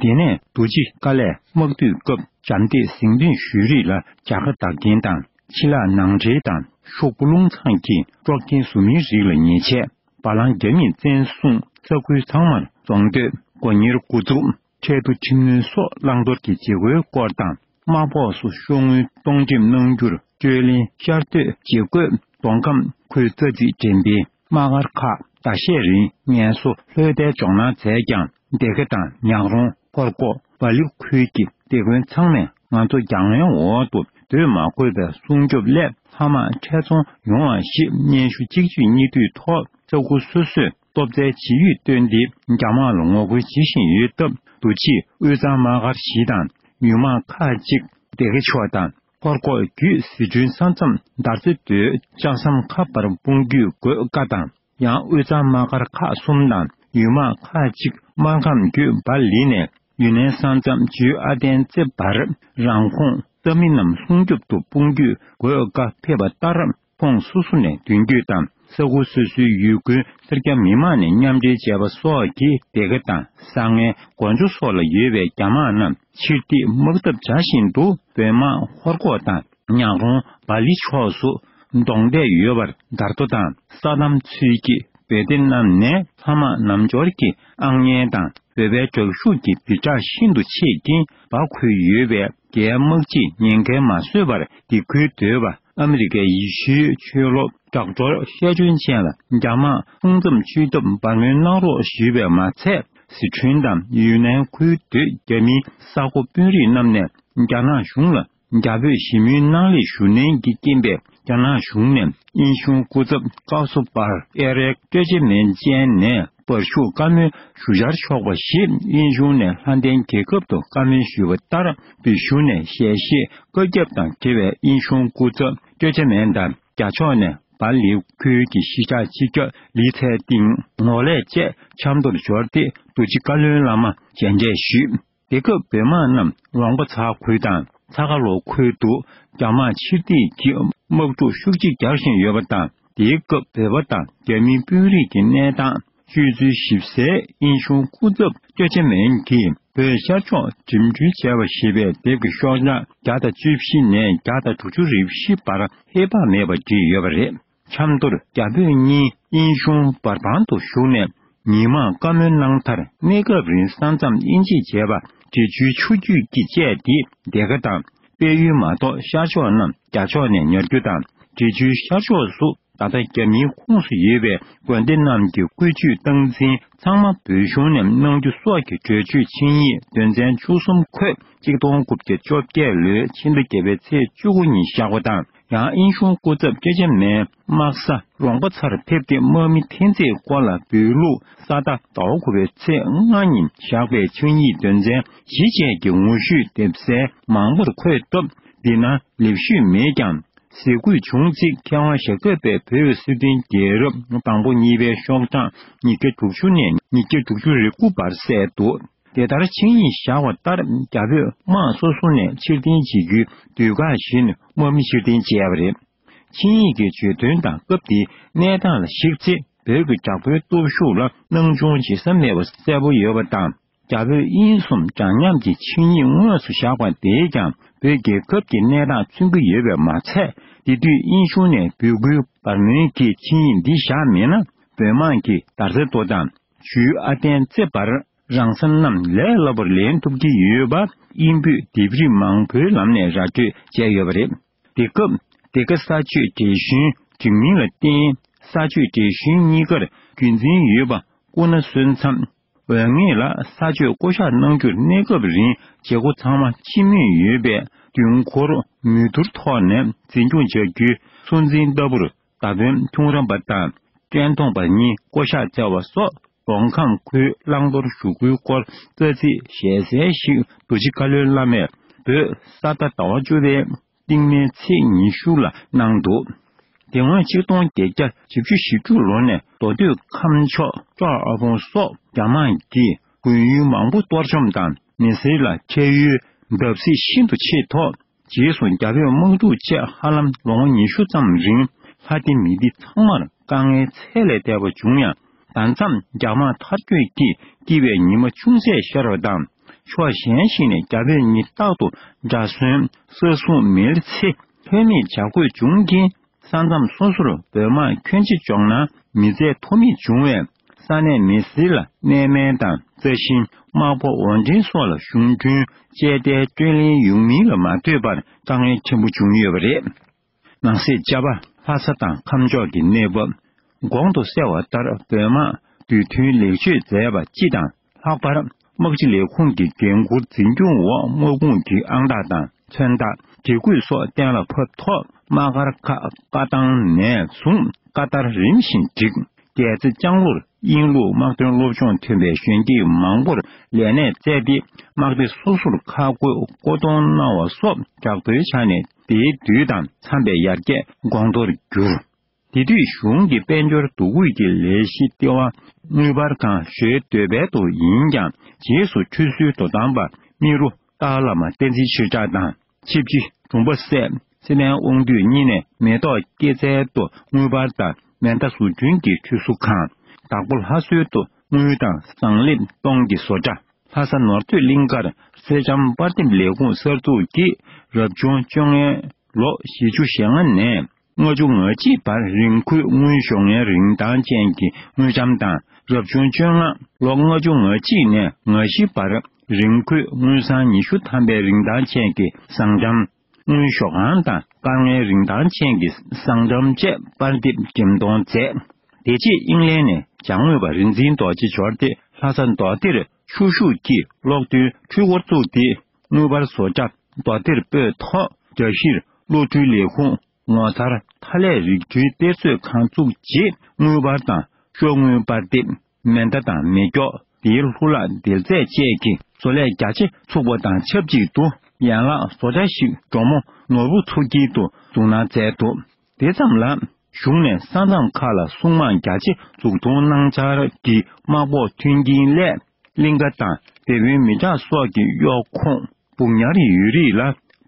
དེ་ནས་རྡོ་རྗེ་དཀའ་ལས་དམག་དུས་སྐབས་འཇམ་ཐད་ཟིང་ཐུན་བཞུད་རིས་ལ་རྒྱ་ཁ་བདག་རྐྱེན་དང་ཕྱི་ལག་ནང་འདྲེན་དང་ཤོག་བུ་རླུང་ཚང་གིས་དཀྲོག་རྐྱེན་བཟོ་མིའི་རིགས་ལ་ཉེས་ཆད། བ་ལང་རྒྱ་མིས་བཙན་བཟུང་ས་ཁུལ་ཚང་མར་རྫོང་སྡོད་སྒོ་གཉེར་འགོ་འཛུགས་ཁྲལ་བསྡུ་ཁྲིམས་གནོན་སོགས་བླང་དོར་གྱི་བྱེད་སྒོའི་སྐོར་དང་། དམག་ཕོགས་སུ་ཤོག་དངུལ་གཏོང་ཁྲིམས་གནང་རྒྱུར་སྤྱོད་གླེང་བསྐྱར་ཟློས་བྱེད་དགོས། མདོ་ཁམས་ཁུལ་རྩ་རྩིས་འགྲེམས་སྤེལ་དམག་སྒར་ཁག་ཟླ་ཤས་རིང་ངལ་གསོ་ལྷོད་ལྡན་འཇོག་གནང་མཛད་ཀྱང་སྡེ་དགེ་དང་ཉག་རོང་ཁོར་ཀོ་བ་ལི་ཁུལ་གྱི་སྡེ་དགོན་ཚང་མས་ང་ཚོ་རྒྱ་ངན་འོག་ཏུ་སྡོད་མ་དགོས་པའི་སྲུང་སྐྱོབ་སླད་ལྷ་དམག་ཁྲལ་ཚོང་ཡོང་བ་ཞེས་སྙན་ཞུ་གཅིག་གཅིག་གཉིས་མཐུད་ཐོག་ས་ཁུལ་སོ་སོས་སྟོབས་རྩལ་ཇི་ཡོད་བཏོན་ཏེ་རྒྱ་དམག་ལ་ངོ་རྒོལ་བྱེད་བཞིན་ཡོད་སྟབས། རྡོ་རྗེ་དབུས་གཙང་དམག་སྒར་བཞི་དང་ཡུལ་དམག་ཁག་ཅིག་སྡེ་དགེ་ཕྱོགས་དང་ཁོར་ཀོ་བརྒྱུད་ཟི་ཁྲོན་ས་མཚམས་དར་རྩེ་མདོའི་ལྕགས་ཟམ་ཁ་བར་དཔུང་རྒྱུད་བགོས་ཀ་དང་། ཡང་དབུས་གཙང་དམག་སྒར་ཁག་གསུམ་དང་ཡུལ་དམག་ཁག་ཅིག་སྨར་ཁམས་བརྒྱུད་སྦ་ལི་ནས་ཡུན་ནན་ས་མཚམས་ཇུའུ་ཨ་ཏན་རྩེ་བར་རང་ཁོངས་ས་མི་རྣམས་སྲུང་སྐྱོབ་ཏུ་དཔུང་རྒྱུད་བགོས་ཀ་ཕེབས་པ་ལྟར། ཁོངས་སོ་སོ་ནས་མདུན་སྐྱོད་དང་ས་ཁུལ་སོ་སོའི་ཡུལ་དགོན་སེར་སྐྱ་མི་མང་ནས་མཉམ་འབྲེལ་བྱས་པ་སོགས་ཀྱིས་སྡེ་དགེ་དང་བསང་ལྔའི་གོ་འཇོ་སོགས་ལ་ཡོད་པའི་རྒྱ་དམག་རྣམས་ཕྱིར་ཐེག་དམག་འཐབ་བྱ་བཞིན་དུ་བོད་དམག་ཧོར་ཁོག་དང་ཉག་རོང་སྦ་ལི་ཕྱོགས་སུ་གདོང་གཏད་ཡོད་པར་དར་མདོ་དང་ས་དམ་ཚུལ་གྱིས་བོད་སྡེ་རྣམས་ནས་ལྷ་དམག་རྣམ་འབྱོར་གྱི་ཨང་བརྙན་དང་བོད་པའི་དྲག་ཤུགས་ཀྱི་དྲིལ་བསྒྲགས་ཤིན་ཏུ་ཆེ་རྐྱེན་སྦ་ཁུལ་ཡོད་པའི་རྒྱའི་དམག་སྤྱིས་ཉེན་ཁའི་མ་བཟོད་པར་སྡེ་ཁུལ་སྡོད་པ། ཨ་མི་རི་ཀའི་ཡེ་ཤུའི་ཆོས་ལུགས་ལྡོག་ཕྱོགས་ཤར་བྱོན་ཅན་ལ་རྒྱ་དམག་དཔུང་མཚམས་བཅུད་ཐབས་འབར་མོན་གནང་རོགས་ཞུས་པས་མ་ཚད། ཟི་ཁྲོན་དང་ཡུན་ནན་ཁུལ་སྡོད་རྒྱ་མིའི་ས་ཁོ་དཔོན་རིགས་རྣམས་ནས་རྒྱ་ནག་གཞུང་ལ་ རྒྱ་བོད་ཞི་མོལ་གནང་ལེགས་ཞུ་ནན་གྱི་རྐྱེན་པས། རྒྱ་ནག་གཞུང་ནས་དབྱིན་གཞུང་སྐུ་ཚབ་ཀའོ་སུ་པར་ཨེ་རེག་ཀྲེ་ཅེ་མེན་ཅན་ནས་པར་ཤུགས་བཀའ་མོལ་ཞུ་འཆར་ཆོག་པ་ཞིག་དབྱིན་གཞུང་ནས་ལྷ་ལྡན་རྒྱལ་ཁབ་ཏུ་བཀའ་མོལ་ཞུས་པ་ལྟར། བོད་གཞུང་ནས་ཞལ་བཞེས་བཀའ་ཁྱབ་དང་འབྲེལ་བའི་དབྱིན་གཞུང་སྐུ་ཚབ་ཀྲེ་ཅེ་མེན་དང་། རྒྱ་ཕྱོགས་ནས་བཱ་ལི་ཁུལ་གྱི་གཞིས་ཆགས་སྤྱི་ཁྱབ་ལི་ཚའེ་ཏིང་ངོ་ལས་བཅས་ཆབ་མདོར་འབྱོར་ཏེ། རྡོ་རྗེ་བཀའ་བློན་བླ་མ་མཇལ་འཕྲད་ཞུས། དེ་སྐབས་བོད་དམག་རྣམས་ལུང་པ་ཚ་ཁུལ་དང་ཚ་ཁ་ལོ་ཁུལ་དུ་རྒྱ་དམག་ཕྱིར་འཐེན་གྱི་དམག་འཁྲུག་ཤུགས་ཆེ་རྒྱག་བཞིན་ཡོད་པ་དང་། དེའི་སྐབས་བོད་པ་དང་རྒྱ་མི་དཔོན་རིགས་ཀྱི་གནས་སྟངས་སྤྱོད་ཚུལ་ཞིབ་གསལ་དབྱིན་གཞུང་སྐུ་ཚབ་ཀྲེ་ཅེ་མེན་གྱིས་བོད་ཤར་ཕྱོགས་འགྲིམ་འགྲུལ་བྱས་པ་ཞེས་པའི་དེབ་ཀྱི་ཤོག་བྱང་བརྒྱ་དང་བཅུ་བཞི་ནས་བརྒྱ་དང་དྲུག་ཅུ་རེ་བཞི་བར་ཧེ་བག་མེད་པར་བྲིས་ཡོད་པ་རེད། ཆབ་མདོར་རྒྱ་བོད་གཉིས་དབྱིན་གཞུང་བར་དཔང་དུ་ཞུགས་ནས། མི་མང་བཀའ་མོལ་གནང་མཐར། གནས་སྐབས་རིང་ས་མཚམས་དབྱེ་འབྱེད་བྱས་པ། འབྲི་ཆུའི་ཆུ་རྒྱུད་ཀྱི་བཅད་དེ་སྡེ་དགེ་དང་དཔལ་ཡུལ་མ་གཏོགས་ཤར་ཕྱོགས་རྣམས་རྒྱ་ཕྱོགས་ནས་ཉར་རྒྱུ་དང་། འབྲི་ཆུའི་ཤར་ཕྱོགས་སུ་ད་ལྟ་རྒྱ་མིའི་ཁོངས་སུ་ཡོད་པའི་དགོན་སྡེ་རྣམས་ཀྱི་བཀོད་ཇུས་སྟངས་འཛིན་ཚང་མ་བོད་གཞུང་ནས་གནང་རྒྱུ་སོགས་ཀྱི་གྲོས་ཆོད་ཆིངས་ཡིག་དོན་ཚན་བཅུ་གསུམ་འཁོད། གཅིག་སྟོང་དགུ་བརྒྱ་བཅོ་བརྒྱད་ལོའི་ཕྱི་ཟླ་བརྒྱད་པའི་ཚེས་བཅུ་དགུ་ཉིན་བཞག་པ་དང་། ཡང་དབྱིན་གཞུང་སྐུ་ཚབ་ཀྲེ་ཅེ་མེན་དམག་ས་རོང་པ་ཚར་ཕེབས་ཏེ། དམག་མི་འཐེན་རྩོད་སྐོར་ལ་བོད་ལུགས་ས་ཟླ་ཟླ་བ་དགུ་པའི་ཚེས་ལྔ་ཉིན་བཞག་པའི་ཆིངས་ཡིག་དོན་ཚན་བཞི་བཅས་ཀྱི་ངོ་བཤུས་དེབ་གསལ་མང་པོར་འཁོད་སྟབས། འདི་ན་ལེགས་ཤོས་མེད་ཀྱང་། ཟས་གོས་བྱུང་ཚིག་མཁས་དབང་ཞྭ་སྒབ་པས་བོད་སྲིད་དོན་རྒྱལ་རབས་དང་པོ་གཉིས་པའི་ཤོག་གྲངས་ཉིས་བརྒྱ་དྲུག་ཅུ་ནས་ཉིས་བརྒྱ་དྲུག་ཅུ་རེ་དགུ་བར་གསལ་འདུག་དེ་ལྟར་ཆིངས་ཡིག་བཞག་པ་ལྟར། རྒྱ་བོད་དམག་སོ་སོ་ནས་ཕྱིར་འཐེན་བྱེད་རྒྱུའི་དུས་བཀག་བཞིན་དམག་མི་ཕྱིར་འཐེན་བྱས་པ་རེད། ཆིངས་ཡིག་གི་བརྗོད་དོན་དང་སྐབས་དེའི་གནས་སྟངས་ལ་གཞིགས་ཚེ། བོད་ཀྱི་དྲག་པོའི་སྟོབས་ཤུགས་ལ་སྣང་ཆུང་བྱེད་ས་མེད་པ་གསལ་པོ་ཡོད་པ་དང་། རྒྱ་བོད་དབྱིན་གསུམ་འདྲ་མཉམ་གྱི་ཆིངས་ཡིག་དངོས་སུ་བཞག་པ་དེས་ཀྱང་། བོད་རྒྱལ་ཁབ་ཀྱི་གནས་སྟངས་མཚོན་གྱི་ཡོད་པས་མ་ཚད། དེ་དུས་དབྱིན་གཞུང་ནས་འབོད་སྐུལ་བར་མོན་གྱི་ཆིངས་ཡིག་འདི་བཞག་མེད་ན། བོད་དམག་གིས་དར་ས་རྡོ་དང་ཇུའུ་ཨ་ཏན་རྩེ་བར་རང་ས་རྣམས་ལས་སླ་པོར་ལེན་ཐུབ་ཀྱི་ཡོད་པ། དབྱིན་བོད་ལྡེབས་རིས་མང་པོའི་ལམ་ནས་ར་སྤྲོད་བྱས་ཡོད་པ་རེད། དེ་སྐབས་དེ་ག་ས་ཆོས་འགྲེལ་གཞུང་འགྲིག་མིན་ལ་བརྟེན། ས་ཆོས་འགྲེལ་གཞུང་གཉིས་ཀར་རྒྱུན་འཛིན་ཡོད་པ་སྐུ་ན་གསོན་མཚམས། འོས་ངེས་ལ་ས་ཆོས་བསྐོ་བཞག་གནང་རྒྱུར་གནས་སྐབས་རིང་བྱེད་སྒོ་ཚང་མ་སྤྱི་མོས་ཡོད་པས། མདུན་སྐོར་མོས་བསྡུར་ཐོག་ནས་འཛིན་སྐྱོང་བྱ་རྒྱུའི་སྲུང་འཛིན་ལྟ་བུར། མདའ་དཔོན་ཁྱུང་ར་པ་དང་བཀྲས་མཐོང་པ་གཉིས་བསྐོ་བཞག་བྱ་བ་སོགས། རོང་ཁམས་ཁུལ་བླང་དོར་ཞུ་སྐུལ་སྐོར་རྩ་ཚིག་ཞལ་གསལ་ཞིག་རྡོ་རྗེ་བཀའ་བློན་བླ་མས་བོད་ས་ཟླ་ཟླ་བ་བཅུ་པའི་སྟིང་མའི་ཚེས་ཉི་ཤུ་ལ་གནང་འདུག་དེ་སྔོན་ཆིག་སྟོང་བརྒྱད་བརྒྱ་བཞི་བཅུ་ཞེ་དྲུག་ལོ་ནས་མདོ་སྟོད་ཁམས་ཕྱོགས་ཀྲོའུ་ཨ་ཕུང་སོགས་རྒྱ་དམག་གིས་དགོན་ཡུལ་མང་པོ་གཏོར་བཅོམ་དང་མི་སེར་ལ་ཁྱེར་ཡུལ་བརྡབ་གསིག་ཤིན་ཏུ་ཆེ་ཐོག་རྗེས་སུ་རྒྱ་བོད་དམག་འཁྲུག་བཅས་ཧ་ལམ་ལོ་ངོ་ཉི་ཤུ་ཙམ་རིང་ལྷ་སྡེ་མི་སྡེ་ཚང་མར་དཀའ་ངལ་ཚད་ལས་འདས་པ་བྱུང་ཡང་། ད་མཚམས་རྒྱ་དམག་མཐར་སྐྱོད་ཀྱིས་སྐྱིད་པའི་ཉི་མ་ཅུང་ཟད་ཤར་བ་དང་། ཕྱོགས་གཞན་ཞིག་ནས་རྒྱ་བོད་གཉིས་རྟག་ཏུ་འདྲ་གསོན་ས་སྲུང་མེལ་ཚེ་ལྷོད་མེད་བྱ་དགོས་བྱུང་རྐྱེན། ས་མཚམས་སོ་སོར་བོད་དམག་ཁྱོན་ཆེ་འཇོག་ན་མི་ཚད་ཐོགས་མེད་བྱུང་བས། ས་གནས་མི་སེར་ལ་གནས་མལ་དང་རྩྭ་ཤིང་། དམག་དཔུང་འོར་འདྲེན་སོགས་ལ་གཞུང་གྲོན་བཅད་ལྟའི་སྤྲོད་ལེན་ཡོང་མིན་ལ་མ་ལྟོས་པར་དཀའ་ངལ་ཆེན་པོ་བྱུང་ཡོད་པ་རེད། ནང་གསེས་བཅའ་བ། ལྷ་ས་དང་ཁམས་ཕྱོགས་ཀྱི་གནས་བབ། གོང་དུ་གསལ་བ་ལྟར་བོད་དམག་དུས་མཐུན་ལེགས་བཅོས་མཛད་པ་སྤྱི་དང་། ལྷག་པར་དམག་སྤྱི་ལས་ཁུངས་ཀྱི་འགན་འཁུར་འཛིན་སྐྱོང་འོག་དམག་དཔུང་གི་ཨང་རྟགས་དང་མཚོན་རྟགས། འབྲི་གུས་སོགས་གཏན་ལ་ཕབ་ཐོག་དམག་སྒར་ཁག་བཀའ་ཐང་ནས་བཟུང་བཀའ་ལྟར་རིམ་བཞིན་བསྒྲིགས། རྒྱལ་རྩེ་ལྕང་ལོར་དབྱིན་ལུགས་དམག་དོན་སློབ་སྦྱོང་ཐོན་པའི་གཞོན་སྐྱེས་མང་པོར་ལས་གནས་བསྩལ་ཏེ། དམག་སྡེ་སོ་སོར་ཁག་བགོས་བསྐོ་གཏོང་གནང་བ་སོགས་དྲག་པོའི་ཆ་ནས་དེའི་དུས་དང་འཚམས་པའི་ཡར་རྒྱས་གོང་མཐོར་གྱུར། དེ་དུས་གཞུང་གི་དཔལ་འབྱོར་འདུ་འགོད་ཀྱི་ལས་གཞི་ལྟེ་བ་དངུལ་འབར་ཁང་ཞོལ་འདོད་པལ་དུ་ཡིན་ཀྱང་། རྗེས་སུ་ཁྲུས་གསོལ་དུ་བཏང་བ་རྨེ་རུ་སྟག་བླ་མ་བསྟན་འཛིན་ཆོས་གྲགས་དང་། ཆིབས་སྤྱི་འབྲོང་པ་སྲས་སེ་བན་དབང་འདུས་གཉིས་ནས་མེ་ཏོག་སྐྱེད་ཚལ་དུ་དངུལ་འབར་དང་མེ་མདའ་བཟོ་སྐྲུན་གྱི་ཁྲུས་གསོལ་ཁང་། དྭགས་པོ་ལྷ་གསོལ་དུ་དངུལ་དང་ཟངས་ལེབ་སྟོང་གི་བཟོ་གྲྭ། ལྷ་ས་ནོར་སྟོད་གླིང་ཁར་སེར་ལྕམ་པར་འདེབས་ལས་ཁུངས་གསར་འཛུགས་ཀྱིས་རབ་བྱུང་བཅོ་ལྔའི་ལོ་བཞི་བཅུ་ཞེ་ལྔ་ནས་ལྔ་བཅུ་ང་གཅིག་བར་རིན་ཁུལ་དངུལ་ཞོགས་ངན་རིན་ཐང་ཅན་གྱི་དངུལ་ལྕམ་དང་། རབ་བྱུང་བཅོ་ལྔ་ལོ་ལྔ་བཅུ་ང་གཅིག་ནས་ང་བཞི་བར་རིན་ཁུལ་དངུལ་སྲང་ཉི་ཤུ་ཐམ་པའི་རིན་ཐང་ཅན་གྱི་ཟངས་ལྕམ། དངུལ་ཞོགས་ཁང་དང་དཀར་ངལ་རིན་ཐང་ཅན་གྱི་ཟངས་ལྕམ་བཅས་པར་འདེབས་འགྲེམས་གཏོང་མཛད། དེ་རྗེས་དབྱིན་ལན་ནས་བྱང་ངོས་པ་རིག་འཛིན་རྡོ་རྗེ་འབྱོར་ཏེ། ལྷ་ས་མདོ་སྡེར་ཆུ་ཤུགས་ཀྱིས་གློག་འདོན་འཕྲུལ་འཁོར་བཙུགས་ཏེ། དངུལ་འབར་བཟོ་གྲྭ་མདོ་སྡེར་སྤོས་ཐོག་གྲྭ་བཞིར་སློབ་ཕྲུག་ལས་ཁུངས། ངོ་མཚར་མཐའ་ཀླས་རིག་འཕྲུལ་གཏེར་མཛོད་ཁང་བཙུགས་རྗེས། དངུལ་འབར་དང་ཤོག་དངུལ་པར་དེབ། མེ་མདའ་དང་མེ་སྒྱོགས། དེའི་ལྷུ་ལག་འདེབས་རྫས་བཅས་ཀྱི་བཟོ་ལས་རྒྱ་ཆེ་ཚུགས་པ་དང་ཆབས་ཅིག་ཏུ། ཡན་ལག་བཟོ་གྲྭ་ཞིག་གྲོ་མོ་ནོར་བུ་མཚོ་དཀྱིལ་དུ་འཛུགས་གནང་མཛད་འདུག་དེ་ཙམ་ལ། གཞུང་ནས་ས་མཚམས་ཁག་ལ་སྲུང་དམག་རྒྱ་ཆེ་འཛུགས་གཏོང་གནང་འཆར་གྱི་དམག་དཔུང་མཐུན་རྐྱེན་སླད། གླིང་ག་དང་དེད་དཔོན་མི་དྲག་སོགས་ཀྱི་གཡོག་ཁོངས་སྦུག་ཉར་ཡུལ་རིགས་ལ་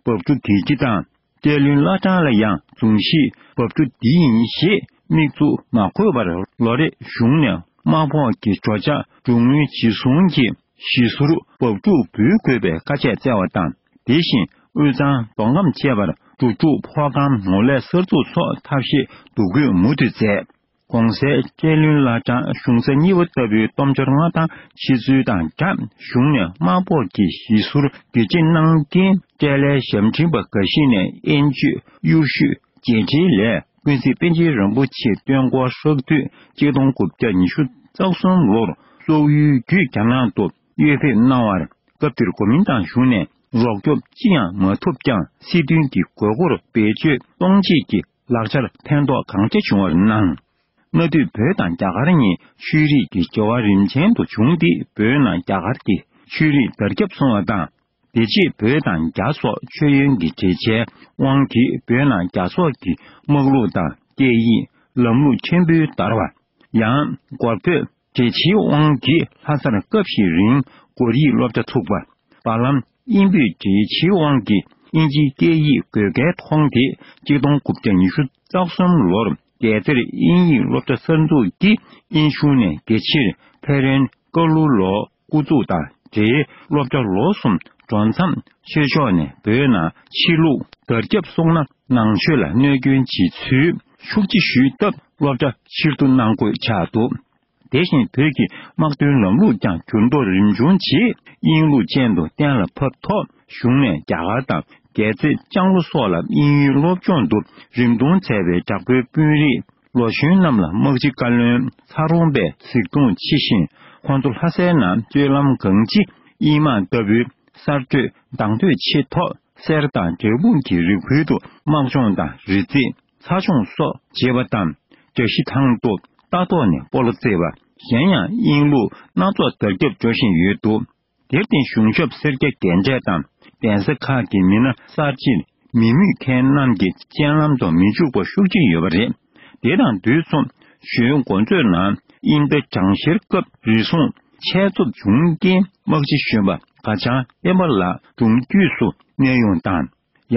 བབས་ཕྲུག་དེ་གྱི་དང་། བཀྲས་ལྷུན་བླ་བྲང་ལ་ཡང་འཛུམ་ཞིག་བབས་ཕྲུག་འདི་ཡིན་ཞེས་དམིགས་འཛུགས་མ་འཁོད་པར། ལོ་རེ་གཞུང་ནས་དམག་དཔུང་གི་འབྱོར་ཆ་གྲོན་དངུལ་ཇི་བཟུང་གིས་གཞིས་ཟུར་བབས་ཕྲུག་འབུལ་དགོས་པའི་བཀའ་ཆད་བསྩལ་བ་དང་། དེ་བཞིན་དབུས་གཙང་མདོ་ཁམས་བཅས་པར་འབྲུ་དྲུག་ཕོ་སྐམ་ནོར་ལས་གསར་འཛུགས་སོགས་ཐབས་ཤེས་འདུ་འགོད་མུ་མཐུད་མཛད། གོང་གསལ་བཀྲས་ལྷུན་བླ་བྲང་གཞུང་ས་གཉིས་པ་ལྟ་བུའི་སྟོབས་འབྱོར་མངའ་ཐང་ཕྱིར་ཚུལ་དང་སྦྲགས། གཞུང་ནས་དམག་དཔུང་གི་གཞིས་ཟུར་བེད་སྤྱོད་གནང་མཁན་བཀྲས་ལྷན་ཞབས་འབྲིང་པ་འགའ་ཞིག་ནས་དབྱིན་ཇུས་གཡོ་ཞུས་རྗེས་དྲན་ལས། ཀུན་གཟིགས་པཎ་ཆེན་རིན་པོ་ཆེ་སྟོན་འཁོར་ཧྲག་བསྡུས་གཅིག་སྟོང་དགུ་བརྒྱ་ཉི་ཤུ་རྩ་གསུམ་ལོར་སོག་ཡུལ་བརྒྱུད་རྒྱ་ནག་ཏུ་གཡོལ་ཕེབས་གནང་བར། སྐབས་དེར་གོ་མིན་ཏང་གཞུང་ནས་རོགས་སྐྱོབ་ཅི་ཡང་མ་ཐུབ་ཀྱང་། སྲིད་དོན་གྱི་དགོས་མཁོར་བེད་སྤྱོད་གཏོང་ཆེད་ཀྱི་ལག་ཆར་ཕན་ཐོགས་གང་ཆེ་བྱུང་བར་སྣང་། གནའ་དུས་བོད་དང་རྒྱ་གར་གཉིས་ཆོས་རིག་གི་འབྲེལ་བ་རིམ་ཆེན་དུ་བྱུང་སྟེ། བོད་ནང་རྒྱ་གར་གྱི་ཆོས་རིག་དར་ཁྱབ་སོང་བ་དང་། དེ་རྗེས་བོད་དང་རྒྱ་སོགས་ཆོས་ཡོན་གྱི་འབྲེལ་བྱའི་དབང་གིས། བོད་ནང་རྒྱ་སོག་གི་དམག་ལུགས་དང་སྐད་ཡིག་ལམ་ལུགས་ཆེན་པོའི་དར་བ། ཡང་སྒོར་བོད་འབྲེལ་ཆེའི་དབང་གིས་ལྷ་སར་སྐབས་ཤིག་རིང་སྒོར་ཡིག་སློབ་གྲྭ་ཚུགས་པ། བར་ལམ་དབྱིན་བོད་འབྲེལ་ཆེའི་དབང་གིས་དབྱིན་ཇིའི་སྐད་ཡིག་དགོས་གལ་མཐོང་སྟེ། གཅིག་སྟོང་དགུ་བརྒྱ་ཉི་ཤུ་རྩ་གསུམ་ལོར་རྒྱལ་རྩེར་དབྱིན་ཡིག་སློབ་གྲྭ་གསར་འཛུགས་ཀྱིས། དབྱིན་གཞུང་ནས་དགེ་ཆེར་ཕེ་རོན་ཀ་ལུ་ལོ་སྐུ་གཟུགས་དང་འབྲེལ་སློབ་གྲྭ་ལོ་གསུམ་འགྲོ་མཚམས། ཆོས་ཕྱོགས་ནས་བོད་ནང་ཕྱི་ལུགས་དར་ཁྱབ་སོང་ན། ནང་ཆོས་ལ་གནོད་སྐྱོན་བྱེད་ཚུལ་ཤུགས་ཆེ་ཞུས་སྟབས། སློབ་གྲྭ་ཕྱིར་བསྡུ་གནང་དགོས་ཆགས་འདུག་དེ་བཞིན་བོད་ཀྱི་དམག་དོན་ལམ་ལུགས་ཀྱང་འགྱུར་ལྡོག་རིམ་བྱུང་རྗེས། དབྱིན་ལུགས་ཅན་དུ་གཏན་ལ་ཕབ་ཐོག་གཞུང་ནས་རྒྱ་གར་དང་རྒྱལ་རྩེ་ལྕང་ལོ་སོགས་ལ་དབྱིན་ཡུལ་སློབ་སྦྱོང་དུ་རིམ་གཏོང་མཛད་པའི་དྲག་པོའི་དཔོན་རིགས་ལོ་གཞོན་རྣམས་ལ་དམག་སྤྱི་བཀའ་བློན་ཚ་རོང་པས་གཟིགས་སྐྱོང་ཆེ་ཞིང་། ཁོང་ཚོ་ལྷ་སའི་ནང་སྤྱོད་ལམ་གང་ཅི། དབྱིན་དམག་ལྟ་བུའི་གསར་གཏོད་གདེང་ཐོན་ཆེད་ཐོག་གསེར་དང་འབྲས་སྤུངས་ཀྱི་རི་ཁུལ་དུ་དམག་སྦྱོང་དང་རི་རྩེད། ཚ་སྦྱོང་སོགས་བྱེད་པ་དང་། བཀྲ་ཤིས་ཐང་དུ་ལྟ་ཐོག་ནས་སྤོ་ལོ་རྩེད་པ། གཞན་ཡང་དབྱིན་ལུགས་སྣ་ཚོགས་དར་ཁྱབ་འགྲོ་བཞིན་ཡོད་འདུག་དེར་བརྟེན་གཞུང་ཞབས་སེར་སྐྱ་རྒན་གྲས་དང་གདན་ས་ཁག་གི་མི་སྣ་གསར་བརྗེར་མི་མོས་མཁན་རྣམས་ཀྱི་སྤྱན་ལམ་དུ་མི་འཇུག་པ་ཤུགས་ཆེན་ཡོད་པ་རེད། དེ་དང་དུས་མཚུངས་གཞོན་འགོ་གཙོའི་ནང་དབྱིན་ཟླ་གྲངས་བཤེར་སྐབས་རེ་ཟུང་ཆད་གཏོབ་བྱུང་རྐྱེན། དམག་སྤྱི་གཞོན་པ་སྒ་བྱང་བསྟན་པ་ལགས་དྲུང་འཐུས་སུ་གནས་དབྱུང་དང་།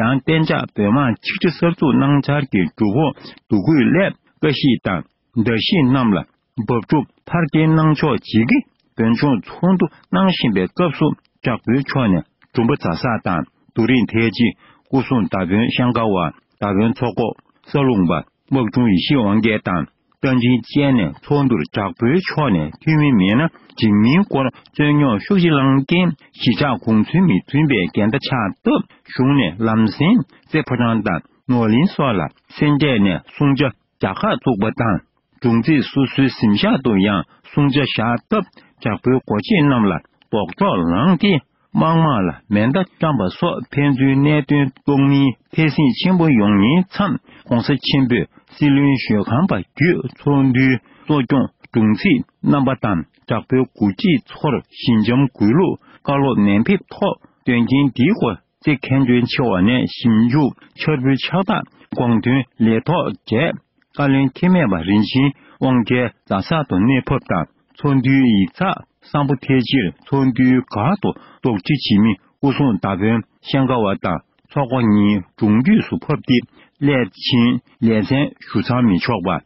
ཡང་གཏན་འཇགས་བོད་དམག་ཆིག་ཁྲི་གསར་འཛུགས་གནང་འཆར་གྱི་སྒྲུབ་ཕུག་འདུ་འགོད་སླད་བཀྲ་ཤིས་དང་། བཀྲ་ཤིས་རྣམས་ལ་འབབ་སྒྲུབ་མཐར་སྐྱེལ་གནང་ཕྱོགས་ཇི་དགེ། བོད་ལྗོངས་ཚོགས་འདུ་གནང་བཞིན་པའི་སྐབས་སུ། དྲག་པོའི་ཕྱོགས་ནས་དྲུང་པ་ཛ་སག་དང་། རྡོ་རིང་ཐའི་ཇི། སྐུ་སྲུང་མདའ་དཔོན་ཤང་ཀ་བ། མདའ་དཔོན་ཚོགས་གོ། ས་ལུང་པ། དམག་དྲུང་ཡེ་ཤེས་དབང་རྒྱལ་དང་། རྟ་མགྲིན་བཅས་ནས་ཚོགས་འདུར་དྲག་པོའི་ཕྱོགས་ནས་འཐུས་མི་མེད་ན། འཇིགས་མིན་སྐོར་རྩོད་རྙོག་ཤུགས་ཆེ་བསླངས་རྐྱེན། གཞིས་ཆགས་གུང་ཚུན་མི་མཐུན་པའི་འགལ་ཟླ་ཆགས་སྟབས། གཞུང་ནས་ལམ་སེང་རྩེ་ཕོ་བྲང་དང་ནོར་གླིང་སོགས་ལ་སེ་འབྲས་ནས་སྲུང་བྱ་རྒྱ་ཁག་བཙུགས་པ་དང་། དྲུང་རྩེ་སོ་སོའི་གཟིམ་ཤག་ཏུ་ཡང་སྲུང་བྱ་བཞག་སྟབས། དྲག་པོའི་འགོ་བྱེད་རྣམས་ལ་ལྡོག་ཕྱོགས་ལངས་ཏེ། དམག་དམངས་ལ་མེ་མདའ་བཀྲམ་པ་སོགས་ཕན་ཚུན་གནད་དོན་རྟོག་མིན་འཐད་སྲིང་ཆེན་པོ་ཡོང་ཉེན་མཚམས། ྋགོང་ས་ཆེན་པོས་སྲིད་བློན་ཞོལ་ཁང་པ་བརྒྱུད་ཚོགས་འདུའི་གཙོ་སྐྱོང་དྲུང་ཆེ་རྣམ་པ་དང་། དྲག་པོའི་འགོ་ཁྲིད་ཚོར་ཞི་འཇམ་གུས་ལུགས་བཀའ་སློབ་ནན་ཕེབས་ཐོག་དོན་རྐྱེན་འདིའི་སྐོར་རྩེ་མཁན་ཆེན་ཆེ་བ་ནས་ཞིབ་འཇུག་འཆར་འབུལ་ཕྱག་རྟགས་དགོངས་དོན་ལས་ཐོག་མཛད། བཀའ་བློན་འཐུས་མི་པ་རིན་ཆེན་དབང་རྒྱལ་ཛ་སག་ཏུ་གནས་ཕབ་དང་། ཚོགས་འདུའི་ཡིག་ཚགས་གསང་ཕུ་ཐེལ་ཕྱིར་ཚོགས་འདུའི་སྒར་དུ་དོགས་འདྲི་བྱེད་མི་སྐུ་སྲུང་མདའ་དཔོན་ཤང་ཀ་བ་དང་ཚོགས་པ་གཉིས་དྲུང་འཐུས་སུ་ཕབ་སྟེ། སླད་ཕྱིན་ལེ་ཚན་ཞུ་ཚར་མི་ཆོག་པ།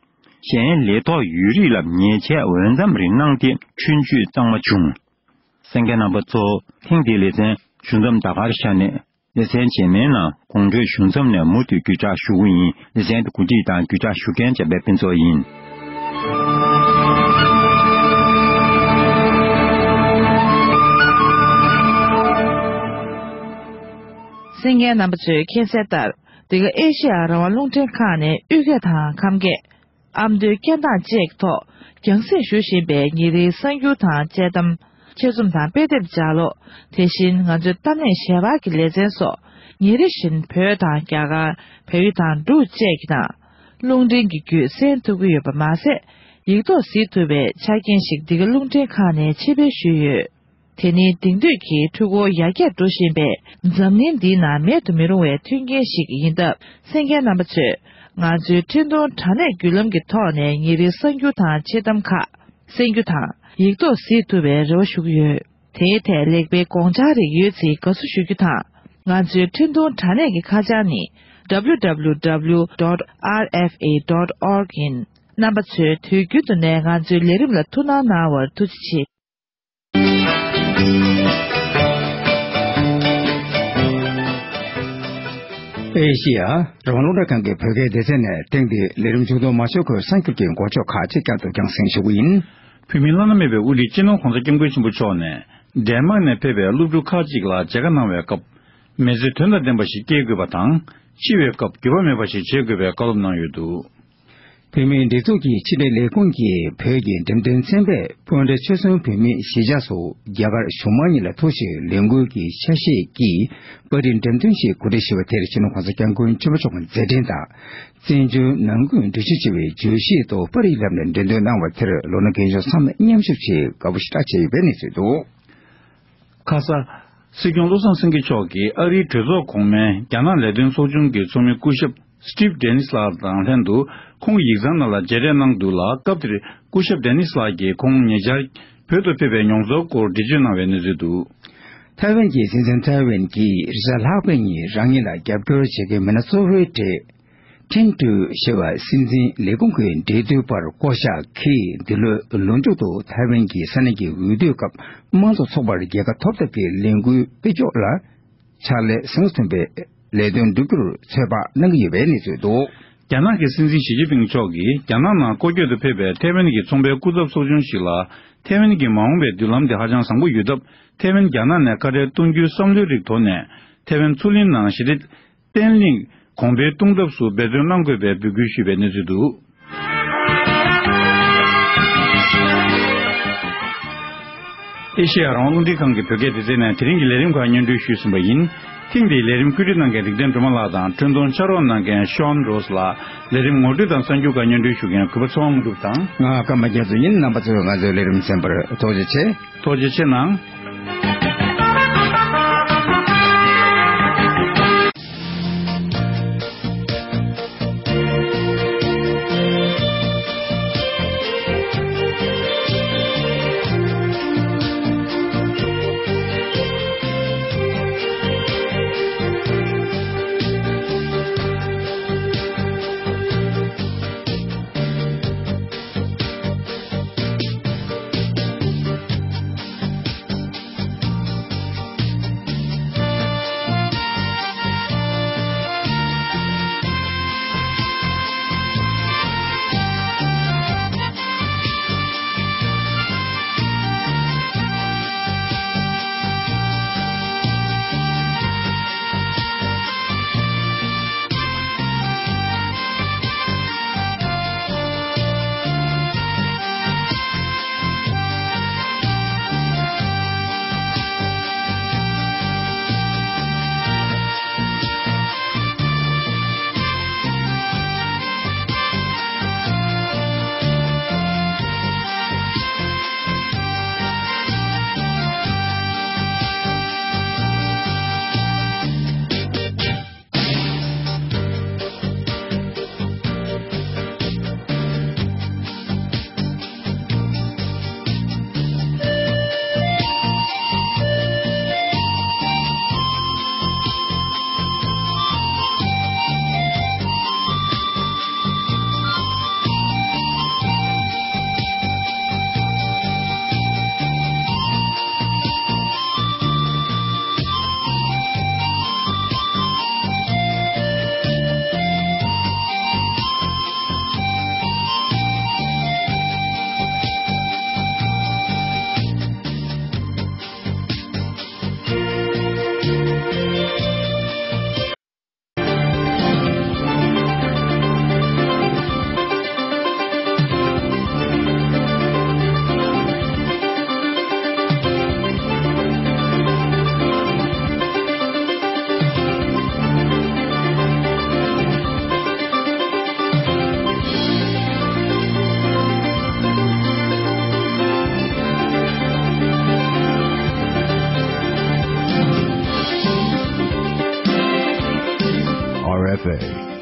གཞན་ལས་ཐོག་ཡོད་རིགས་ལ་ཉེས་ཆད་འོས་འཚམ་རེ་གནང་སྟེ་ཁྲུན་ཆུད་གཙང་མ་བྱུང་། གསན་མཁན་རྣམ་པ་ཚོ། ཐེངས་འདིའི་ལེ་ཚན་ཞུ་མཚམས་ད་གར་བཞག་ནས། ལེ་ཚན་རྗེས་མའི་ནང་གོང་འཕྲོས་ཞུ་མཚམས་ནས་མུ་མཐུད་བརྒྱུད་བསྒྲགས་ཞུ་གི་ཡིན། ལེ་ཚན་འདི་གོ་སྒྲིག་དང་བརྒྱུད་བསྒྲགས་ཞུ་མཁན་འཇམ་དཔལ་ཕུན་ཚོགས་ཡིན། གསན་མཁན་རྣམ་པ་ཚོས་མཁྱེན་གསལ་ལྟར། འདི་ག་ཨེ་ཤེ་ཡ་རང་དབང་རླུང་འཕྲིན་ཁང་ནས་དབུས་སྐད་དང་ཁམས་སྐད། ཨ་མདོའི་སྐད་གདངས་བཅས་ཀྱི་ཐོག་རྒྱང་སྲིང་ཞུ་བཞིན་པའི་ཉིན་རེའི་གསར་འགྱུར་དང་དཔྱད་གཏམ། ཆེད་རྩོམ་དང་དཔེ་དེབ་ལྗགས་ཀློག་དེ་བཞིན་ང་ཚོའི་གཏམ་གླེང་ཞལ་པར་གྱི་ལེ་ཚན་སོགས། ཉིན་རེ་བཞིན་བོད་དང་རྒྱ་གར། བལ་ཡུལ་དང་འབྲུག་བཅས་ཀྱི་ནང་རླུང་འཕྲིན་གྱི་བརྒྱུད་གསན་ཐུབ་ཀྱི་ཡོད་པ་མ་ཟད། ཡིག་ཐོག་གཟིགས་ཐུབ་པའི་ཆ་རྐྱེན་ཞིག་འདི་ག་རླུང་འཕྲིན་ཁང་ནས་ཆེད་སྤེལ་ཞུས་ཡོད། དེ་ནི་དེང་དུས་ཀྱི་འཕྲུལ་འཁོར་ཡར་རྒྱས་འགྲོ་བཞིན་པའི་འཛམ་གླིང་འདིའི་ནང་མེད་དུ་མི་རུང་བའི་མཐུན་རྐྱེན་ཞིག་ཡིན་སྟབས། གསན་མཁན་རྣམ་པ་ཚོས་ང་ཚོའི་འཕྲིན་གཏོང་དྲ་གནས་བརྒྱུད་ལམ་གྱི་ཐོག་ནས་ཉིན་རེའི་གསར་འགྱུར་དང་ཆེད་གཏམ་ཁག་གསན་རྒྱུ་དང་ཡིག་ཐོག་གཟིགས་ཐུབ་པའི་རེ་བ་ཞུ་གི་ཡོད། དེའི་ཐད་ལེགས་སྤེལ་དགོངས་འཆར་རིགས་ཡོད་ཚེ་དགའ་བསུ་ཞུ་རྒྱུ་དང་། ང་ཚོའི་འཕྲིན་གཏོང་དྲ་གནས་ཀྱི་ཁ་བྱང་ནི་www dot rfa dot org ཡིན། རྣམ་པ་ཚོས་དུས་རྒྱུན་དུ་ནས་ང་ཚོའི་ལས་རིམ་ལ་ཐུགས་སྣང་གནང་བར་ཐུགས་རྗེ་ཆེ། ཨེ་ཤེ་ཡ་རང་དབང་རླུང་འཕྲིན་ཁང་གི་བོད་སྐད་སྡེ་ཚན་ནས་ཐེངས་འདིའི་ལས་རིམ་ཆུང་མཐོང་མ་ཤོར་གོ་སྲུང་སྐྱོབ་ཀྱི་འགོ་ཕྱོགས་ཁག་ཅིག་བསྐྱར་དུ་རྒྱང་སྲིང་ཞུ་གི་ཡིན། བོད་མིའི་བླ་ན་མེད་པའི་དབུ་ཁྲིད་སྤྱི་ནོར་༧གོང་ས་༧སྐྱབས་མགོན་ཆེན་པོ་མཆོག་ནས་ཌེན་མཱག་ནས་ཕེབས་པའི་སློབ་ཕྲུག་ཁག་ཅིག་ལ་མཇལ་ཁ་གནང་བའི་སྐབས། མི་ཚེ་དོན་དང་ལྡན་པ་ཞིག་སྐྱེལ་དགོས་པ་དང་། འཆི་བའི་སྐབས་འགྱོད་པ་མེད་པ་ཞིག་བྱེད་དགོས་པའི་བཀའ་སློབ་གནང་ཡོད་འདུག། བོད་མིའི་སྒྲིག་འཛུགས་ཀྱི་ཕྱི་དྲིལ་ལས་ཁུངས་ཀྱིས་བོད་ཀྱི་འགྲེམས་སྟོན་ཚན་པས་སྤོན་ཊ་ཆོལ་གསུམ་བོད་མིའི་གཞིས་ཆགས་སུ་རྒྱ་གར་གཞུང་མང་གཉིས་ལ་ཐུག་བཞིན་ལས་འགུལ་གྱི་ཆ་ཤས་ཀྱིས་པར་རིས་འགྲེམས་སྟོན་ཞིག་གོ་སྒྲིག་ཞུས་པ་དེར་སྤྱི་ནོར་༧གོང་ས་༧སྐྱབས་མགོན་ཆེན་པོ་མཆོག་གི་མཛད་འཕྲིན་དང་། བཙན་བྱོལ་ནང་ཁུལ་འགྲུལ་བཞུད་བྱེད་པའི་བརྗོད་གཞིའི་ཐོག་པར་རིས་བརྒྱབ་ནས་འགྲེམས་སྟོན་གནང་བ་དེར་ལོ་ན་རྒན་གཞོན་ཚང་མས་མཉམ་ཞུགས་བྱས་དགའ་པོ་ཞེ་དྲག་བྱས་ཡོད་པའི་གནས་ཚུལ་འདུག། ཁ་ས། སྲིད་སྐྱོང་བློ་བཟང་སེང་གེ་མཆོག་གིས་ཨ་རིའི་གྲོས་ཚོགས་གོང་མའི་རྒྱ་ནག་ལས་དོན་ཚོགས་ཆུང་གི་ཚོགས་མི་སྐུ་ཞབས་Steve Dennis ལགས་དང་ལྷན་དུ་ཁོང་གི་ཡིག་ཚང་ནང་ལ་མཇལ་འཕྲད་གནང་འདུག་ལ། སྐབས་དེར་སྐུ་ཞབས་Dennis ལགས་ཀྱིས་ཁོང་ཉེ་ཆར་བོད་དུ་ཕེབས་པའི་མྱོང་ཚོར་སྐོར་འགྲེལ་བརྗོད་གནང་བའི་གནས་ཚུལ་འདུག། ཐའེ་ཝན་གྱི་སྲིད་འཛིན་ཐའེ་ཝན་གྱིས་རེས་གཟའ་ལྷག་པའི་ཉིན་རང་ཉིད་ལ་རྒྱབ་སྐྱོར་བྱེད་མཁན་མི་སྣ་གཙོ་བོའི་གྲས། ཁྲིན་ཀྲུའུ་ཞེས་པ་སྲིད་འཛིན་ལས་ཁུངས་ཀྱི་འབྲེལ་མཐུད་པར་བསྐོ་གཞག་གིས་འདི་ལོའི་ལོ་མཇུག་ཏུ་ཐའེ་ཝན་གྱི་ས་གནས་ཀྱི་འོས་བསྡུའི་སྐབས་དམངས་གཙོ་ཚོགས་པར་རྒྱལ་ཁ་ཐོབ་ཐབས་ཀྱི་ལས་འགུལ་སྤེལ་ཕྱོགས་ལ་ཕྱག་ལས་གཟེངས་སུ་ཐོན་པའི་ལས་དོན་བསྒྲུབ་རྒྱུར་ཚོད་དཔག་གནང་གི་ཡོད་པའི་གནས་ཚུལ་འདུག། རྒྱ་ནག་གི་སྲིད་འཛིན་ཞི་ཅིན་ཕིང་མཆོག་གིས་རྒྱ་ནག་ནང་སྐོར་སྐྱོད་དུ་ཕེབས་པའི་ཐའེ་ཝན་གྱི་ཚོང་པའི་སྐུ་ཚབ་ཚོགས་ཆུང་ཞིག་ལ་ཐའེ་ཝན་གྱི་མ་འོངས་པའི་མདུན་ལམ་དེ་ཧ་ཅང་བཟང་པོ་ཡོད་སྟབས། ཐའེ་ཝན་རྒྱ་ནག་ནས་ཁ་བྲལ་གཏོང་རྒྱུའི་བསམ་བློའི་རིགས་དོར་ནས་ཐའེ་ཝན་མཚོ་གླིང་ནང་ཞི་བདེ་བརྟན་ལྷིང་གོང་འཕེལ་གཏོང་ཐབས་སུ་འབད་བརྩོན་གནང་དགོས་པའི་འབོད་སྐུལ་ཞུས་པའི་གནས་ཚུལ་འདུག། ཨེ་ཤེ་ཡ་རང་དབང་རླུང་འཕྲིན་ཁང་གི་བོད་སྐད་སྡེ་ཚན་ནས་དེ་རིང་གི་ལས་རིམ་ཁག་སྙན་སྒྲོན་ཞུས་ཟིན་པ་ཡིན། ཐེངས་འདིའི་ལས་རིམ་བཀོད་སྒྲིག་གནང་མཁན་རིག་ལྡན་སྒྲོལ་མ་ལགས་དང་འཕྲིན་གཏོང་ཕྱག་རོགས་གནང་མཁན་ཤོན་རོས་ལགས། ལས་རིམ་ངོ་སྤྲོད་དང་གསར་འགྱུར་ཁག་སྙན་སྒྲོན་ཞུ་མཁན་གུས་པ་ཚེ་དབང་གྲུབ་དང་། ང་ཀརྨ་རྒྱ་མཚོ་ཡིན། རྣམ་པ་ཚོས་ང་ཚོའི་ལས་རིམ་གསན་པར་ཐུགས་རྗེ་ཆེ། ཐུགས་རྗེ་ཆེ་གནང་།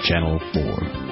Channel four.